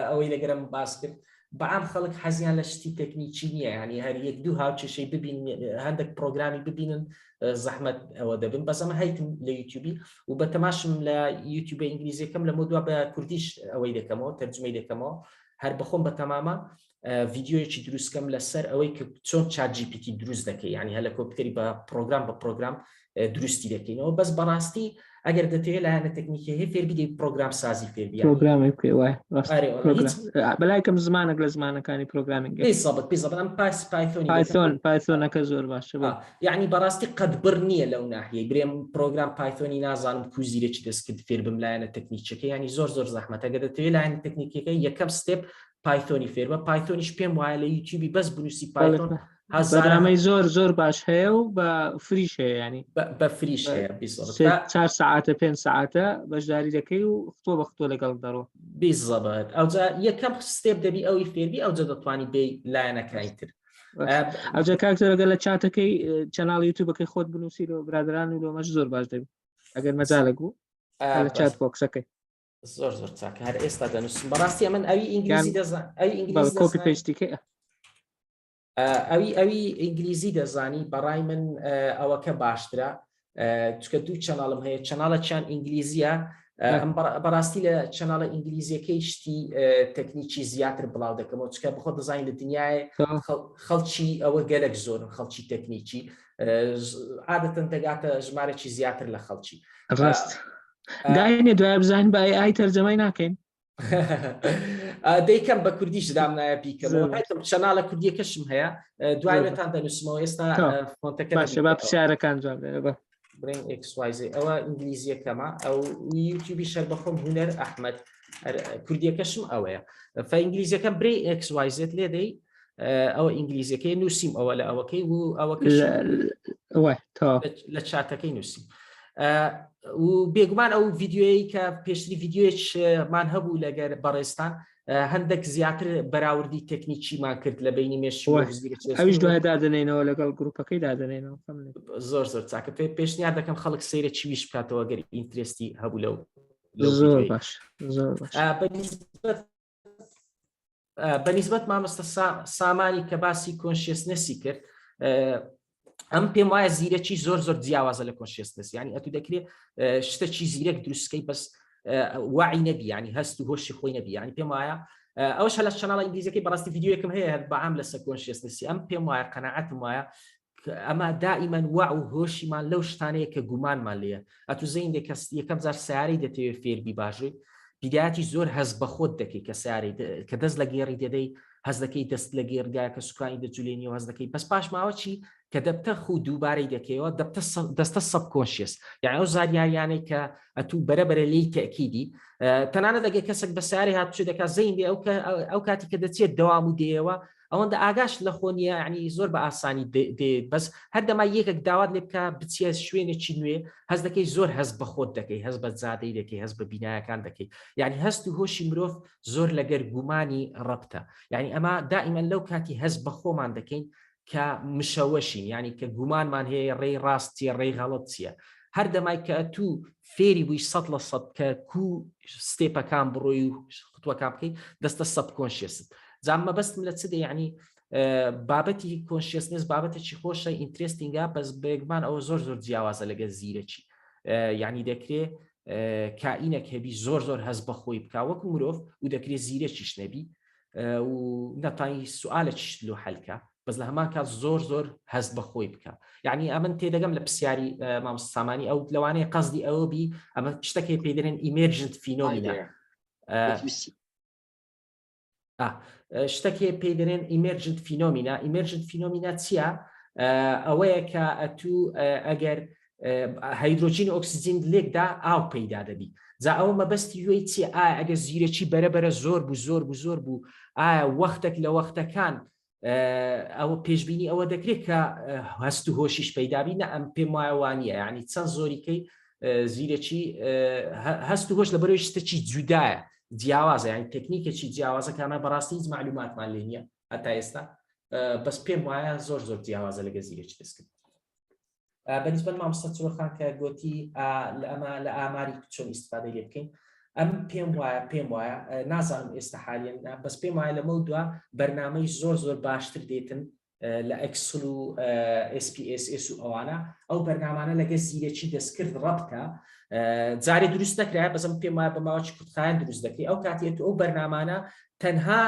ئەوەی لەگەرم باس کرد بەعام خەڵک حەزیان لە شتی تەکنیکی نییە ینی هەر یەک دوو هاوکێشەی ببین هەندێک پرۆگرامی ببینن زەحمت ئەوە دەبن بەس ئەمە هەیتم لە یوتیوبی و بە تەماشم لە یوتیوبە ئینگلیزیەکەم لەمە دوا بە کوردیش ئەوەی دەکەمەوە تەرجمەی دەکەمەوە هەر بەخۆم بە تەمامە ڤیددیویەکی دروستکەم لەسەر ئەوەی کە چۆن ChatGPT دروست دەکەی ینی هەر لە کۆمپیوتەری بە پرۆگرام بە پرۆگرام دروستی دەکەینەوە بەس بەڕاستی ئەگەر دەتەوێت لایەنە تەکنیکی هەیە فێربی دەی پرۆگرام سازی فێربی پرۆگرامێک بکەی وای بەلای کەم زمانێک لە زمانەکانی programming بالضبط بالضبط ئەم پاس پایثۆنی پایثۆن پایثۆنەکە زۆر باشە بە یعنی بەڕاستی قەت بڕ نییە لەو ناحیەی برێم پرۆگرام پایثۆنی نازانم کو زیرەکی دەستکرد فێر بم لایەنە تەکنیکیەکە ینی زۆر زۆر زەحمەتە گەر دەتەوێت لایەنە تەکنیکیەکە یەکەم step پایثۆنی فێر بە پایثۆنیش پێم وایە لە یوتیوبی بەس بنووسی پایثۆن بەرنامەی زۆر زۆر باش هەیە و بە free ش هەیە ینی بە free ش هەیە چار سعاتە پێ سعاتە بەشداری دەکەی و ختۆ بە ختۆ لەگەڵ دەڕۆ بالضبط ئەوجا یەکەم step دەبی ئەوی فێربی ئەوجا دەتوانی بێ لایەنەکانی تر ئەوجا کاکتەرەگە لە چاتەکەی channel یوتیوبەکەی خۆت بنووسی لۆ برادران و لۆمەش زۆر باش دەبی ئەگەر مەجالێک بوو لە chat box ەکەی زۆر زۆر چاکە هەر ئێستا دەنووسم بەڕاستی ئەمن ئەوی ئینگلیزی دەزان ئەوی ئینگلیزی copy paste ی کەی ئەوی ئەوی ئینگلیزی دەزانی بەڕای من ئەوەکە باشترە چکە دوو channel م هەیە channel ەکیان ئینگلیزیە بەڕاستی لە channel ە ئینگلیزیەکەی شتی تەکنیکی زیاتر بڵاو دەکەمەوە چکە بخۆ دەزانین لە دنیای خەڵکی ئەوە گەلک زۆرن خەڵکی تەکنیکی عادەتەن دەگاتە ژمارەی زیاتر لە خەڵکی ڕاست داینێ دوای بزانین بە ئای تەرجەمەی ناکەین دەیکەم بە کوردیش دامنایە بیکەمەوە channel ە کوردیەکەشم هەیە دوای لەتان دەنووسمەوە ئێستا فۆنتەکە باشە با پرسیارەکان جواب دەنەوە بە برین XYZ ئەوە ئینگلیزیەکەمە ئەو یوتیوبی شەر بەخۆم هوەر ئەحمد کوردیەکەشم ئەوەیە فە ئینگلیزیەکەم برێ XYZ لێ دەی ئەوە ئینگلیزیەکەی نووسیم ئەوە لە ئەوەکەی و ئەوە لە چاتەکەی نووسیم. و بێگومان ئەو ڤیددیویی کە پێشتری ڤیددیوێکمان هەبوو لەگەر بەڕێستان هەندێک زیاتر بەراوردی تەکنیکیمان کرد لە بینی مێشک ئەویش دوای دادنێنەوە لەگەڵ گروپەکەی دادنێنەوە زۆر زۆر چاکە پێ پێشنیار دەکەم خەڵک سەیرە چیویش بکاتەوە گەر interest ی هەبوو لەو زۆر باش زۆر باش بەنیسبەت مامۆستا سامانی کە باسی consciousness ی کرد ئەم پێم وایە زیرەکی زۆر زۆر جیاوازە لە consciousness ینی ئەتو دەکرێت شتەکی زیرەک دروستکەی بەس وعی نەبی ینی هەست و هۆشی خۆی نەبی ینی پێم وایە ئەوش هەلە channel ە ئینگلیزیەکەی بەڕاستی ڤیدیۆیەکم هەیە هەر بەعام لەسەر consciousness ی ئەم پێم وایە قەناعەتم وایە ئەمە دائیمەن وع و هۆشیمان لەو شتانەیە کە گومانمان لێیە. ئەتو زەین دێ کە یەکەم جار سیارەی دەتەوێت فێربی باژۆی بیدایەتی زۆر هەست بە خۆت دەکەی کە سیارەی کە دەست لە گێڕی دەدەی هەست دەکەی دەست لە گێڕدایە کە سوکانی دەجولێنی و هەست دەکەی بەس پاش ماوە چی کە دەبتە خو دووبارەی دەکەیەوە دەبتە دەستە subconscious یان ئەو زانیاریانەی کە ئەتوو بەرەبەرە لێی تەکیدی تەنانەت ئەگەر کەسێک بە سیارەی هاتوچۆ دەکات زەین دێ ئەو کاتی کە دەچێت دەوام و دێەوە ئەوەندە ئاگاش لە خۆ نییە ینی زۆر بە ئاسانی دێت بەس هەردەما یەکێک داوات لێ بکە بچیە شوێنێکی نوێ هەست دەکەی زۆر هەست بە خۆت دەکەی هەست بە جادەی دەکەی هەست بە بینایەکان دەکەی یعنی هەست و هۆشی مرۆڤ زۆر لەگەر گومانی ڕەبتە یعنی ئەمە دائیمەن لەو کاتی هەست بە خۆمان دەکەین کە مشەوەشین یعنی کە گومانمان هەیە ڕێی ڕاست چیە ڕێی غەڵەت چییە هەر دەمای کە تو فێری بووی 100% کە کو step ەکان بڕۆی و خطوەکان بکەیت دەستە subconscious ت جا مەبەستم لە چ دێ یعنی بابەتی consciousness بابەتێکی خۆشە interesting ە بەس بێگومان ئەوە زۆر زۆر جیاوازە لەگەر زیرەکی یعنی دەکرێ کائینێک هەبی زۆر زۆر هەست بە خۆی بکە وەکو مرۆڤ و دەکرێت زیرەکیش نەبی و نەتانی سوالێکیش لۆ حەلکە بەس لە هەمان کات زۆر زۆر هەست بە خۆی بکە یعنی ئەمن تێدەگەم لە پرسیاری مامۆستا سامانی ئەو لەوانەیە قەزدی ئەوە بی ئەمە شتەکەی پێ دەرێن emergent phenomena شتێک هەیە پێی دەرێن emergent phenomena. Emergent phenomena چییە؟ ئەوەیە کە ئەتوو ئەگەر هایدرۆجین و ئۆکسجین لێکدا ئاو پەیدا دەبی. جا ئەوە مەبەستی وی چیە؟ ئایا ئەگەر زیرەکی بەرەبەرە زۆر بوو زۆر بوو زۆر بوو ئایا وەختێک لە وەختەکان ئەوە پێشبینی ئەوە دەکرێت کە هەست و هۆشیش پەیدابی نە ئەم پێم وایە وانە یعنی چەند زۆریکەی زیرەکی هەست و هۆش لە بەرەوەی شتێکی جودایە جیاوازە یان تەکنیکێکی جیاوازە کامە بەڕاستی هیچ معلوماتمان لێ نییە هەتا ئێستا بەس پێم وایە زۆر زۆر جیاوازە لەگە زیرەکی دەستکرد بەنیسبەت مامۆستا چرۆخان کە گوتی لە ئەمە لە ئاماری چۆن ئیسفادەی لێ بکەین ئەم پێم وایە پێم وایە نازانم ئێستا حالیان بەس پێم وایە لەمە دوا بەرنمەی زۆر زۆر باشتر دێتن لە Excel و SPSS و ئەوانە ئەو بەرنامانە لەگە زیرەکی دەستکرد ڕەبتە جارێ دروست نەکرایە بەزم پێم وایە بە ماوەی کورتخایەن دروست دەکەی ئەو کاتێت ئەو بەرنامانە تەنها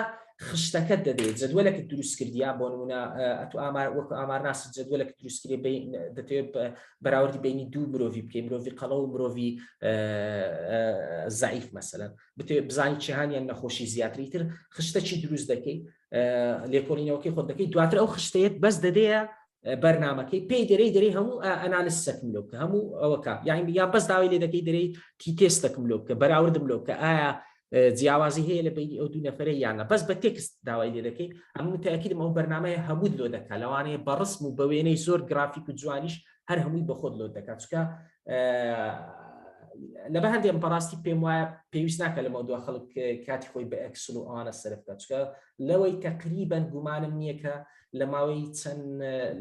خشتەکەت دەدەیت جەدوەلەکت دروست کردیا بۆ نمونە ئەتو ئامار وەکو ئامارناس جەدوەلەکت دروست کرێ دەتەوێت بەراوردی بینی دوو مرۆڤی بکەی مرۆڤی قەڵەو و مرۆڤی زەعیف مەسەلەن بتەوێت بزانی چیهانیان نەخۆشی زیاتری تر خشتەکی دروست دەکەی لێکۆڵینەوەکەی خۆت دەکەی دواتر ئەو خشتەیەت بەس دەدەیە بەرنمەکەی پێی دەرەی دەری هەموو analysis ەکم لۆ بکە هەموو ئەوەکە یاین یا بەس داوای لێ دەکەی دەرەی t test ەکم لۆ بکە بەراوردم لۆ بکە ئایا جیاوازی هەیە لە بینی ئەو دوو نەفرە یانە بەس بە text داوای لێ دەکەی ئەم متأکدم ئەو بەرنمەیە هەموو لۆ دەکا لەوانەیە بە ڕسم و بە وێنەی زۆر گرافیک و جوانیش هەر هەمووی بە خۆت لۆ دەکات چکە لە بە هەندێک بەڕاستی پێم وایە پێویست ناکە لەمە دو خەڵک کاتی خۆی بە Excel و ئەوانە سەرف بکات چکە لەوەی تقریبا گومانم نییە کە لە ماوەی چەند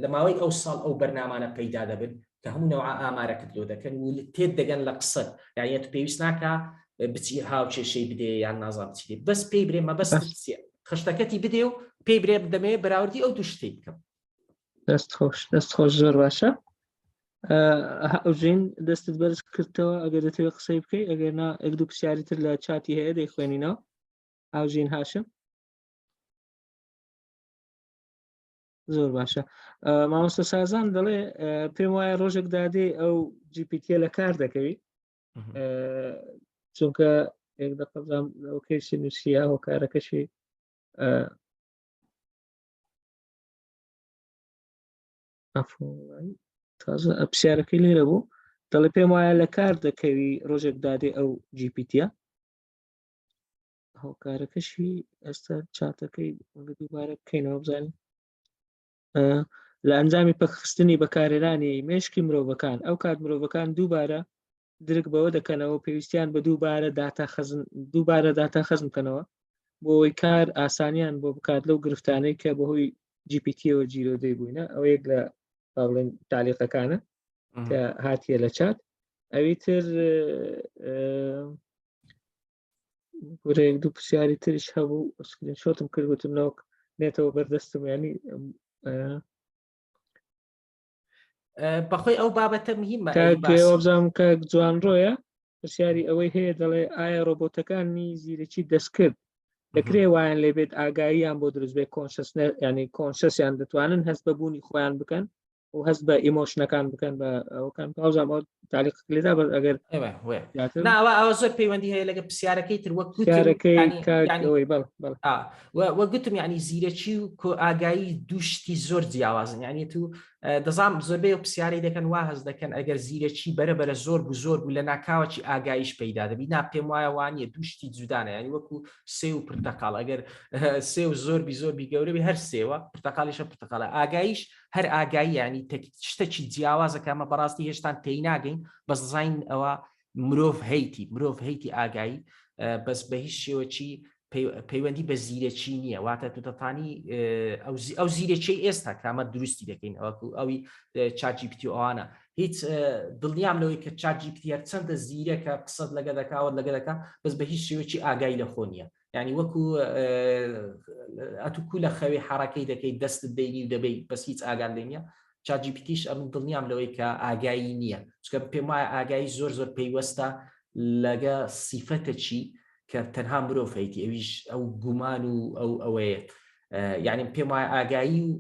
لە ماوەی ئەو ساڵ ئەو بەرنامانە پەیدا دەبن کە هەموو نەوە ئامارەکت لۆ دەکەن و تێت دەگەن لە قسەت یاەت پێویست ناکە بچی هاوکێشەی بدێ یان نازان بچی بەس پێی برێ مەبەست خشتەکەتی بدێ و پێی برێ بدەمێ بەراوردی ئەو دوو شتەی بکەم دەست خۆش دەست خۆش زۆر باشە ئەوژین دەستت بەرز کردەوە ئەگەر دەتەوێت قسەی بکەی ئەگەر نا ئەک دوو پرسیاری تر لە چاتی هەیە دەیخوێنینەوە هاوژین هاشم زۆر باشە مامۆستا سازان دەڵێ پێم وایە ڕۆژێک دادێ ئەو GPT ە لە کار دەکەوی چونکە یەک دەقەزام ئەو کەیسی نووسە هۆکارەکەشی تازە پرسیارەکەی لێرە بوو دەڵێ پێم وایە لە کار دەکەوی ڕۆژێک دادێ ئەو GPT ە هۆکارەکەشی ئێستا چاتەکەی دووبارە بکەینەوە بزانین. لە ئەنجامی پەکخستنی بەکارهێنانی مێشکی مرۆڤەکان ئەو کات مرۆڤەکان دووبارە درک بەوە دەکەنەوە پێویستیان بە دووبارە داتا خەزن دووبارە داتا خەزن بکەنەوە بۆ ئەوەی کار ئاسانیان بۆ بکات لەو گرفتانەی کە بەهۆی GPT-ەوە جیرۆدەی بووینە ئەوە یەک لە با بڵێن تالیقەکانە کە هاتیە لە چات ئەوی تر گورەیەک دوو پرسیاری تریش هەبوو screenshot م کرد وتم نەوەک نێتەوە بەردەستم ینی بەخۆی ئەو بابەتە مهمە وابزانم کاک جوانڕۆیە پرسیاری ئەوەی هەیە دەڵێ ئایا ڕۆبۆتەکانی زیرەکی دەستکرد دەکرێ وایان لێبێت ئاگاییان بۆ دروست بێت conscious ینی conscious یان دەتوانن هەست بە بوونی خۆیان بکەن و هەست بە emotion ەکان بکەن بە ئەوکان پاوزام ئەو تعلیق لێدا بەس ئەگەر ناوە ئەوە زۆر پەیوەندی هەیە لەگە پرسیارەکەی تر وەک پرسیارەکەی وەگوتم ینی زیرەکی و کۆ ئاگایی دوو شتی زۆر جیاوازن یعنی تو دەزانام زۆربەی و پرسیاری دەکەن وا هەز دەکەن ئەگەر زیرەکی بەرە بەرە زۆر بوو زۆر بوو لە ناکاوەکی ئاگاییش پەیدا دەبی نا پێم وایە وانە دوو شتی جودانە ینی وەکو سێ و پرتەقاڵ ئەگەر سێ و زۆر بی زۆر بی گەورەبی هەر سێوە پرتەقالیشە پرتەقاڵە ئاگاییش هەر ئاگایی ینی شتەکی جیاوازە کە ئەمە بەڕاستی هێشتان تێی ناگەین بەس دەزانین ئەوە مرۆڤ هەیتی مرۆڤ هەیتی ئاگایی بەس بە هیچ شێوەکی پەیوەندی بە زیرەکی نییە واتە تو دەتانی ئەو زیرەکی ئێستا کامە دروستی دەکەین ئەوەکو ئەوی ChatGPT ئەوانە هیچ دڵنیام لەوەی کە ChatGPT هەرچەندە زیرەکە قسەت لەگە دەکاوە لەگە دەکا بەس بە هیچ شێوەکی ئاگای لە خۆ نییە یعنی وەکو ئەتوو لە خەوی حرەکەی دەکەیت دەستت دەینی و دەبەی بەس هیچ ئاگان لێ نییە ChatGPT یش ئەمن دڵنیام لەوەی کە ئاگایی نییە چکە پێم وایە ئاگایی زۆر زۆر پەیوەستە لەگە سیفەتە چی کە تەنها مرۆڤ هەیتی ئەویش ئەو گومان و ئەو ئەوەیە یعنی پێم وایە ئاگایی و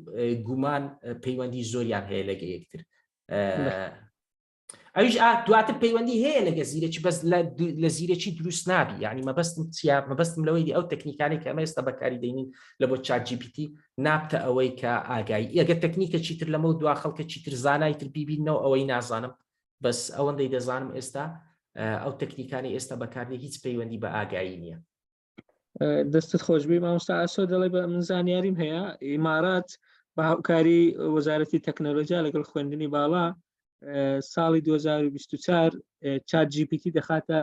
گومان پەیوەندی زۆریان هەیە لەگە یەکتر ئەویش دواتر پەیوەندی هەیە لەگە زیرەکی بەس لە زیرەکی دروست نابی یعنی مەبەستم چیا مەبەستم لەوەی ئەو تەکنیکانی کە ئەمە ئێستا بەکاری دەینین لە بۆ ChatGPT نابتە ئەوەی کە ئاگایی ئەگەر تەکنیکە چیتر لەمە دوا خەڵکە چیتر زانای تر بیبینەوە ئەوەی نازانم بەس ئەوەندەی دەزانم ئێستا ئەو تەکنیکانی ئێستا بەکاردێ هیچ پەیوەندی بە ئاگایی نییە دەستت خۆشببی مامۆستا ئاسۆ دەڵێ بە من زانیاریم هەیە ئیمارات بە هاوکاری وەزارەتی تەکنەلۆژیا لەگەڵ خوێندنی باڵا ساڵی 2024 ChatGPT دەخاتە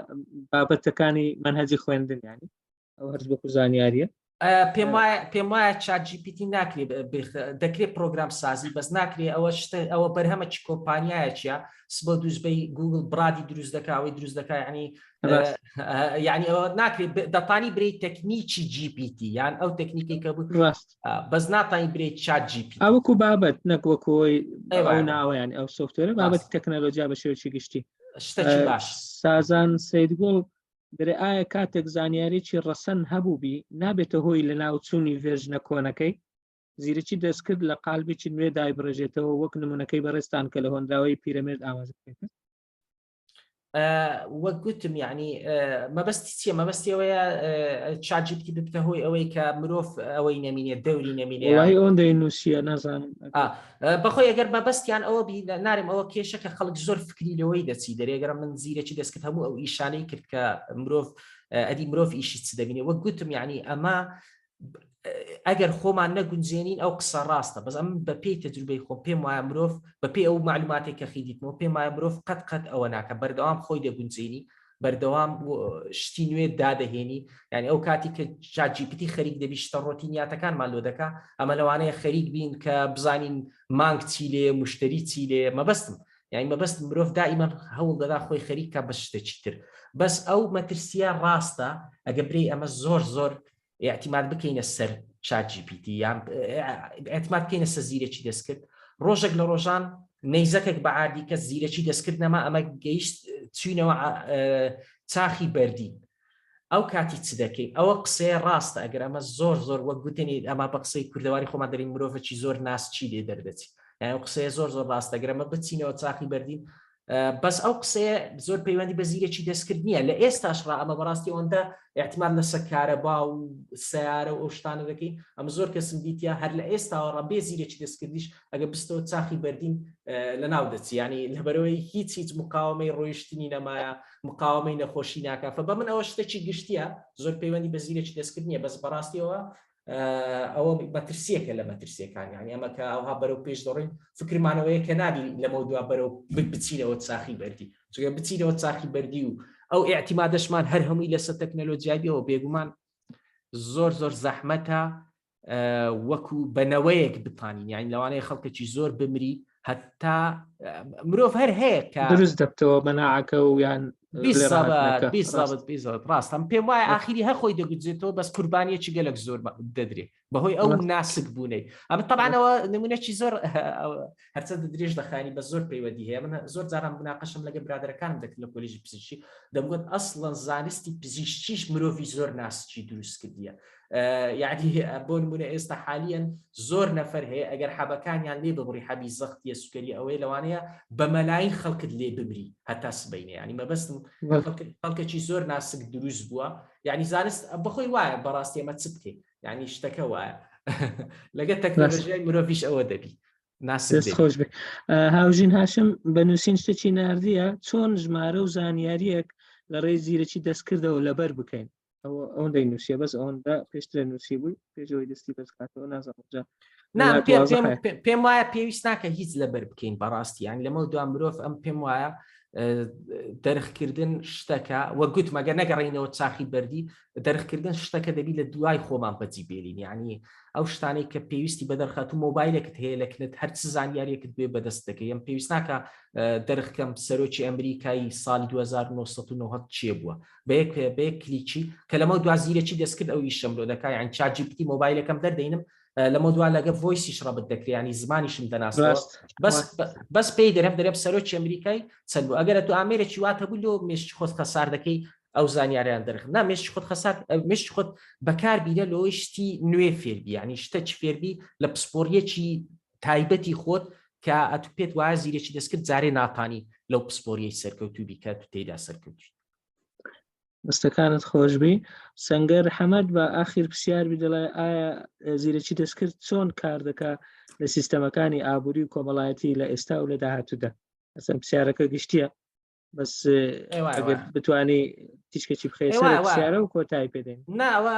بابەتەکانی مەنهەجی خوێندن ینی ئەو هەرز بەکو زانیاریە پێم وایە پێم وایە ChatGPT ناکرێ دەکرێت پرۆگرام سازی بەس ناکرێ ئەوە شتە ئەوە بەرهەمە چ کۆمپانیایەکیە سبە دووزبەی گوگل برادی دروست دەکا ئەوەی دروست دەکا ینی یعنی ئەوە ناکرێت دەتانی برێ تەکنیکی GPT یان ئەو تەکنیکی کە بوو ڕاست بەس ناتانی برێ ChatGP ئەوەکو بابەت نەک وەکۆی ئەو ناوەیان ئەو software ە بابەتی تەکنەلۆژیا بە شێوەیەکی گشتی شتێکی باش سازان سیدگوڵ دەرێ ئایا کاتێک زانیاریی ڕەسەن هەبووبی نابێتە هۆی لە ناوچوونی version ە کۆنەکەی زیرەکی دەستکرد لە قالبێکی نوێ دایبڕێژێتەوە وەک نمونەکەی بەڕێزتان کە لە هۆنراوەی پیرەمێرد ئاماژە پێکرد وەک گوتم یعنی مەبەستی چییە مەبەستی ئەوەیە ChatGPT ببتە هۆی ئەوەی کە مرۆڤ ئەوەی نەمینێت دەوری نەمینێ وڵی ئەوەندەی نووسیە نازانم بەخۆی ئەگەر مەبەستیان ئەوە بی نارم ئەوە کێشە کە خەڵک زۆر فکری لەوەی دەچی دەرێگەرە من زیرەکی دەستکرد هەموو ئەو ئیشانەی کرد کە مرۆڤ ئەدی مرۆڤ ئیشی چ دەبینێ وەک گوتم یعنی ئەمە ئەگەر خۆمان نەگونجێنین ئەو قسە ڕاستە بەس ئەم بە پێی تەجروبەی خۆم پێم وایە مرۆڤ بە پێی ئەو معلوماتێک کە خیدیتمەوە پێم وایە مرۆڤ قەت قەت ئەوە ناکە بەردەوام خۆی دەگونجێنی بەردەوام شتی نوێ دادەهێنی یعنی ئەو کاتی کە ChatGPT خەریک دەبی شتە ڕۆتینیاتەکانمان لۆ دەکا ئەمە لەوانەیە خەریک بین کە بزانین مانگ چی لێ مشتری چی لێ مەبەستم یعنی مەبەست مرۆڤ دائیمەن هەوڵ دەدا خۆی خەریکە بە شتێکی تر بەس ئەو مەترسیە ڕاستە ئەگە برێ ئەمە زۆر زۆر ئیعتیماد بکەینە سەر ChatGPT یان ئیعتیماد بکەینە سەر زیرەکی دەستکرد ڕۆژێک لە ڕۆژان نەیزەکێک بە عادی کەس زیرەکی دەستکرد نەما ئەمە گەیشت چوینەوە چاخی بەردین ئەو کاتی چ دەکەین ئەوە قسەیە ڕاستە ئەگەر ئەمە زۆر زۆر وەک گوتنی ئەمە بە قسەی کوردەواری خۆمان دەرین مرۆڤێکی زۆر ناسچی لێ دەردەچی یان ئەو قسەیە زۆر زۆر ڕاستە گەر ئەمە بچینەوە چاخی بەردین بەس ئەو قسەیە زۆر پەیوەندی بە زیرەکی دەستکرد نییە لە ئێستاش ڕا ئەمە بەڕاستی ئەوەندە احتیمال لەسەر کارەبا و سیارە و ئەو شتانە دەکەین ئەمە زۆر کەسم دیتە هەر لە ئێستاوە ڕا بێ زیرەکی دەستکردیش ئەگە بستەوە چاخی بەردین لە ناو دەچی ینی لەبەرەوەی هیچ هیچ مقاومەی ڕۆیشتنی نەمایە مقاومەی نەخۆشی ناکافە بە من ئەوە شتێکی گشتیە زۆر پەیوەندی بە زیرەکی دەستکرد نییە بەس بەڕاستیەوە. ئەوە مەترسیەکە لە مەترسیەکان یعنی ئەمە کە ئەوها بەرەو پێش دەڕۆین فکرمانەوەیە کە نابی لەمە دوا بەرەو بچینەوە چاخی بەردی چونکە بچینەوە چاخی بەردی و ئەو ئاعتیمادەشمان هەر هەمووی لەسەر تەکنەلۆجیای بێەوە بێگومان زۆر زۆر زەحمەتە وەکو بەنەوەیەک بتانین یان لەوانەیە خەڵکێکی زۆر بمری هەتا مرۆڤ هەر هەیە کە دروست دەبتەوە مەناعەکە و یان ڕاستم پێم وایە ئاخیری هەر خۆی دەگوتێتەوە بەس قوربانیەکی گەلک زۆر دەدرێ بەهۆی ئەو ناسک بوونەی ئەمە تەبانەوە نمونەکی زۆر هەرچەندە درێژ دەخانی بە زۆر پەیوەندی هەیە من زۆر جاران مناقەشم لەگە برادەرەکانم دەکرد لە کۆلیژی پزیشکی دەمگوت ئەسڵەن زانستی پزیشکیش مرۆڤی زۆر ناسکی دروست کردیە یعنی بۆ نمونە ئێستا حالیەن زۆر نەفەر هەیە ئەگەر حەبەکانیان لێ ببڕی حەبی زەختیە سوکەری ئەوەیە لەوانەیە بە مەلاین خەڵکت لێ بمری هەتا سبینێ ینی مەبەستم خەڵکێکی زۆر ناسک دروست بووە یعنی زانست بەخۆی وایە بەڕاستی ئەمە چ بکەیت یعنی شتەکە وایە لەگە تەکنەلۆژیای مرۆڤیش ئەوە دەبی دەست خۆش بێ هاوژین هاشم بە نووسین شتێکی نردیە چۆن ژمارە و زانیاریەک لە ڕێی زیرەکی دەستکردەوە لەبەر بکەین ئەوە ئەوەندەی نووسیە بەس ئەوەندە پێشتر نووسی بووی پێشەوەی دەستی بەرزکاتەوە نازانم جا پێم وایە پێویست ناکە هیچ لەبەر بکەین بەڕاستی یان لەمە دو مرۆڤ ئەم پێم وایە دەرخکردن شتەکە وە گوت مەگە نەگەڕینەوە چاخی بەردی دەرخکردن شتەکە دەبی لە دوای خۆمان بەجی بێلین یعنی ئەو شتانەی کە پێویستی بە دەرخات و مۆبایلێکت هەیە لە کنت هەرچ زانیاریەکت بێ بەدەست دەکەی ئەم پێویست ناکە دەرخکەم سەرۆکی ئەمریکایی ساڵی 1990 چێ بووە بە یەک بە یەک کلیکی کە لەمە دوا زیرەکی دەستکرد ئەو ئیشەم لۆ دەکا یان ChatGPT مۆبایلەکەم دەردەینم لەمە دوا لەگە voice یش ڕەبت دەکرێ ینی زمانیشم دەناسەوە بەس بەس پێی دەرم دەرێم سەرۆکی ئەمریکای چەند بوو ئەگەر تو ئامێرێکی واتە بوو لۆ مێشکی خۆت خەسار دەکەی ئەو زانیاریان دەرخ نا مێشکی خۆت خەسار مێشکی خۆت بەکار بیرە لۆی شتی نوێ فێربی ینی شتە چ فێربی لە پسپۆریەکی تایبەتی خۆت کە ئەتو پێت وایە زیرەکی دەستکرد جارێ ناتانی لەو پسپۆریەی سەرکەوتوبی کە تو تێدا سەرکەوتوی. دەستەکانت خۆشبی سەنگەر حەمەد بە ئاخیر پرسیار بی دەڵێ ئایا زیرەکی دەستکرد چۆن کار دەکا لە سیستەمەکانی ئابووری و کۆمەڵایەتی لە ئێستا و لە داهاتوودا ئەسەن پرسیارەکە گشتیە بەس ئەگەر بتانی تیشکەچی بخەیە سەر پرسیارە و کۆتایی پێدەین نا ئەوە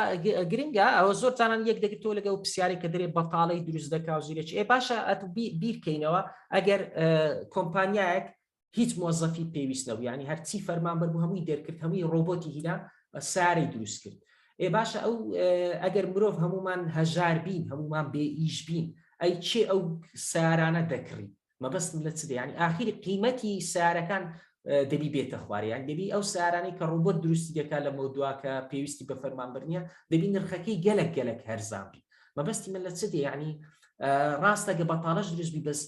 گرنگە ئەوە زۆر جاران یەک دەگرتەوە لەگەڵ پرسیارێک کە دەرێ بەتاڵەی دروست دەکا و زیرەکی ئێ باشە ئەتو بیرکەینەوە ئەگەر کۆمپانیایەک هیچ مۆزەفی پێویست نەبوو یعنی هەرچی فەرمانبەر بوو هەمووی دەرکرد هەمووی ڕۆبۆتی هینا سارەی دروست کرد ئێ باشە ئەو ئەگەر مرۆڤ هەمومان هەژار بین هەمومان بێ ئیش بین ئەی چێ ئەو سارانە دەکڕی مەبەستم لە چ ینی ئاخیری قیمەتی سارەکان دەبی بێتە خوارێ یان دەبی ئەو سارانەی کە ڕۆبۆت دروستی دەکات لە مەودوا کە پێویستی بە فەرمانبەر نییە دەبی نرخەکەی گەلک گەلک هەرزان بی مەبەستی من لە چ دێ ینی ڕاستە گە بەتاڵەش دروست بی بەس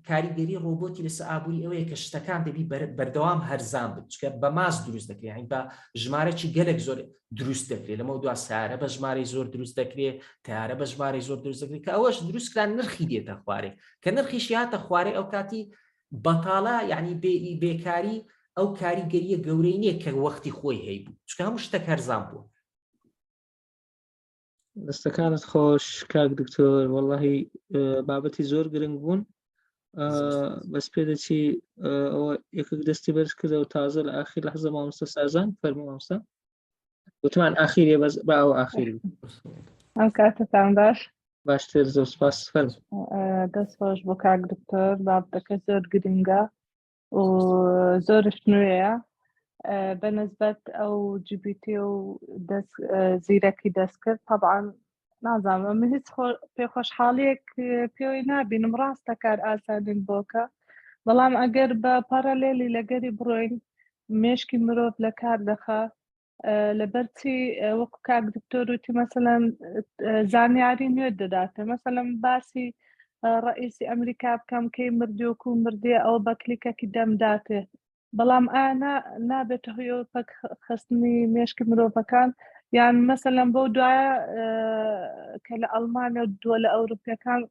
کاریگەری ڕۆبۆتی لەسەر ئابووری ئەوەیە کە شتەکان دەبی بەردەوام هەرزان بن چکە بە ماس دروست دەکرێت یعنی بە ژمارەی گەلک زۆر دروست دەکرێت لەمە دوا سارە بە ژمارەی زۆر دروست دەکرێت تارە بە ژمارەی زۆر دروست دەکرێت کە ئەوەش دروستکران نرخی دێتە خوارێ کە نرخیشی هاتە خوارێ ئەو کاتی بەتاڵە یعنی بێ بێکاری ئەو کاریگەریە گەورەی نییە کە وەختی خۆی هەیبوو چکە هەموو شتێک هەرزان بووە. دەستەکانت خۆش کاک دکتۆر وەڵی بابەتی زۆر گرنگ بوون بەس پێدەچی ئەوە یەکێک دەستی بەرز کردەوە تازە لە ئاخیر لە حەزە مامۆستا سازان فەرموو مامۆستا وتمان ئاخیریە بەس با ئەوە ئاخیری ئەم کاتەتان باش باشتر زۆر سپاس فەرموو دەست خۆش بۆ کاک دکتۆر بابەتەکە زۆر گرنگە و زۆرش نوێیە بە نسبەت ئەو جیبیتی و دەست زیرەکی دەستکرد طبعا نازانم من هیچ پێخۆشحاڵیەک پێوەی نابینم ڕاستە کار ئاسانین بۆکە بەڵام ئەگەر بە پارالێلی لەگەری بڕۆین مێشکی مرۆڤ لە کار دەخا لەبەرچی وەکو کاک دکتۆر وتی مەسەلەن زانیاری نوێ دەداتێ مەسەلەن باسی ڕئیسی ئەمریکا بکەم کەی مردووە و مردیە ئەوە بە کلیکەکی دەم داتێ بەڵام ئایا نابێتە هۆی پەک خستنی مێشکی مرۆڤەکان یان مەسەلەن بەو دوایە کە لە ئەڵمانیا و دووە لە ئەوروپیەکان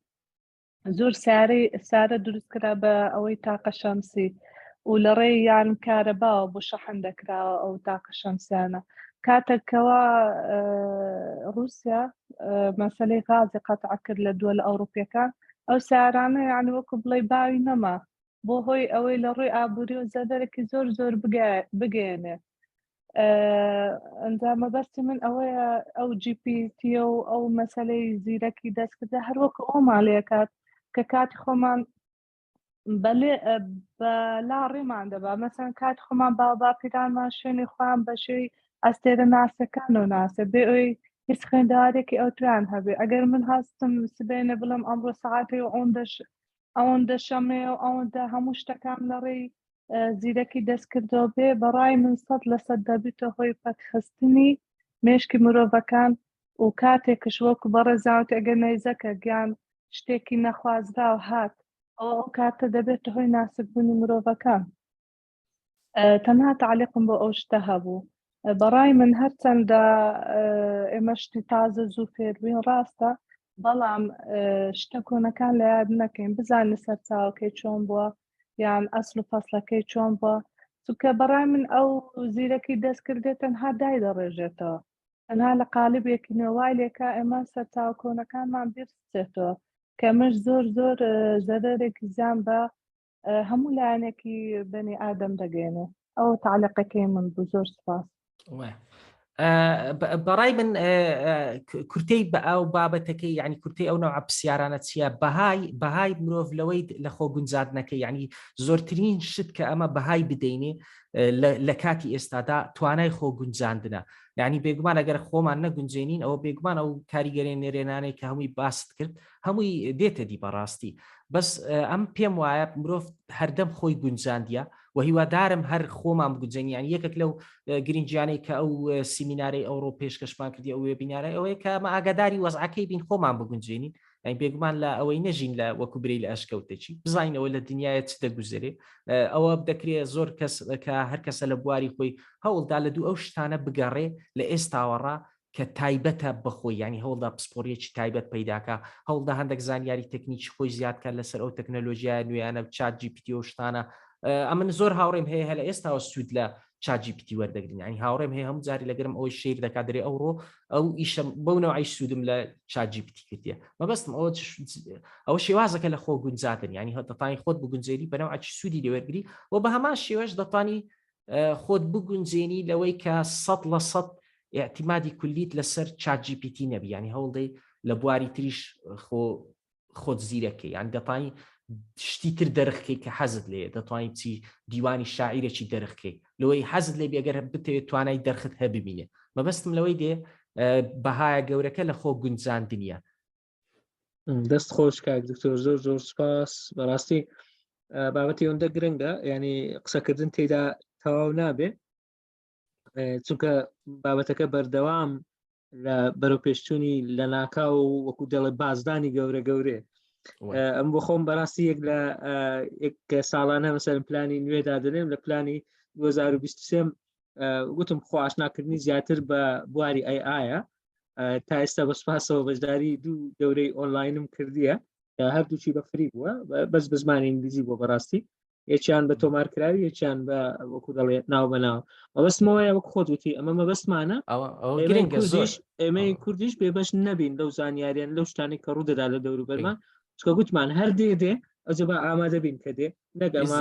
زۆر سارەی سارە دروست کرا بە ئەوەی تاقە شەمسی و لە ڕێی یان کارەباوە بۆ شەحن دەکراوە ئەو تاقە شەمسیانە کاتێکەوە رووسیا مەسلەی غازی قەتع کرد لە دووە لە ئەوروپیەکان ئەو سارانە یان وەکو بڵێ باوی نەما بۆ هۆی ئەوەی لە ڕووی ئابووری و زەدەرێکی زۆر زۆر بگەیەنێ. ئەنجا مەبەستی من ئەوەیە ئەو GPT و ئەو مەسلەی زیرەکی دەستکردە هەروەکو ئەومان لێکات کە کاتی خۆمان بەلێ بە لا ڕێمان دەبا مەسەن کات خۆمان باو باپیرانمان شوێنی خۆیان بە شێوی ئەستێرە ناسەکان و ناسە بێ ئەوی هیچ خوێندەوارێکی ئەوتویان هەبێ ئەگەر من هەستم سبێنێ بڵێم ئەمڕۆ سەعاتێ و ئەوەندەش ئەوەندە شەمێ و ئەوەندە هەموو شتەکان لە ڕێی زیرەکی دەستکردەوە بێ بەڕای من 100% دەبیتە هۆی پەکخستنی مێشکی مرۆڤەکان و کاتێکش وەکو بەڕێزاوت ئەگەر نەیزەکە گیان شتێکی نەخوازراو هات ئەوە ئەو کاتە دەبێتە هۆی ناسکبوونی مرۆڤەکان. تەنها تعلیقم بۆ ئەو شتە هەبوو. بەڕای من هەرچەندە ئێمە شتی تازە زوو فێربووین ڕاستە بەڵام شتە کۆنەکان لە یاد نەکەین بزانین سەرچاوەکەی چۆن بووە یان ئەسل و فەسلەکەی چۆن بووە چونکە بەڕای من ئەو زیرەکی دەستکردێ تەنها دای دەڕێژێتەوە تەنها لە قالبێکی نوێ وای لێکا ئێمە سەرچاوە کۆنەکانمان بیر بچێتەوە کە ئەمەش زۆر زۆر زەرەرێکی زیان بە هەموو لایەنێکی بەنی ئادەم دەگەێنێ ئەو تعلقەکەی من بوو زۆر سپاس. بەڕای من کورتەی بە ئەو بابەتەکەی یعنی کورتەی ئەو نەوە پرسیارانە چییە بەهای بەهای مرۆڤ لەوەی لە خۆ گونجاندنەکە یعنی زۆرترین شت کە ئەمە بەهای بدەینێ لە کاتی ئێستادا توانای خۆ گونجاندنە یعنی بێگومان ئەگەر خۆمان نەگونجێنین ئەوە بێگومان ئەو کاریگەری نێرێنانەی کە هەمووی باست کرد هەمووی دێتە دی بەڕاستی بەس ئەم پێم وایە مرۆڤ هەردەم خۆی گونجاندیە و هیوادارم هەر خۆمان بگونجێن یان یەکێک لەو گرنگیانەی کە ئەو سیمینارەی ئەوڕۆ پێشکەشمان کردی ئەو webinar ە ئەوەیە کە ئەمە ئاگاداری وەزعەکەی بین خۆمان بگونجێنین یانی بێگومان لە ئەوەی نەژین لە وەکو برەی لە ئەشکەوتێکی بزانینەوە لە دنیاە چ دەگوزەرێ ئەوە دەکرێت زۆر کەس کە هەر کەسە لە بواری خۆی هەوڵدا لە دوو ئەو شتانە بگەڕێ لە ئێستاوەڕا کە تایبەتە بەخۆی ینی هەوڵدا پسپۆریەکی تایبەت پەیداکە هەوڵدا هەندێک زانیاری تەکنیکی خۆی زیادکە لەسەر ئەو تەکنەلۆژیای نوێیانە ChatGPT و شتانە ئەمن زۆر هاوڕێم هەیە هەلە ئێستاوە سوود لە ChatGPT وەردەگرین ینی هاوڕێم هەیە هەموو جاری لەگەرم ئەوەی share دەکات دەرێ ئەوڕۆ ئەو ئیشەم بەو نەوەی سوودم لە ChatGPT کردیە مەبەستم ئەوە ئەوە شێوازەکە لە خۆ گونجاتن ینی دەتانی خۆت بگونجێنی بەنەوەکی سوودی لێوەرگری و بە هەمان شێوەش دەتانی خۆت بگونجێنی لەوەی کە 100% اعتمادی کولیت لەسەر ChatGPT نەبی ینی هەوڵدەی لە بواری تریش خۆ خۆت زیرەکەی یان دەتوانی شتی تر دەرخکەی کە حەزت لێ دەتوانانی چی دیوانی شاعیرێکی دەرخکەی لەوەی حەزت لێ بێگەر بتەوێت توانای دەرخت هە ببینێ مەبەستم لەوەی دێ بەهایە گەورەکە لە خۆ گونجاندنیە دەست خۆش کاک دکتۆر زۆر زۆر سپاس بەڕاستی بابەتی ئەوەندە گرنگە ینی قسەکردن تێدا تەواو نابێ چونکە بابەتەکە بەردەوام لە بەرەوپێشچوونی لە ناکاو و وەکو دەڵێ بازدانی گەورە گەورێ ئەم بۆ خۆم بەڕاستی یەک لە یەک ساڵانە مەسەرم پلانی نوێ دادنێم لە پلانی 2023 گوتم خۆ ئاشناکردنی زیاتر بە بواری AI یە تا ئێستا بە سپاسەوە بەشداری دوو دەورەی ئۆنلاینم کردیە هەردووچی بە free بووە بەس بە زمانی ئینگلیزی بووە بەڕاستی یەکیان بە تۆمارکراوی یەکیان بە وەکو دەڵێ ناو بە ناو مەبەستمەوەیە وەک خۆت وتی ئەمە مەبەستمانە گرنگە زۆر ئێمەی کوردیش بێبەش نەبین لەو زانیاریان لەو شتانی کە ڕوو دەدا لە دەوروبەرمان چکە گوتمان هەر دێ دێ ئەجە بە ئامادە بین کە دێ نەگەمە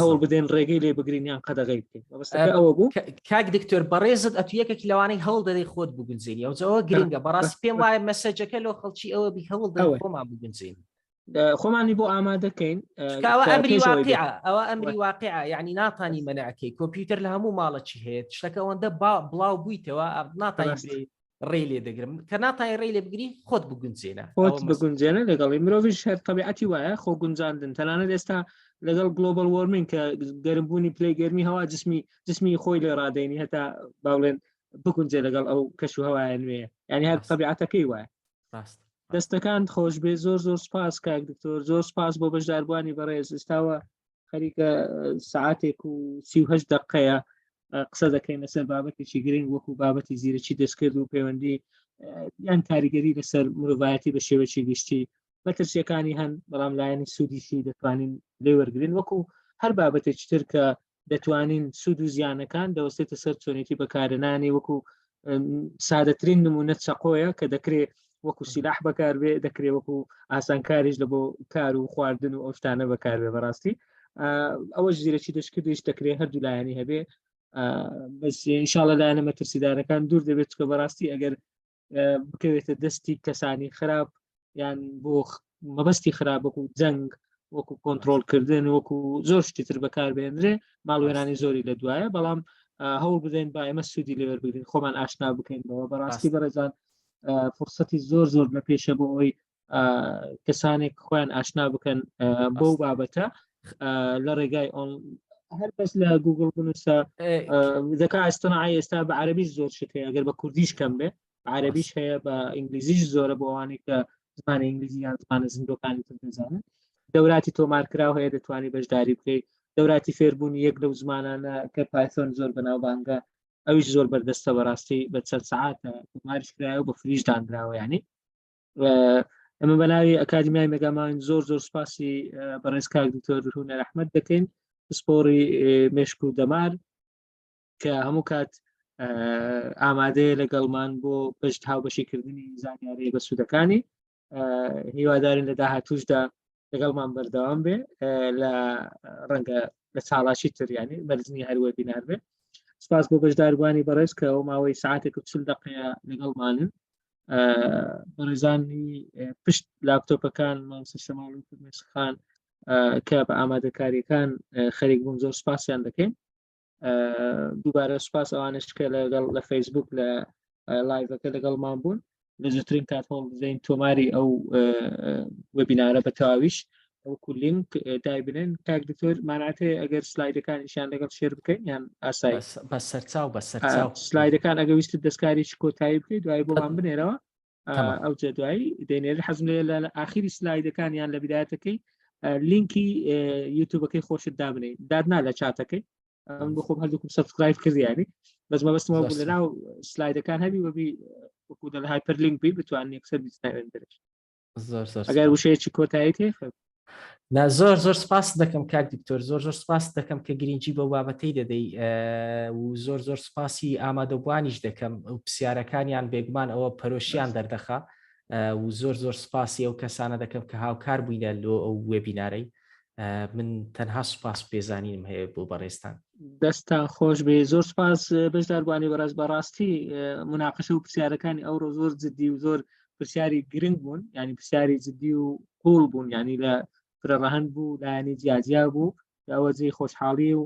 هەوڵ بدەین ڕێگەی لێ بگرین یان قەدەغی بکەین مەبەستەکە ئەوە بوو کاک دکتۆر بەڕێزت ئەتو یەکێک لەوانەی هەوڵ دەدەی خۆت بگونجێنی ئەو ئەوە گرنگە بەڕاستی پێم وایە message ەکە لۆ خەڵکی ئەوە بی هەوڵ دەدەین خۆمان بگونجێنین خۆمانی بۆ ئامادەکەین ئەوە ئەمری واقع ئەوە ئەمری واقع یعنی ناتانی مەنعکەی کۆمپیوتەر لە هەموو ماڵەکی هەیە شتەکە ئەوەندە با بڵاو بوویتەوە ناتانی ڕێ لێ دەگرم کە ناتانی ڕێ لێ بگری خۆت بگونجێنە خۆت بگونجێنە لەگەڵی مرۆڤیش هەر تەبیعەتی وایە خۆ گونجاندن تەنانەت ئێستا لەگەڵ global warming کە گەرمبوونی پلەی گەرمی هەوا جسمی جسمی خۆی لێ ڕادێنی هەتا باڵێن بگونجێ لەگەڵ ئەو کەش و هەوایە نوێ یعنی هەر تەبیعەتەکەی وایە ڕاست دەستەکان خۆشبێ زۆر زۆر سپاس کاک دکتۆر زۆر سپاس بۆ بەشداربووانی بەڕێز ئێستاوە خەریکە سعاتێک و 38 دقەیە قسە دەکەین لەسەر بابەتێکی گرنگ وەکو بابەتی زیرەکی دەستکرد و پەیوەندی یان کاریگەری لەسەر مرۆڤایەتی بە شێوەکی گشتی مەترسیەکانی هەن بەڵام لایەنی سوودیشی دەتوانین لێ وەرگین وەکو هەر بابەتێکی تر کە دەتوانین سوود و زیانەکان دەوەستێتە سەر چۆنێتی بەکارهێنانی وەکو سادەترین نمونە چەقۆیە کە دەکرێت وەکو سیلاح بەکاربێ دەکرێت وەکو ئاسانکاریش لە بۆ کار و خواردن و ئەو شتانە بەکاربێ بەڕاستی ئەوەش زیرەکی دەستکردیش دەکرێت هەردوو لایەنی هەبێ. بەس ئینشاءاللە لایەنە مەترسیدارەکان دوور دەبێت چکە بەڕاستی ئەگەر بکەوێتە دەستی کەسانی خراپ یان بۆ مەبەستی خراپ وەکو جەنگ وەکو کۆنتترۆلکردن وەکو زۆر شتی تر بەکاربێنرێ ماڵوێرانی زۆری لە دوایە بەڵام هەوڵ بدەین با ئێمە سوودی لێوەربگرین خۆمان ئاشنا بکەینەوە بەڕاستی بەڕێزان فرسەتی زۆر زۆر لە پێشە بۆ ئەوەی کەسانێک خۆیان ئاشنا بکەن بۆ بابەتە لە ڕێگای ئۆن هەر بەس لە گوگل بنووسە ذکاء اصطناعی ئێستا بە عەربیش زۆر شت هەیە ئەگەر بە کوردیش کەم بێ عەربیش هەیە بە ئینگلیزیش زۆرە بۆ ئەوانەی کە زمانی ئینگلیزی یان زمانە زیندۆکانی تر دەزانن دەوراتی تۆمارکراو هەیە دەتوانی بەشداری بکەیت دەوراتی فێربوونی یەک لەو زمانانە کە پایتۆن زۆر بەناوبانگە ئەویش زۆر بەردەستە بەڕاستی بە چەند سەعاتە تۆماریش کرایە و بە free ش دانراوە ینی ئەمە بە ناوی ئەکادیمیای مێگامایند زۆر زۆر سپاسی بەڕێز کاک دکتۆر هونەر ئەحمەد دەکەین پسپۆڕی مێشک و دەمار کە هەموو کات ئامادەیە لەگەڵمان بۆ پشت هاوبەشیکردنی زانیاری بە سوودەکانی هیوادارین لە داهاتوشدا لەگەڵمان بەردەوام بێ لە ڕەنگە لە چاڵاشی تریانی مەرجنی هەروە بینار بێ سپاس بۆ بەشداربووانی بەڕێز کە ئەو ماوەی ساعتێک و چل دقەیە لەگەڵمانن بەڕێزانی پشت لاپتۆپەکان مامۆستا شەماڵ و فرمێسک خان کە بە ئامادەکاریەکان خەریک بوون زۆر سپاسیان دەکەین دووبارە سپاس ئەوانش کە لەگەڵ لە فەیسبوک لە live ەکە لەگەڵمان بوون لە زووترین کات هەوڵ بدەین تۆماری ئەو webinar ە بە تەواویش وەکو لینک دایبنێن کاک دکتۆر مانعت هەیە ئەگەر سلایدەکانیشیان لەگەڵ share بکەین یان ئاسایی بە سەرچاو بە سەرچاو سلایدەکان ئەگە ویستت دەستکاریش کۆتایی بکەیت دوایی بۆمان بنێرەوە ئەو جێ دوایی دەینێر حەزم لێ لە ئاخیری سلایدەکان یان لە بدایەتەکەی لینکی یوتیوبەکەی خۆشت دابنێ دادنا لە چاتەکەی ئەم بۆ خۆم هەردووکم subscribe کردیانی بەس مەبەستمەوە بوو لەناو سلایدەکان هەبی وەبی وەکو دەڵ hyperlink بی بتوانن یەکسەر بیستناوێن درش زۆر زۆر ئەگەر وشەیەکی کۆتایی تێ نا زۆر زۆر سپاس دەکەم کاک دکتۆر زۆر زۆر سپاس دەکەم کە گرنگی بەو بابەتەی دەدەی و زۆر زۆر سپاسی ئامادەبوانیش دەکەم و پرسیارەکانیان بێگومان ئەوە پەرۆشیان دەردەخا و زۆر زۆر سپاسی ئەو کەسانە دەکەم کە هاوکار بووینە لۆ ئەو webinar ەی من تەنها سوپاس پێزانینم هەیە بۆ بەڕێزتان. دەستتان خۆش بێ زۆر سپاس بەشداربووانی بەڕێز بەڕاستی مناقشە و پرسیارەکانی ئەوڕۆ زۆر جددی و زۆر پرسیاری گرنگ بوون ینی پرسیاری جددی و قوڵ بوون ینی لە فرەڕەهەند بوو لایەنی جیاجیا بوو ئەوە جێی خۆشحاڵی و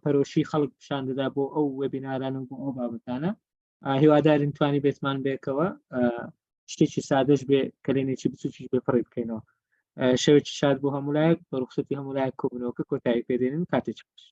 پەرۆشی خەڵک پیشان دەدا بۆ ئەو webinar انە و بۆ ئەو بابەتانە هیوادارین توانی بێتمان بێکەوە شتێکی سادەش بێ کەلێنێکی بچووکیش بێ پڕی بکەینەوە شەوێکی شاد بۆ هەموو لایەک بە ڕوخسەتی هەموو لایەک کۆبوونەوەکە کۆتایی پێدێنین کاتێکی خۆش.